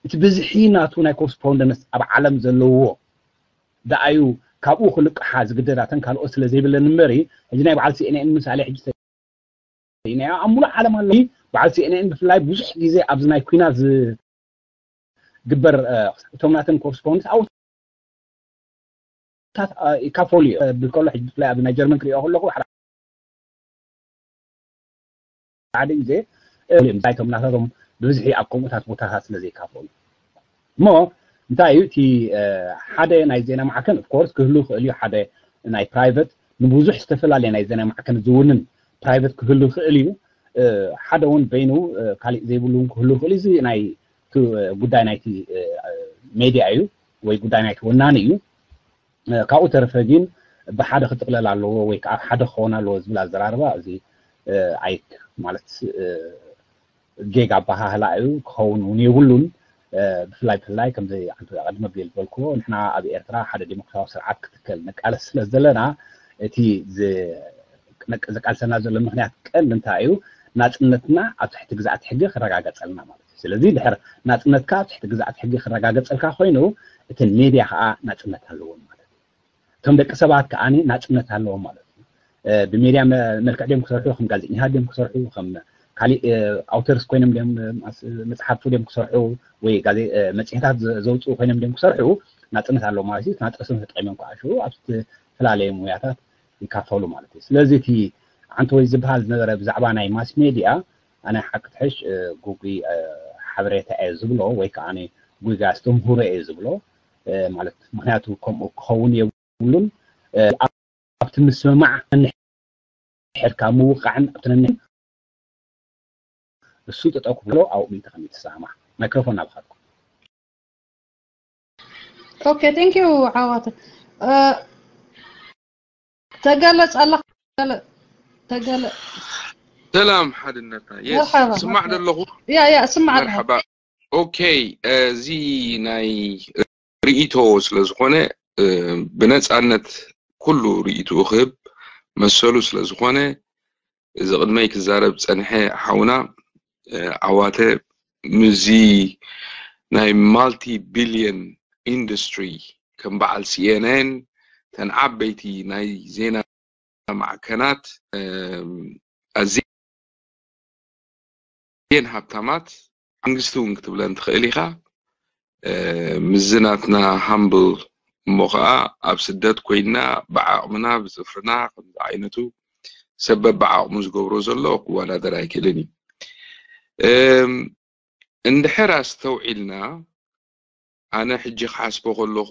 እቲ ብዝሒ ናቱ ናይ ኮረስፖንደንስ ኣብ ዓለም ዘለዎ ደኣዩ ካብኡ ክልቅሓ ዝግደዳተን ካልኦት ስለ ዘይብለን እምበሪ ሕጂ ናይ በዓል ሲኤንኤን ምሳሌ ሕጂ ናይ ኣብ ሙሉ ዓለም ኣሎ በዓል ሲኤንኤን ብፍላይ ብዙሕ ግዜ ኣብዚ ናይ ኩናት ዝግበር እቶም ናተን ኮረስፖንደንስ ኣብታት ይካፈሉ እዩ ብል ከሎ ሕጂ ብፍላይ ኣብ ናይ ጀርመን ክሪኦ ከለኹ ሓደ ግዜ እቶም ናታቶም ብብዝሒ ኣብ ከምኡታት ቦታታት ስለ ዘይካፈሉ እሞ እንታይ እዩ እቲ ሓደ ናይ ዜና ማዕከን ኦፍኮርስ ክህሉ ይኽእል እዩ ሓደ ናይ ፕራይቨት ንብዙሕ ዝተፈላለየ ናይ ዜና ማዕከን ዝውንን ፕራይቨት ክህሉ ይኽእል እዩ ሓደ እውን በይኑ ካሊእ ዘይብሉ እውን ክህሉ ይኽእል እዚ ናይ ጉዳይ ናይቲ ሜድያ እዩ ወይ ጉዳይ ናይቲ ወናኒ እዩ ካብኡ ተረፈ ግን ብሓደ ክጥቅለል ኣለዎ ወይ ከዓ ሓደ ክኸውን ኣለዎ ዝብል ኣዘራርባ እዚ ኣይክ ማለት ጌጋ ኣበሃህላ እዩ ክኸውን እውን የብሉን ብፍላይ ብፍላይ ከምዚ ኣንተ ኣቐድመ ብየ ዝበልክዎ ንሕና ኣብ ኤርትራ ሓደ ዲሞክራሲያዊ ስርዓት ክትከል ንቃለስ ስለ ዘለና እቲ ዘቃልሰና ዘሎ ምክንያት ቀንዲ እንታይ እዩ ናፅነትና ኣብ ትሕቲ ግዛኣት ሕጊ ክረጋገፀልና ማለት እዩ ስለዚ ድሕር ናፅነትካ ኣብ ትሕቲ ግዛኣት ሕጊ ክረጋገፀልካ ኮይኑ እተን ሜድያ ከዓ ናፅነት ኣለዎም ማለት እዩ እቶም ደቂ ሰባት ከዓ ናፅነት ኣለዎም ማለት እዩ ብሜድያ መልክዕ ድም ክሰርሑ ከም ጋዜጠኛታት ድም ክሰርሑ ከም ካሊእ ኣውተርስ ኮይኖም ድም መፅሓፍቲ ድም ክሰርሑ ወይ መፅሄታት ዘውፅኡ ኮይኖም ድም ክሰርሑ ናፅነት ኣለዎም ማለት እዩ ናፅነቶም ተጠቂሞም ከዓ ሽዑ ኣብ ዝተፈላለየ ሙያታት ይካፈሉ ማለት እዩ ስለዚ እቲ ዓንተወይ ዝበሃል ዝነበረ ብዛዕባ ናይ ማስ ሜድያ ኣነ ሓቂ ትሕሽ ጉጉይ ሓበሬታ እየ ዝብሎ ወይ ከዓ ጉጋ ኣስተምህሮ እየ ዝብሎ ማለት ምክንያቱ ከምኡ ክኸውን የብሉን ኣብቲ ምስምማዕ ሕድካ ምውቃዕን ኣብቲ ነንሕ እሱ ጠጠው ክብሎ ኣብኡ ሚልቲ ከሚት ተሰማማዕ ማይክሮፎን ናብኻትኩም ኦኬ ቴንክ ዩ ዓዋተ ተገለጽ ኣለኻ ተገለ ሰላም ሓድነትና የስ መርሓባ፣ ስማዕ መርሓባ። ደለኹ ያ ያ ስማዕ ኣለኻ መርሓባ ኦኬ እዚ ናይ ርእይቶ ስለ ዝኾነ ብነፃነት ኩሉ ርእይትኡ ክህብ መሰሉ ስለ ዝኾነ እዚ ቅድመይ ክዛረብ ፀንሐ ሓውና ዓዋተ ምዚ ናይ ማልቲ ቢልዮን ኢንዱስትሪ ከም በዓል ሲኤንኤን ተን ዓበይቲ ናይ ዜና ማዕከናት ኣዚ ኣዝየን ሃብታማት፣ መንግስቲ እውን ክትብለን ትኽእል ኢኻ። ምስዚ ናትና ሃምብል እሞ ከዓ ኣብ ስደት ኮይና ብዓቕምና ብፅፍርና ከምዚ ዓይነቱ ሰብ በብዓቕሙ ዝገብሮ ዘሎ ክወዳደር ኣይክእልን እዩ። እንድሕር ኣስተውዒልና ኣነ ሕጂ ክሓስቦ ከለኹ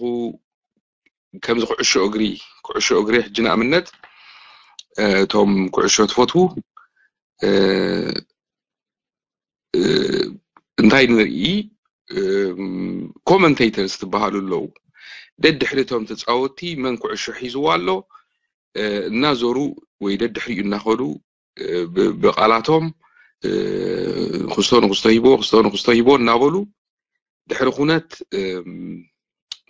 ከምዚ ኩዕሾ እግሪ ኩዕሾ እግሪ ሕጂ ንኣብነት እቶም ኩዕሾ ትፈትዉ እንታይ ንርኢ ኮመንቴተርስ ትበሃሉ ኣለዉ። ደድሕሪ እቶም ተፃወትቲ መን ኩዕሾ ሒዝዋ ኣሎ እናዞሩ ወይ ደድሕሪኡ እናኸዱ ብቃላቶም ክስቶ ንክስቶ ሂቦ ክስቶ ንክስቶ ሂቦ እናበሉ ድሕሪ ኩነት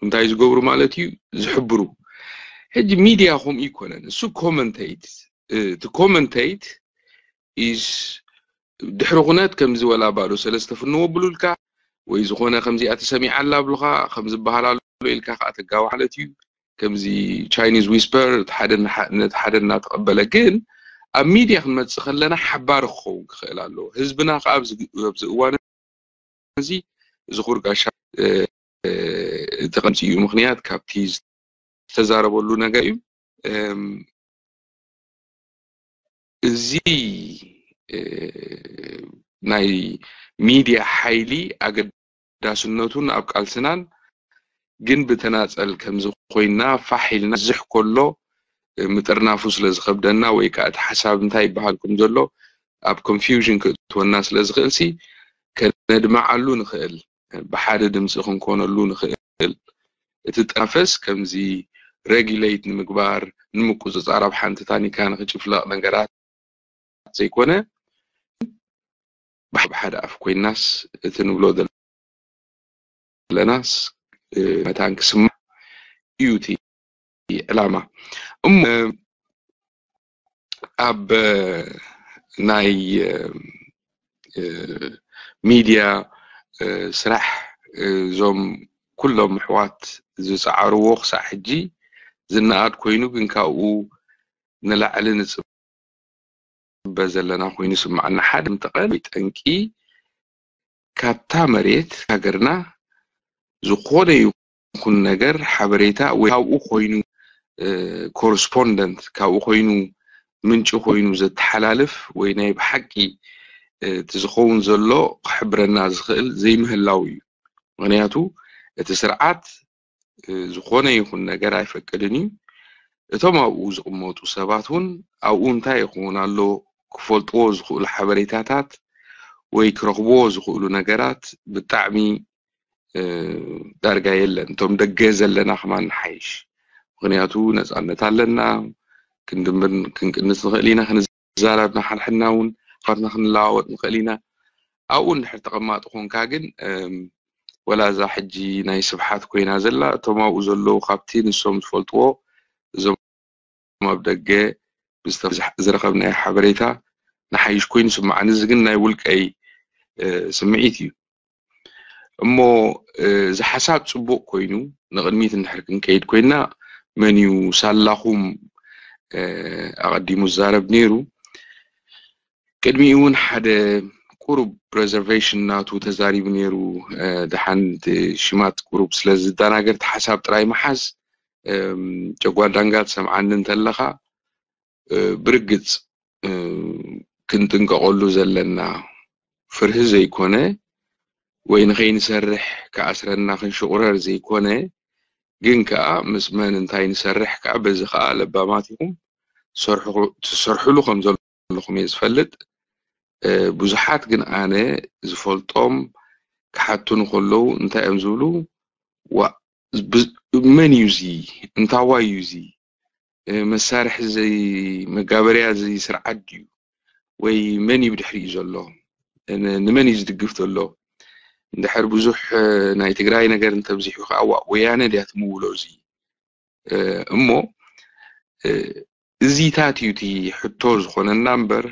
እንታይ ዝገብሩ ማለት እዩ ዝሕብሩ። ሕጂ ሚድያ ከምኡ ይኮነን እሱ ኮመንቴት እቲ ኮመንቴት ኢዝ ድሕሪ ኩነት ከምዚ ወላ ባዶ ሰለስተ ፍንዎ ብሉልካ ወይ ዝኾነ ከምዚኣ ተሰሚዓ ኣላ ብሉካ ከምዚ በሃል ኣሎ ኢልካ ከዓ ተጋባ ማለት እዩ። ከምዚ ቻይኒዝ ዊስፐር ነቲ ሓደ እናተቐበለ ግን ኣብ ሚድያ ክንመፅእ ከለና ሓባሪ ክኸውን ክኽእል ኣለዎ። ህዝብና ከዓ ኣብዚ እዋን እዚ ዝኹር ጋሻ ተቐምፂኡ ምክንያት ካብቲ ዝተዛረበሉ ነገር እዩ። እዚ ናይ ሚድያ ሓይሊ ኣገዳስነቱን ኣብ ቃልስናን ግን ብተናፀል ከምዚ ኮይና ፋሕ ኢልና ዝሕ ከሎ ምጥርናፉ ስለ ዝኸብደና ወይ ከዓ እቲ ሓሳብ እንታይ ይበሃል ከም ዘሎ ኣብ ኮንፊውዥን ክእትወና ስለ ዝኽእል ሲ ከነድምዓሉ ንኽእል ብሓደ ድምፂ ክንኮነሉ ንኽእል እቲ ጥራፈስ ከምዚ ሬጊሌት ንምግባር ንምቁፅፃር ኣብ ሓንቲ ታኒካ ንክጭፍለቕ ነገራት ዘይኮነ ብሓደ ኣፍ ኮይናስ እቲ ንብሎ ዘለናስ መታን ክስማዕ እዩ እቲ ዕላማ እሞ ኣብ ናይ ሚድያ ስራሕ እዞም ኩሎም ኣሕዋት ዝፀዓርዎ ክሳዕ ሕጂ ዝነኣድ ኮይኑ ግን ካብኡ ንላዕሊ ንፅበ ዘለና ኮይኑ ይስምዓና ሓደ ምጠቐን ወይ ጠንቂ ካብታ መሬት ሃገርና ዝኾነ ይኹን ነገር ሓበሬታ ወይ ካብኡ ኮይኑ ኮረስፖንደንት ካብኡ ኮይኑ ምንጪ ኮይኑ ዘተሓላልፍ ወይ ናይ ብሓቂ እቲ ዝኸውን ዘሎ ክሕብረና ዝኽእል ዘይምህላው እዩ። ምክንያቱ እቲ ስርዓት ዝኾነ ይኹን ነገር ኣይፈቅድን እዩ። እቶም ኣብኡ ዝቕመጡ ሰባት እውን ኣብኡ እንታይ ይኸውን ኣሎ ክፈልጥዎ ዝኽእሉ ሓበሬታታት ወይ ክረኽብዎ ዝኽእሉ ነገራት ብጣዕሚ ዳርጋ የለን። እቶም ደገ ዘለና ከማን ንሓይሽ። ምክንያቱ ነፃነት ኣለና፣ ክንድምር ክንቅንስ ንኽእል ኢና፣ ክንዛረብ ንሓድሕድና እውን ፋትና ክንለዋወጥ ንኽእል ኢና። ኣብኡ እንድሕር ተቐማጢ ኮንካ ግን ወላ እዛ ሕጂ ናይ ስብሓት ኮይና ዘላ እቶም ኣብኡ ዘለዉ ካብቲ ንሶም ዝፈልጥዎ እዞም ኣብ ደገ ዝረኸብናዮ ሓበሬታ ንሓይሽ ኮይኑ ስምዓኒ። እዚ ግን ናይ ውልቀይ ስምዒት እዩ። እሞ እዚ ሓሳብ ፅቡቕ ኮይኑ ንቕድሚት እንድሕር ክንከይድ ኮይና መን እዩ ሳላኹም ኣቐዲሙ ዝዛረብ ነይሩ። ቅድሚኡ እውን ሓደ ቁሩብ ሬዘርቬሽን ናቱ ተዛሪቡ ነይሩ። ደሓን ሽማት ቁሩብ ስለ ዝደናገር ሓሳብ ጥራይ ምሓዝ ጨጓር ዳንጋ ትሰምዓኒ እንተለኻ ብርግፅ ክንጥንቀቐሉ ዘለና ፍርሂ ዘይኮነ ወይ ንኸይንሰርሕ ክኣስረና ክንሽቑረር ዘይኮነ ግን ከዓ ምስ መን እንታይ ንሰርሕ ከዓ በዚ ከዓ ለባማት ኢኹም ትሰርሕሉ ከም ዘለኹም እየ ዝፈልጥ። ብዙሓት ግን ኣነ ዝፈልጦም ክሓቱኒ ከለዉ እንታይ እዮም ዝብሉ መን እዩ እዚ እንታዋይ እዩ እዚ መሳርሒ ዘይ መጋበርያ ዘይ ስርዓት ድዩ ወይ መን እዩ ብድሕሪኡ ዘሎ ንመን እዩ ዝድግፍ ዘሎ እንድሕር ብዙሕ ናይ ትግራይ ነገር እንተብዚሑ ከዓ ወያነ ድያ ትምውሎ እዚ እሞ እዚታት እዩ እቲ ሕቶ ዝኾነና እምበር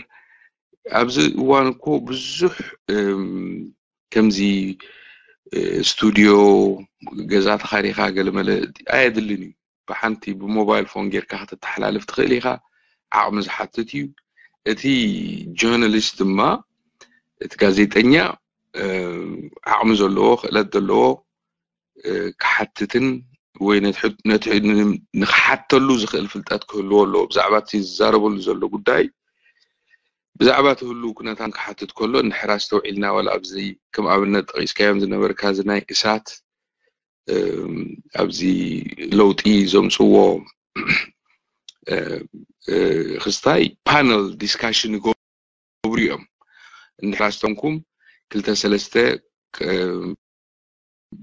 ኣብዚ እዋን እኮ ብዙሕ ከምዚ ስቱድዮ ገዛ ተኻሪኻ ገለመለ ኣየድልን እዩ። ብሓንቲ ብሞባይል ፎን ጌርካ ከተተሓላልፍ ትኽእል ኢኻ። ዓቕሚ ዝሓትት እዩ። እቲ ጆርናሊስት ድማ እቲ ጋዜጠኛ ዓቕሚ ዘለዎ ክእለት ዘለዎ ክሓትትን ወይ ነቲ ንክሓተሉ ዝኽእል ፍልጠት ክህልዎ ኣለዎ። ብዛዕባ እቲ ዝዛረበሉ ዘሎ ጉዳይ ብዛዕባ እቲ ህልው ኩነታን ክሓትት ከሎ እንድሕር ኣስተውዒልና ዋላ ኣብዚ ከም ኣብነት ጠቒስካዮም ዝነበርካ እዚ ናይ እሳት ኣብዚ ለውጢ ዘምፅዎ ክስታይ ፓነል ዲስካሽን ይገብሩ እዮም። እንድሕር ኣስተንኩም ክልተ ሰለስተ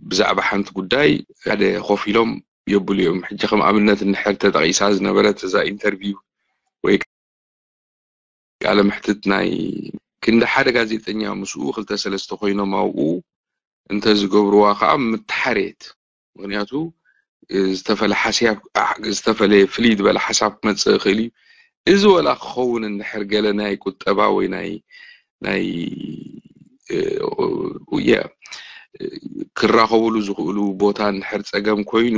ብዛዕባ ሓንቲ ጉዳይ ሓደ ኮፍ ኢሎም የብሉ እዮም። ሕጂ ከም ኣብነት እንድሕር ተጠቒሳ ዝነበረት እዛ ኢንተርቪው ወይ ቃለ መሕትት ናይ ክንዲ ሓደ ጋዜጠኛ ምስኡ ክልተ ሰለስተ ኮይኖም ኣብኡ እንተዝገብርዋ ከዓ ምትሓርየት። ምክንያቱ ዝተፈለ ሓስያብ ዝተፈለ ፍልይ ዝበለ ሓሳብ ክመፅእ ይኽእል እዩ። እዚ ወላ ክኸውን እንድሕር ገለ ናይ ቁጠባ ወይ ናይ ናይ ክራኸብሉ ዝኽእሉ ቦታ እንድሕር ፀገም ኮይኑ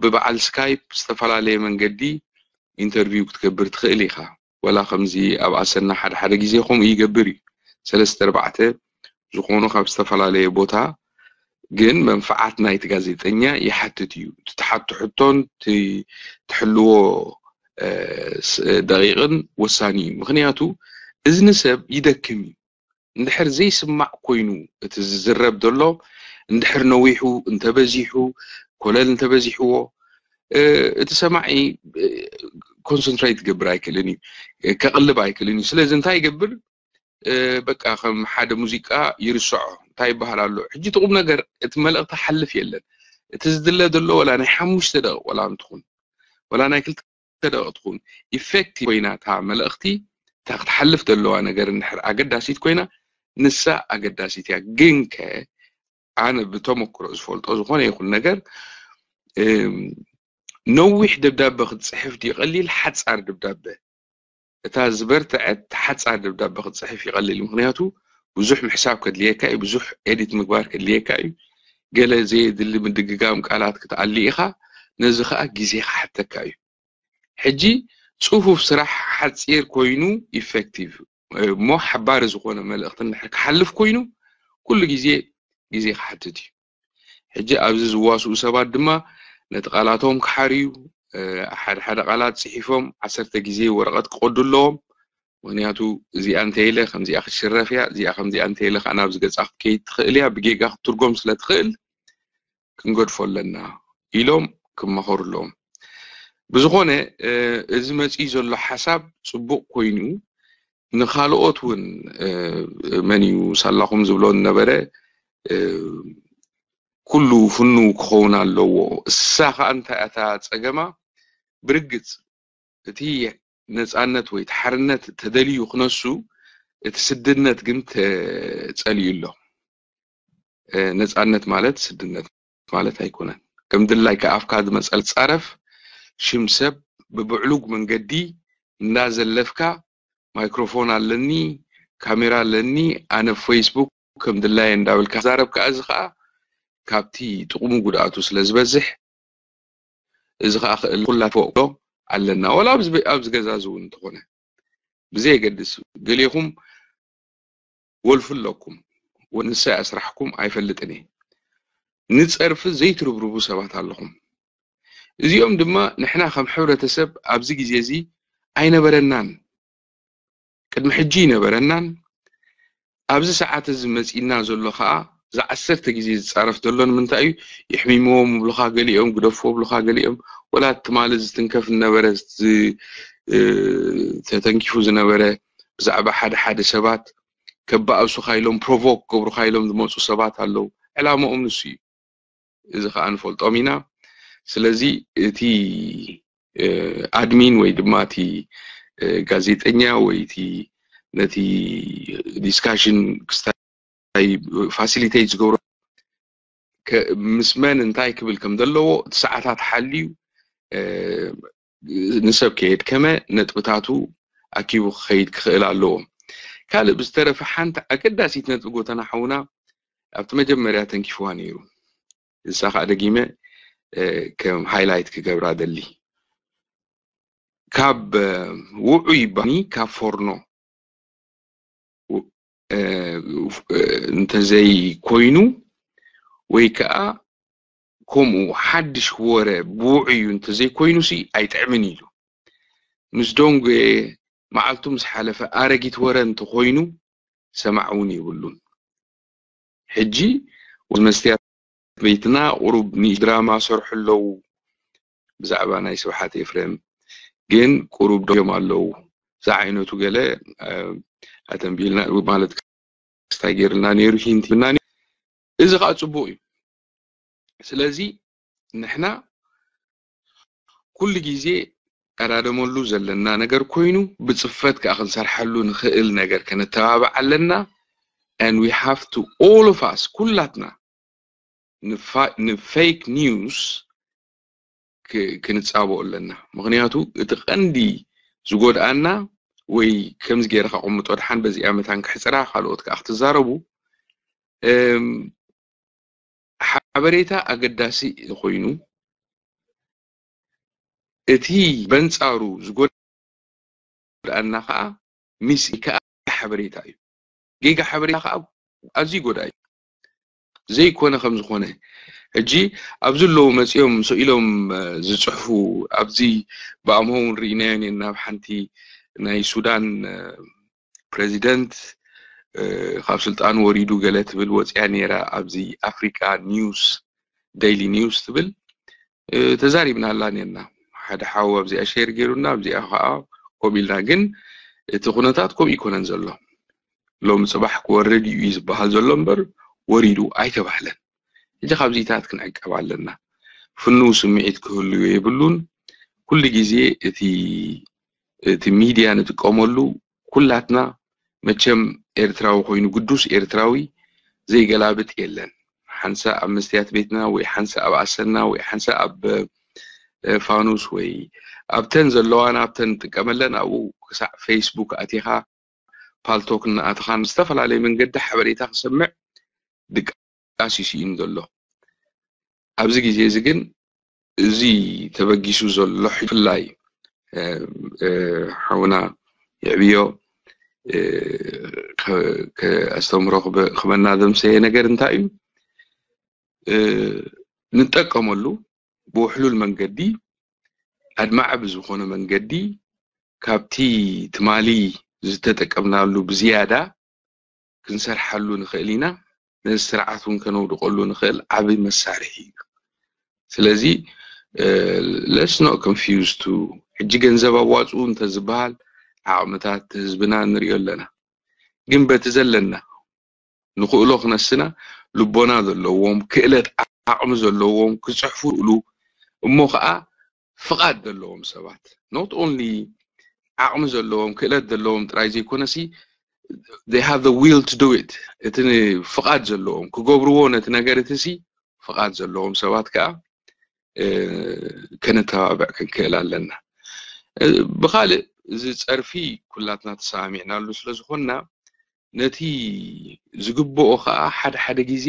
ብበዓል ስካይፕ ዝተፈላለየ መንገዲ ኢንተርቪው ክትገብር ትኽእል ኢኻ። ወላ ከምዚ ኣብ ኣሰና ሓደ ሓደ ግዜ ከምኡ ይገብር እዩ። ሰለስተ ኣርባዕተ ዝኾኑ ካብ ዝተፈላለየ ቦታ ግን መንፍዓት ናይቲ ጋዜጠኛ ይሓትት እዩ። እቲ ትሓቶ ሕቶን እቲ ትሕልዎ ደቂቕን ወሳኒ እዩ። ምክንያቱ እዝኒ ሰብ ይደክም እዩ። እንድሕር ዘይስማዕ ኮይኑ እቲ ዝዝረብ ዘሎ እንድሕር ነዊሑ እንተበዚሑ ኮለል እንተበዚሕዎ እቲ ሰማዒ ኮንሰንትሬት ክገብር ኣይክእልን እዩ፣ ከቕልብ ኣይክእልን እዩ። ስለዚ እንታይ ይገብር? በቃ ከም ሓደ ሙዚቃ ይርስዖ። እንታይ ይበሃል ኣሎ? ሕጂ እቲ ቁም ነገር እቲ መልእኽቲ ሓልፍ የለን። እቲ ዝድለ ዘሎ ወላ ናይ ሓሙሽተ ደቂቕ ወላ እንትኹን ወላ ናይ ክልተ ደቂቕ ትኹን ኢፌክቲቭ ኮይና እታ መልእኽቲ እታ ክትሓልፍ ዘለዋ ነገር እንድሕር ኣገዳሲት ኮይና ንሳ ኣገዳሲት እያ። ግን ከ ኣነ ብተመክሮ ዝፈልጦ ዝኾነ ይኹን ነገር ነዊሕ ደብዳበ ክትፅሕፍ ድዩ ቀሊል ሓፃር ደብዳበ? እታ ዝበርትዐት ሓፃር ደብዳበ ክትፅሕፍ ይቐልል እዩ። ምክንያቱ ብዙሕ ምሕሳብ ከድልየካ እዩ፣ ብዙሕ ኤዲት ምግባር ከድልየካ እዩ። ገለ ዘየድሊ ምድግጋም ቃላት ክትኣሊ ኢኻ፣ ነዚ ከዓ ግዜ ክሓተካ እዩ። ሕጂ ፅፉፍ ስራሕ ሓፂር ኮይኑ ኢፌክቲቭ እሞ ሓባሪ ዝኾነ መልእኽቲ እንድሕር ክሓልፍ ኮይኑ ኩሉ ግዜ ግዜ ክሓትት እዩ። ሕጂ ኣብዚ ዝዋስኡ ሰባት ድማ ነቲ ቃላቶም ክሓርዩ ሓደ ሓደ ቃላት ፅሒፎም ዓሰርተ ግዜ ወረቐት ክቐዱ ኣለዎም። ምክንያቱ እዚኣ እንተኢለ ከምዚኣ ክትሽረፍ እያ፣ እዚኣ ከምዚኣ እንተኢለ ከዓ ናብዚ ገፃ ክትከይድ ትኽእል እያ፣ ብጌጋ ክትትርጎም ስለ ትኽእል ክንገድፎ ኣለና ኢሎም ክመኸሩ ኣለዎም። ብዝኾነ እዚ መፂኡ ዘሎ ሓሳብ ፅቡቕ ኮይኑ ንኻልኦት እውን መን እዩ ሳላኹም ዝብሎ ዝነበረ ኩሉ ፍኑ ክኸውን ኣለዎ። እሳ ከዓ እንታይ እታ ፀገማ ብርግፅ እቲ ነፃነት ወይ እቲ ሓርነት ተደልዩ ክነሱ እቲ ስድነት ግን ተፀልዩ ኣሎ። ነፃነት ማለት ስድነት ማለት ኣይኮነን። ከም ድላይካ ኣፍካ ዝመፀል ፃረፍ ሽም ሰብ ብብዕሉግ መንገዲ እንዳዘለፍካ ማይክሮፎን ኣለኒ፣ ካሜራ ኣለኒ፣ ኣነ ፌስቡክ ከም ድላየ እንዳበልካ ዛረብ ከዓ እዚ ከዓ ካብቲ ጥቕሙ ጉድኣቱ ስለ ዝበዝሕ እዚ ከዓ ክእል ኩላ ትፈቅዶ ኣለና ወላ ኣብዚ ገዛ እዚ እውን እንተኾነ ብዘየገድስ ገሌኹም ወልፊ ኣለኩም ንሳይ ኣስራሕኩም ኣይፈልጥን እየ ንፀርፊ ዘይትርብርቡ ሰባት ኣለኹም እዚኦም ድማ ንሕና ከም ሕብረተሰብ ኣብዚ ግዜ እዚ ኣይነበረናን ቅድሚ ሕጂ ይነበረናን ኣብዚ ሰዓት እዚ መፂና ዘሎ ከዓ ዝዓሰርተ ግዜ ዝፃረፍ ዘሎ ንምንታይ እዩ ይሕሚምዎም ብሉካ ገሊኦም ግደፍዎ ብሉካ ገሊኦም ወላ ትማሊ ዝትንከፍ ዝነበረ ተተንኪፉ ዝነበረ ብዛዕባ ሓደ ሓደ ሰባት ከባእሱካ ኢሎም ፕሮቮክ ክገብሩካ ኢሎም ዝመፁ ሰባት ኣለዉ ዕላማኦም ንሱ እዩ እዚ ከዓ ንፈልጦም ኢና ስለዚ እቲ ኣድሚን ወይ ድማ እቲ ጋዜጠኛ ወይ እቲ ነቲ ዲስካሽን ክስታይ ፋሲሊቴት ዝገብሮ ምስ መን እንታይ ክብል ከም ዘለዎ እቲ ሰዓታት ሓልዩ ንሰብ ከየድከመ ነጥብታቱ ኣኪቡ ክኸይድ ክኽእል ኣለዎ ካልእ ብዝተረፈ ሓንቲ ኣገዳሲት ነጥቢ ጎተና ሓውና ኣብቲ መጀመርያ ተንኪፍዋ ነይሩ እሳ ከዓ ደጊመ ከም ሃይላይት ክገብራ ደሊ ካብ ውዑይ ባኒ ካብ ፎርኖ እንተዘይ ኮይኑ ወይ ከዓ ከምኡ ሓድሽ ወረ ብውዕዩ እንተዘይኮይኑ ሲ ኣይጥዕምን ኢሉ። ምስ ደንጎየ መዓልቱ ምስ ሓለፈ ኣረጊት ወረ እንተኾይኑ ሰማዕ እውን የብሉን። ሕጂ መስትያት ቤትና ቁሩብ ንእሽቶ ድራማ ሰርሑ ኣለዉ ብዛዕባ ናይ ስብሓት ኤፍሬም፣ ግን ቁሩብ ደዮም ኣለዉ። እዛ ዓይነቱ ገለ ኣተንቢልና ማለት ክስታይ ገይርልና ነይሩ፣ ሂንት ሂብና። እዚ ከዓ ፅቡቅ እዩ። ስለዚ ንሕና ኩሉ ግዜ ቀዳደመሉ ዘለና ነገር ኮይኑ ብፅፈት ከዓ ክንሰርሐሉ ንኽእል ነገር ከነተባብዕ ኣለና። And we have to, all of us, ኩላትና ንፋ- ንፌክ ኒውስ ክ- ክንፃበኦ ኣለና። ምክንያቱ እቲ ቀንዲ ዝጎድኣና ወይ ከምዚ ገይረ ከቕምጦ ድሓን በዚኣ መታን ክሕፅራ ካልኦት ከዓ ክትዛረቡ እም፣ ሓበሬታ ኣገዳሲ ኮይኑ እቲ በንፃሩ ዝጎድኣና ከዓ ሚስ ከዓ ሓበሬታ እዩ። ጌጋ ሓበሬታ ከዓ ኣዝዩ ጎዳኢ እዩ። ዘይኮነ ከም ዝኾነ ሕጂ ኣብዚ ኣለዉ መፂኦም ስኢሎም ዝፅሕፉ ኣብዚ ብኣምሆ እውን ርኢናዮ ነና ኣብ ሓንቲ ናይ ሱዳን ፕሬዚደንት ካብ ስልጣን ወሪዱ ገለ ትብል ወፅያ ነይራ ኣብዚ ኣፍሪቃ ኒውስ ዴይሊ ኒውስ ትብል ተዛሪብናላ ነርና። ሓደ ሓው ኣብዚኣ ሼር ገይሩና ኣብዚኣ ከዓ ከምኡ ኢልና። ግን እቲ ኩነታት ከምኡ ይኮነን ዘሎ። ሎም ፅባሕ ክወርድ እዩ ዝበሃል ዘሎ እምበር ወሪዱ ኣይተባህለን። ሕጂ ካብዚታት ክንዕቀብ ኣለና። ፍኑው ስምዒት ክህልዮ የብሉን። ኩሉ ግዜ እቲ እቲ ሚድያ ንጥቀመሉ ኩላትና መቸም ኤርትራዊ ኮይኑ ግዱስ ኤርትራዊ ዘይገላብጥ የለን። ሓንሳ ኣብ መስትያት ቤትና ወይ ሓንሳ ኣብ ኣሰና ወይ ሓንሳ ኣብ ፋኑስ ወይ ኣብተን ዘለዋና ኣብተን ንጥቀመለን ኣብኡ ክሳዕ ፌስቡክ ኣቲኻ ፓልቶክ እናኣተኻን ዝተፈላለየ መንገዲ ሓበሬታ ክሰምዕ ድቃስ ይስኢን ዘሎ። ኣብዚ ግዜ እዚ ግን እዚ ተበጊሱ ዘሎ ብፍላይ ሓውና የዕብዮ ኣስተምሮ ክበና ዘምሰየ ነገር እንታይ እዩ? ንጠቀመሉ ብውሕሉል መንገዲ ኣድማዒ ብዝኾነ መንገዲ ካብቲ ትማሊ ዝተጠቀምናሉ ብዝያዳ ክንሰርሓሉ ንኽእል ኢና። ነዚ ስርዓት እውን ከነውድቐሉ ንኽእል ዓቢ መሳርሒ እዩ። ስለዚ let's not confuse two። ሕጂ ገንዘብ ኣዋፅኡ እንተዝበሃል ዓቕምታት ህዝብና ንሪኦ ኣለና። ግን በቲ ዘለና ንኽእሎ ክነስና ልቦና ዘለዎም ክእለት ዓቕሚ ዘለዎም ክፅሕፉ ይኽእሉ እሞ ከዓ ፍቓድ ዘለዎም ሰባት not only ዓቕሚ ዘለዎም ክእለት ዘለዎም ጥራይ ዘይኮነሲ they have the will to do it እቲ ፍቓድ ዘለዎም ክገብርዎ ነቲ ነገር እቲ ሲ ፍቓድ ዘለዎም ሰባት ከዓ ከነተባብዕ ክንክእል ኣለና። ብካልእ እዚ ፀርፊ ኩላትና ተሰማሚዕናሉ ስለዝኮንና ነቲ ዝግብኦ ከዓ ሓደ ሓደ ግዜ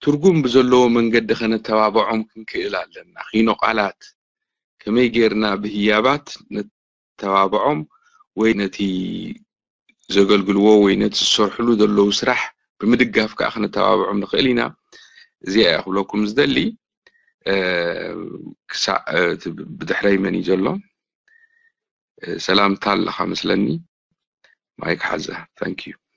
ትርጉም ብዘለዎ መንገዲ ከነተባብዖም ክንክእል ኣለና። ኪኖ ቃላት ከመይ ጌርና ብህያባት ነተባብዖም ወይ ነቲ ዘገልግልዎ ወይ ነቲ ዝሰርሕሉ ዘለዉ ስራሕ ብምድጋፍ ከዓ ክነተባብዖም ንኽእል ኢና። እዚኣ እያ ክብለኩም ዝደሊ። ክሳዕ ብድሕረይ መን እዩ ዘሎ? ሰላምታ ኣለኻ መስለኒ። ማይክ ሓዘ። Thank you።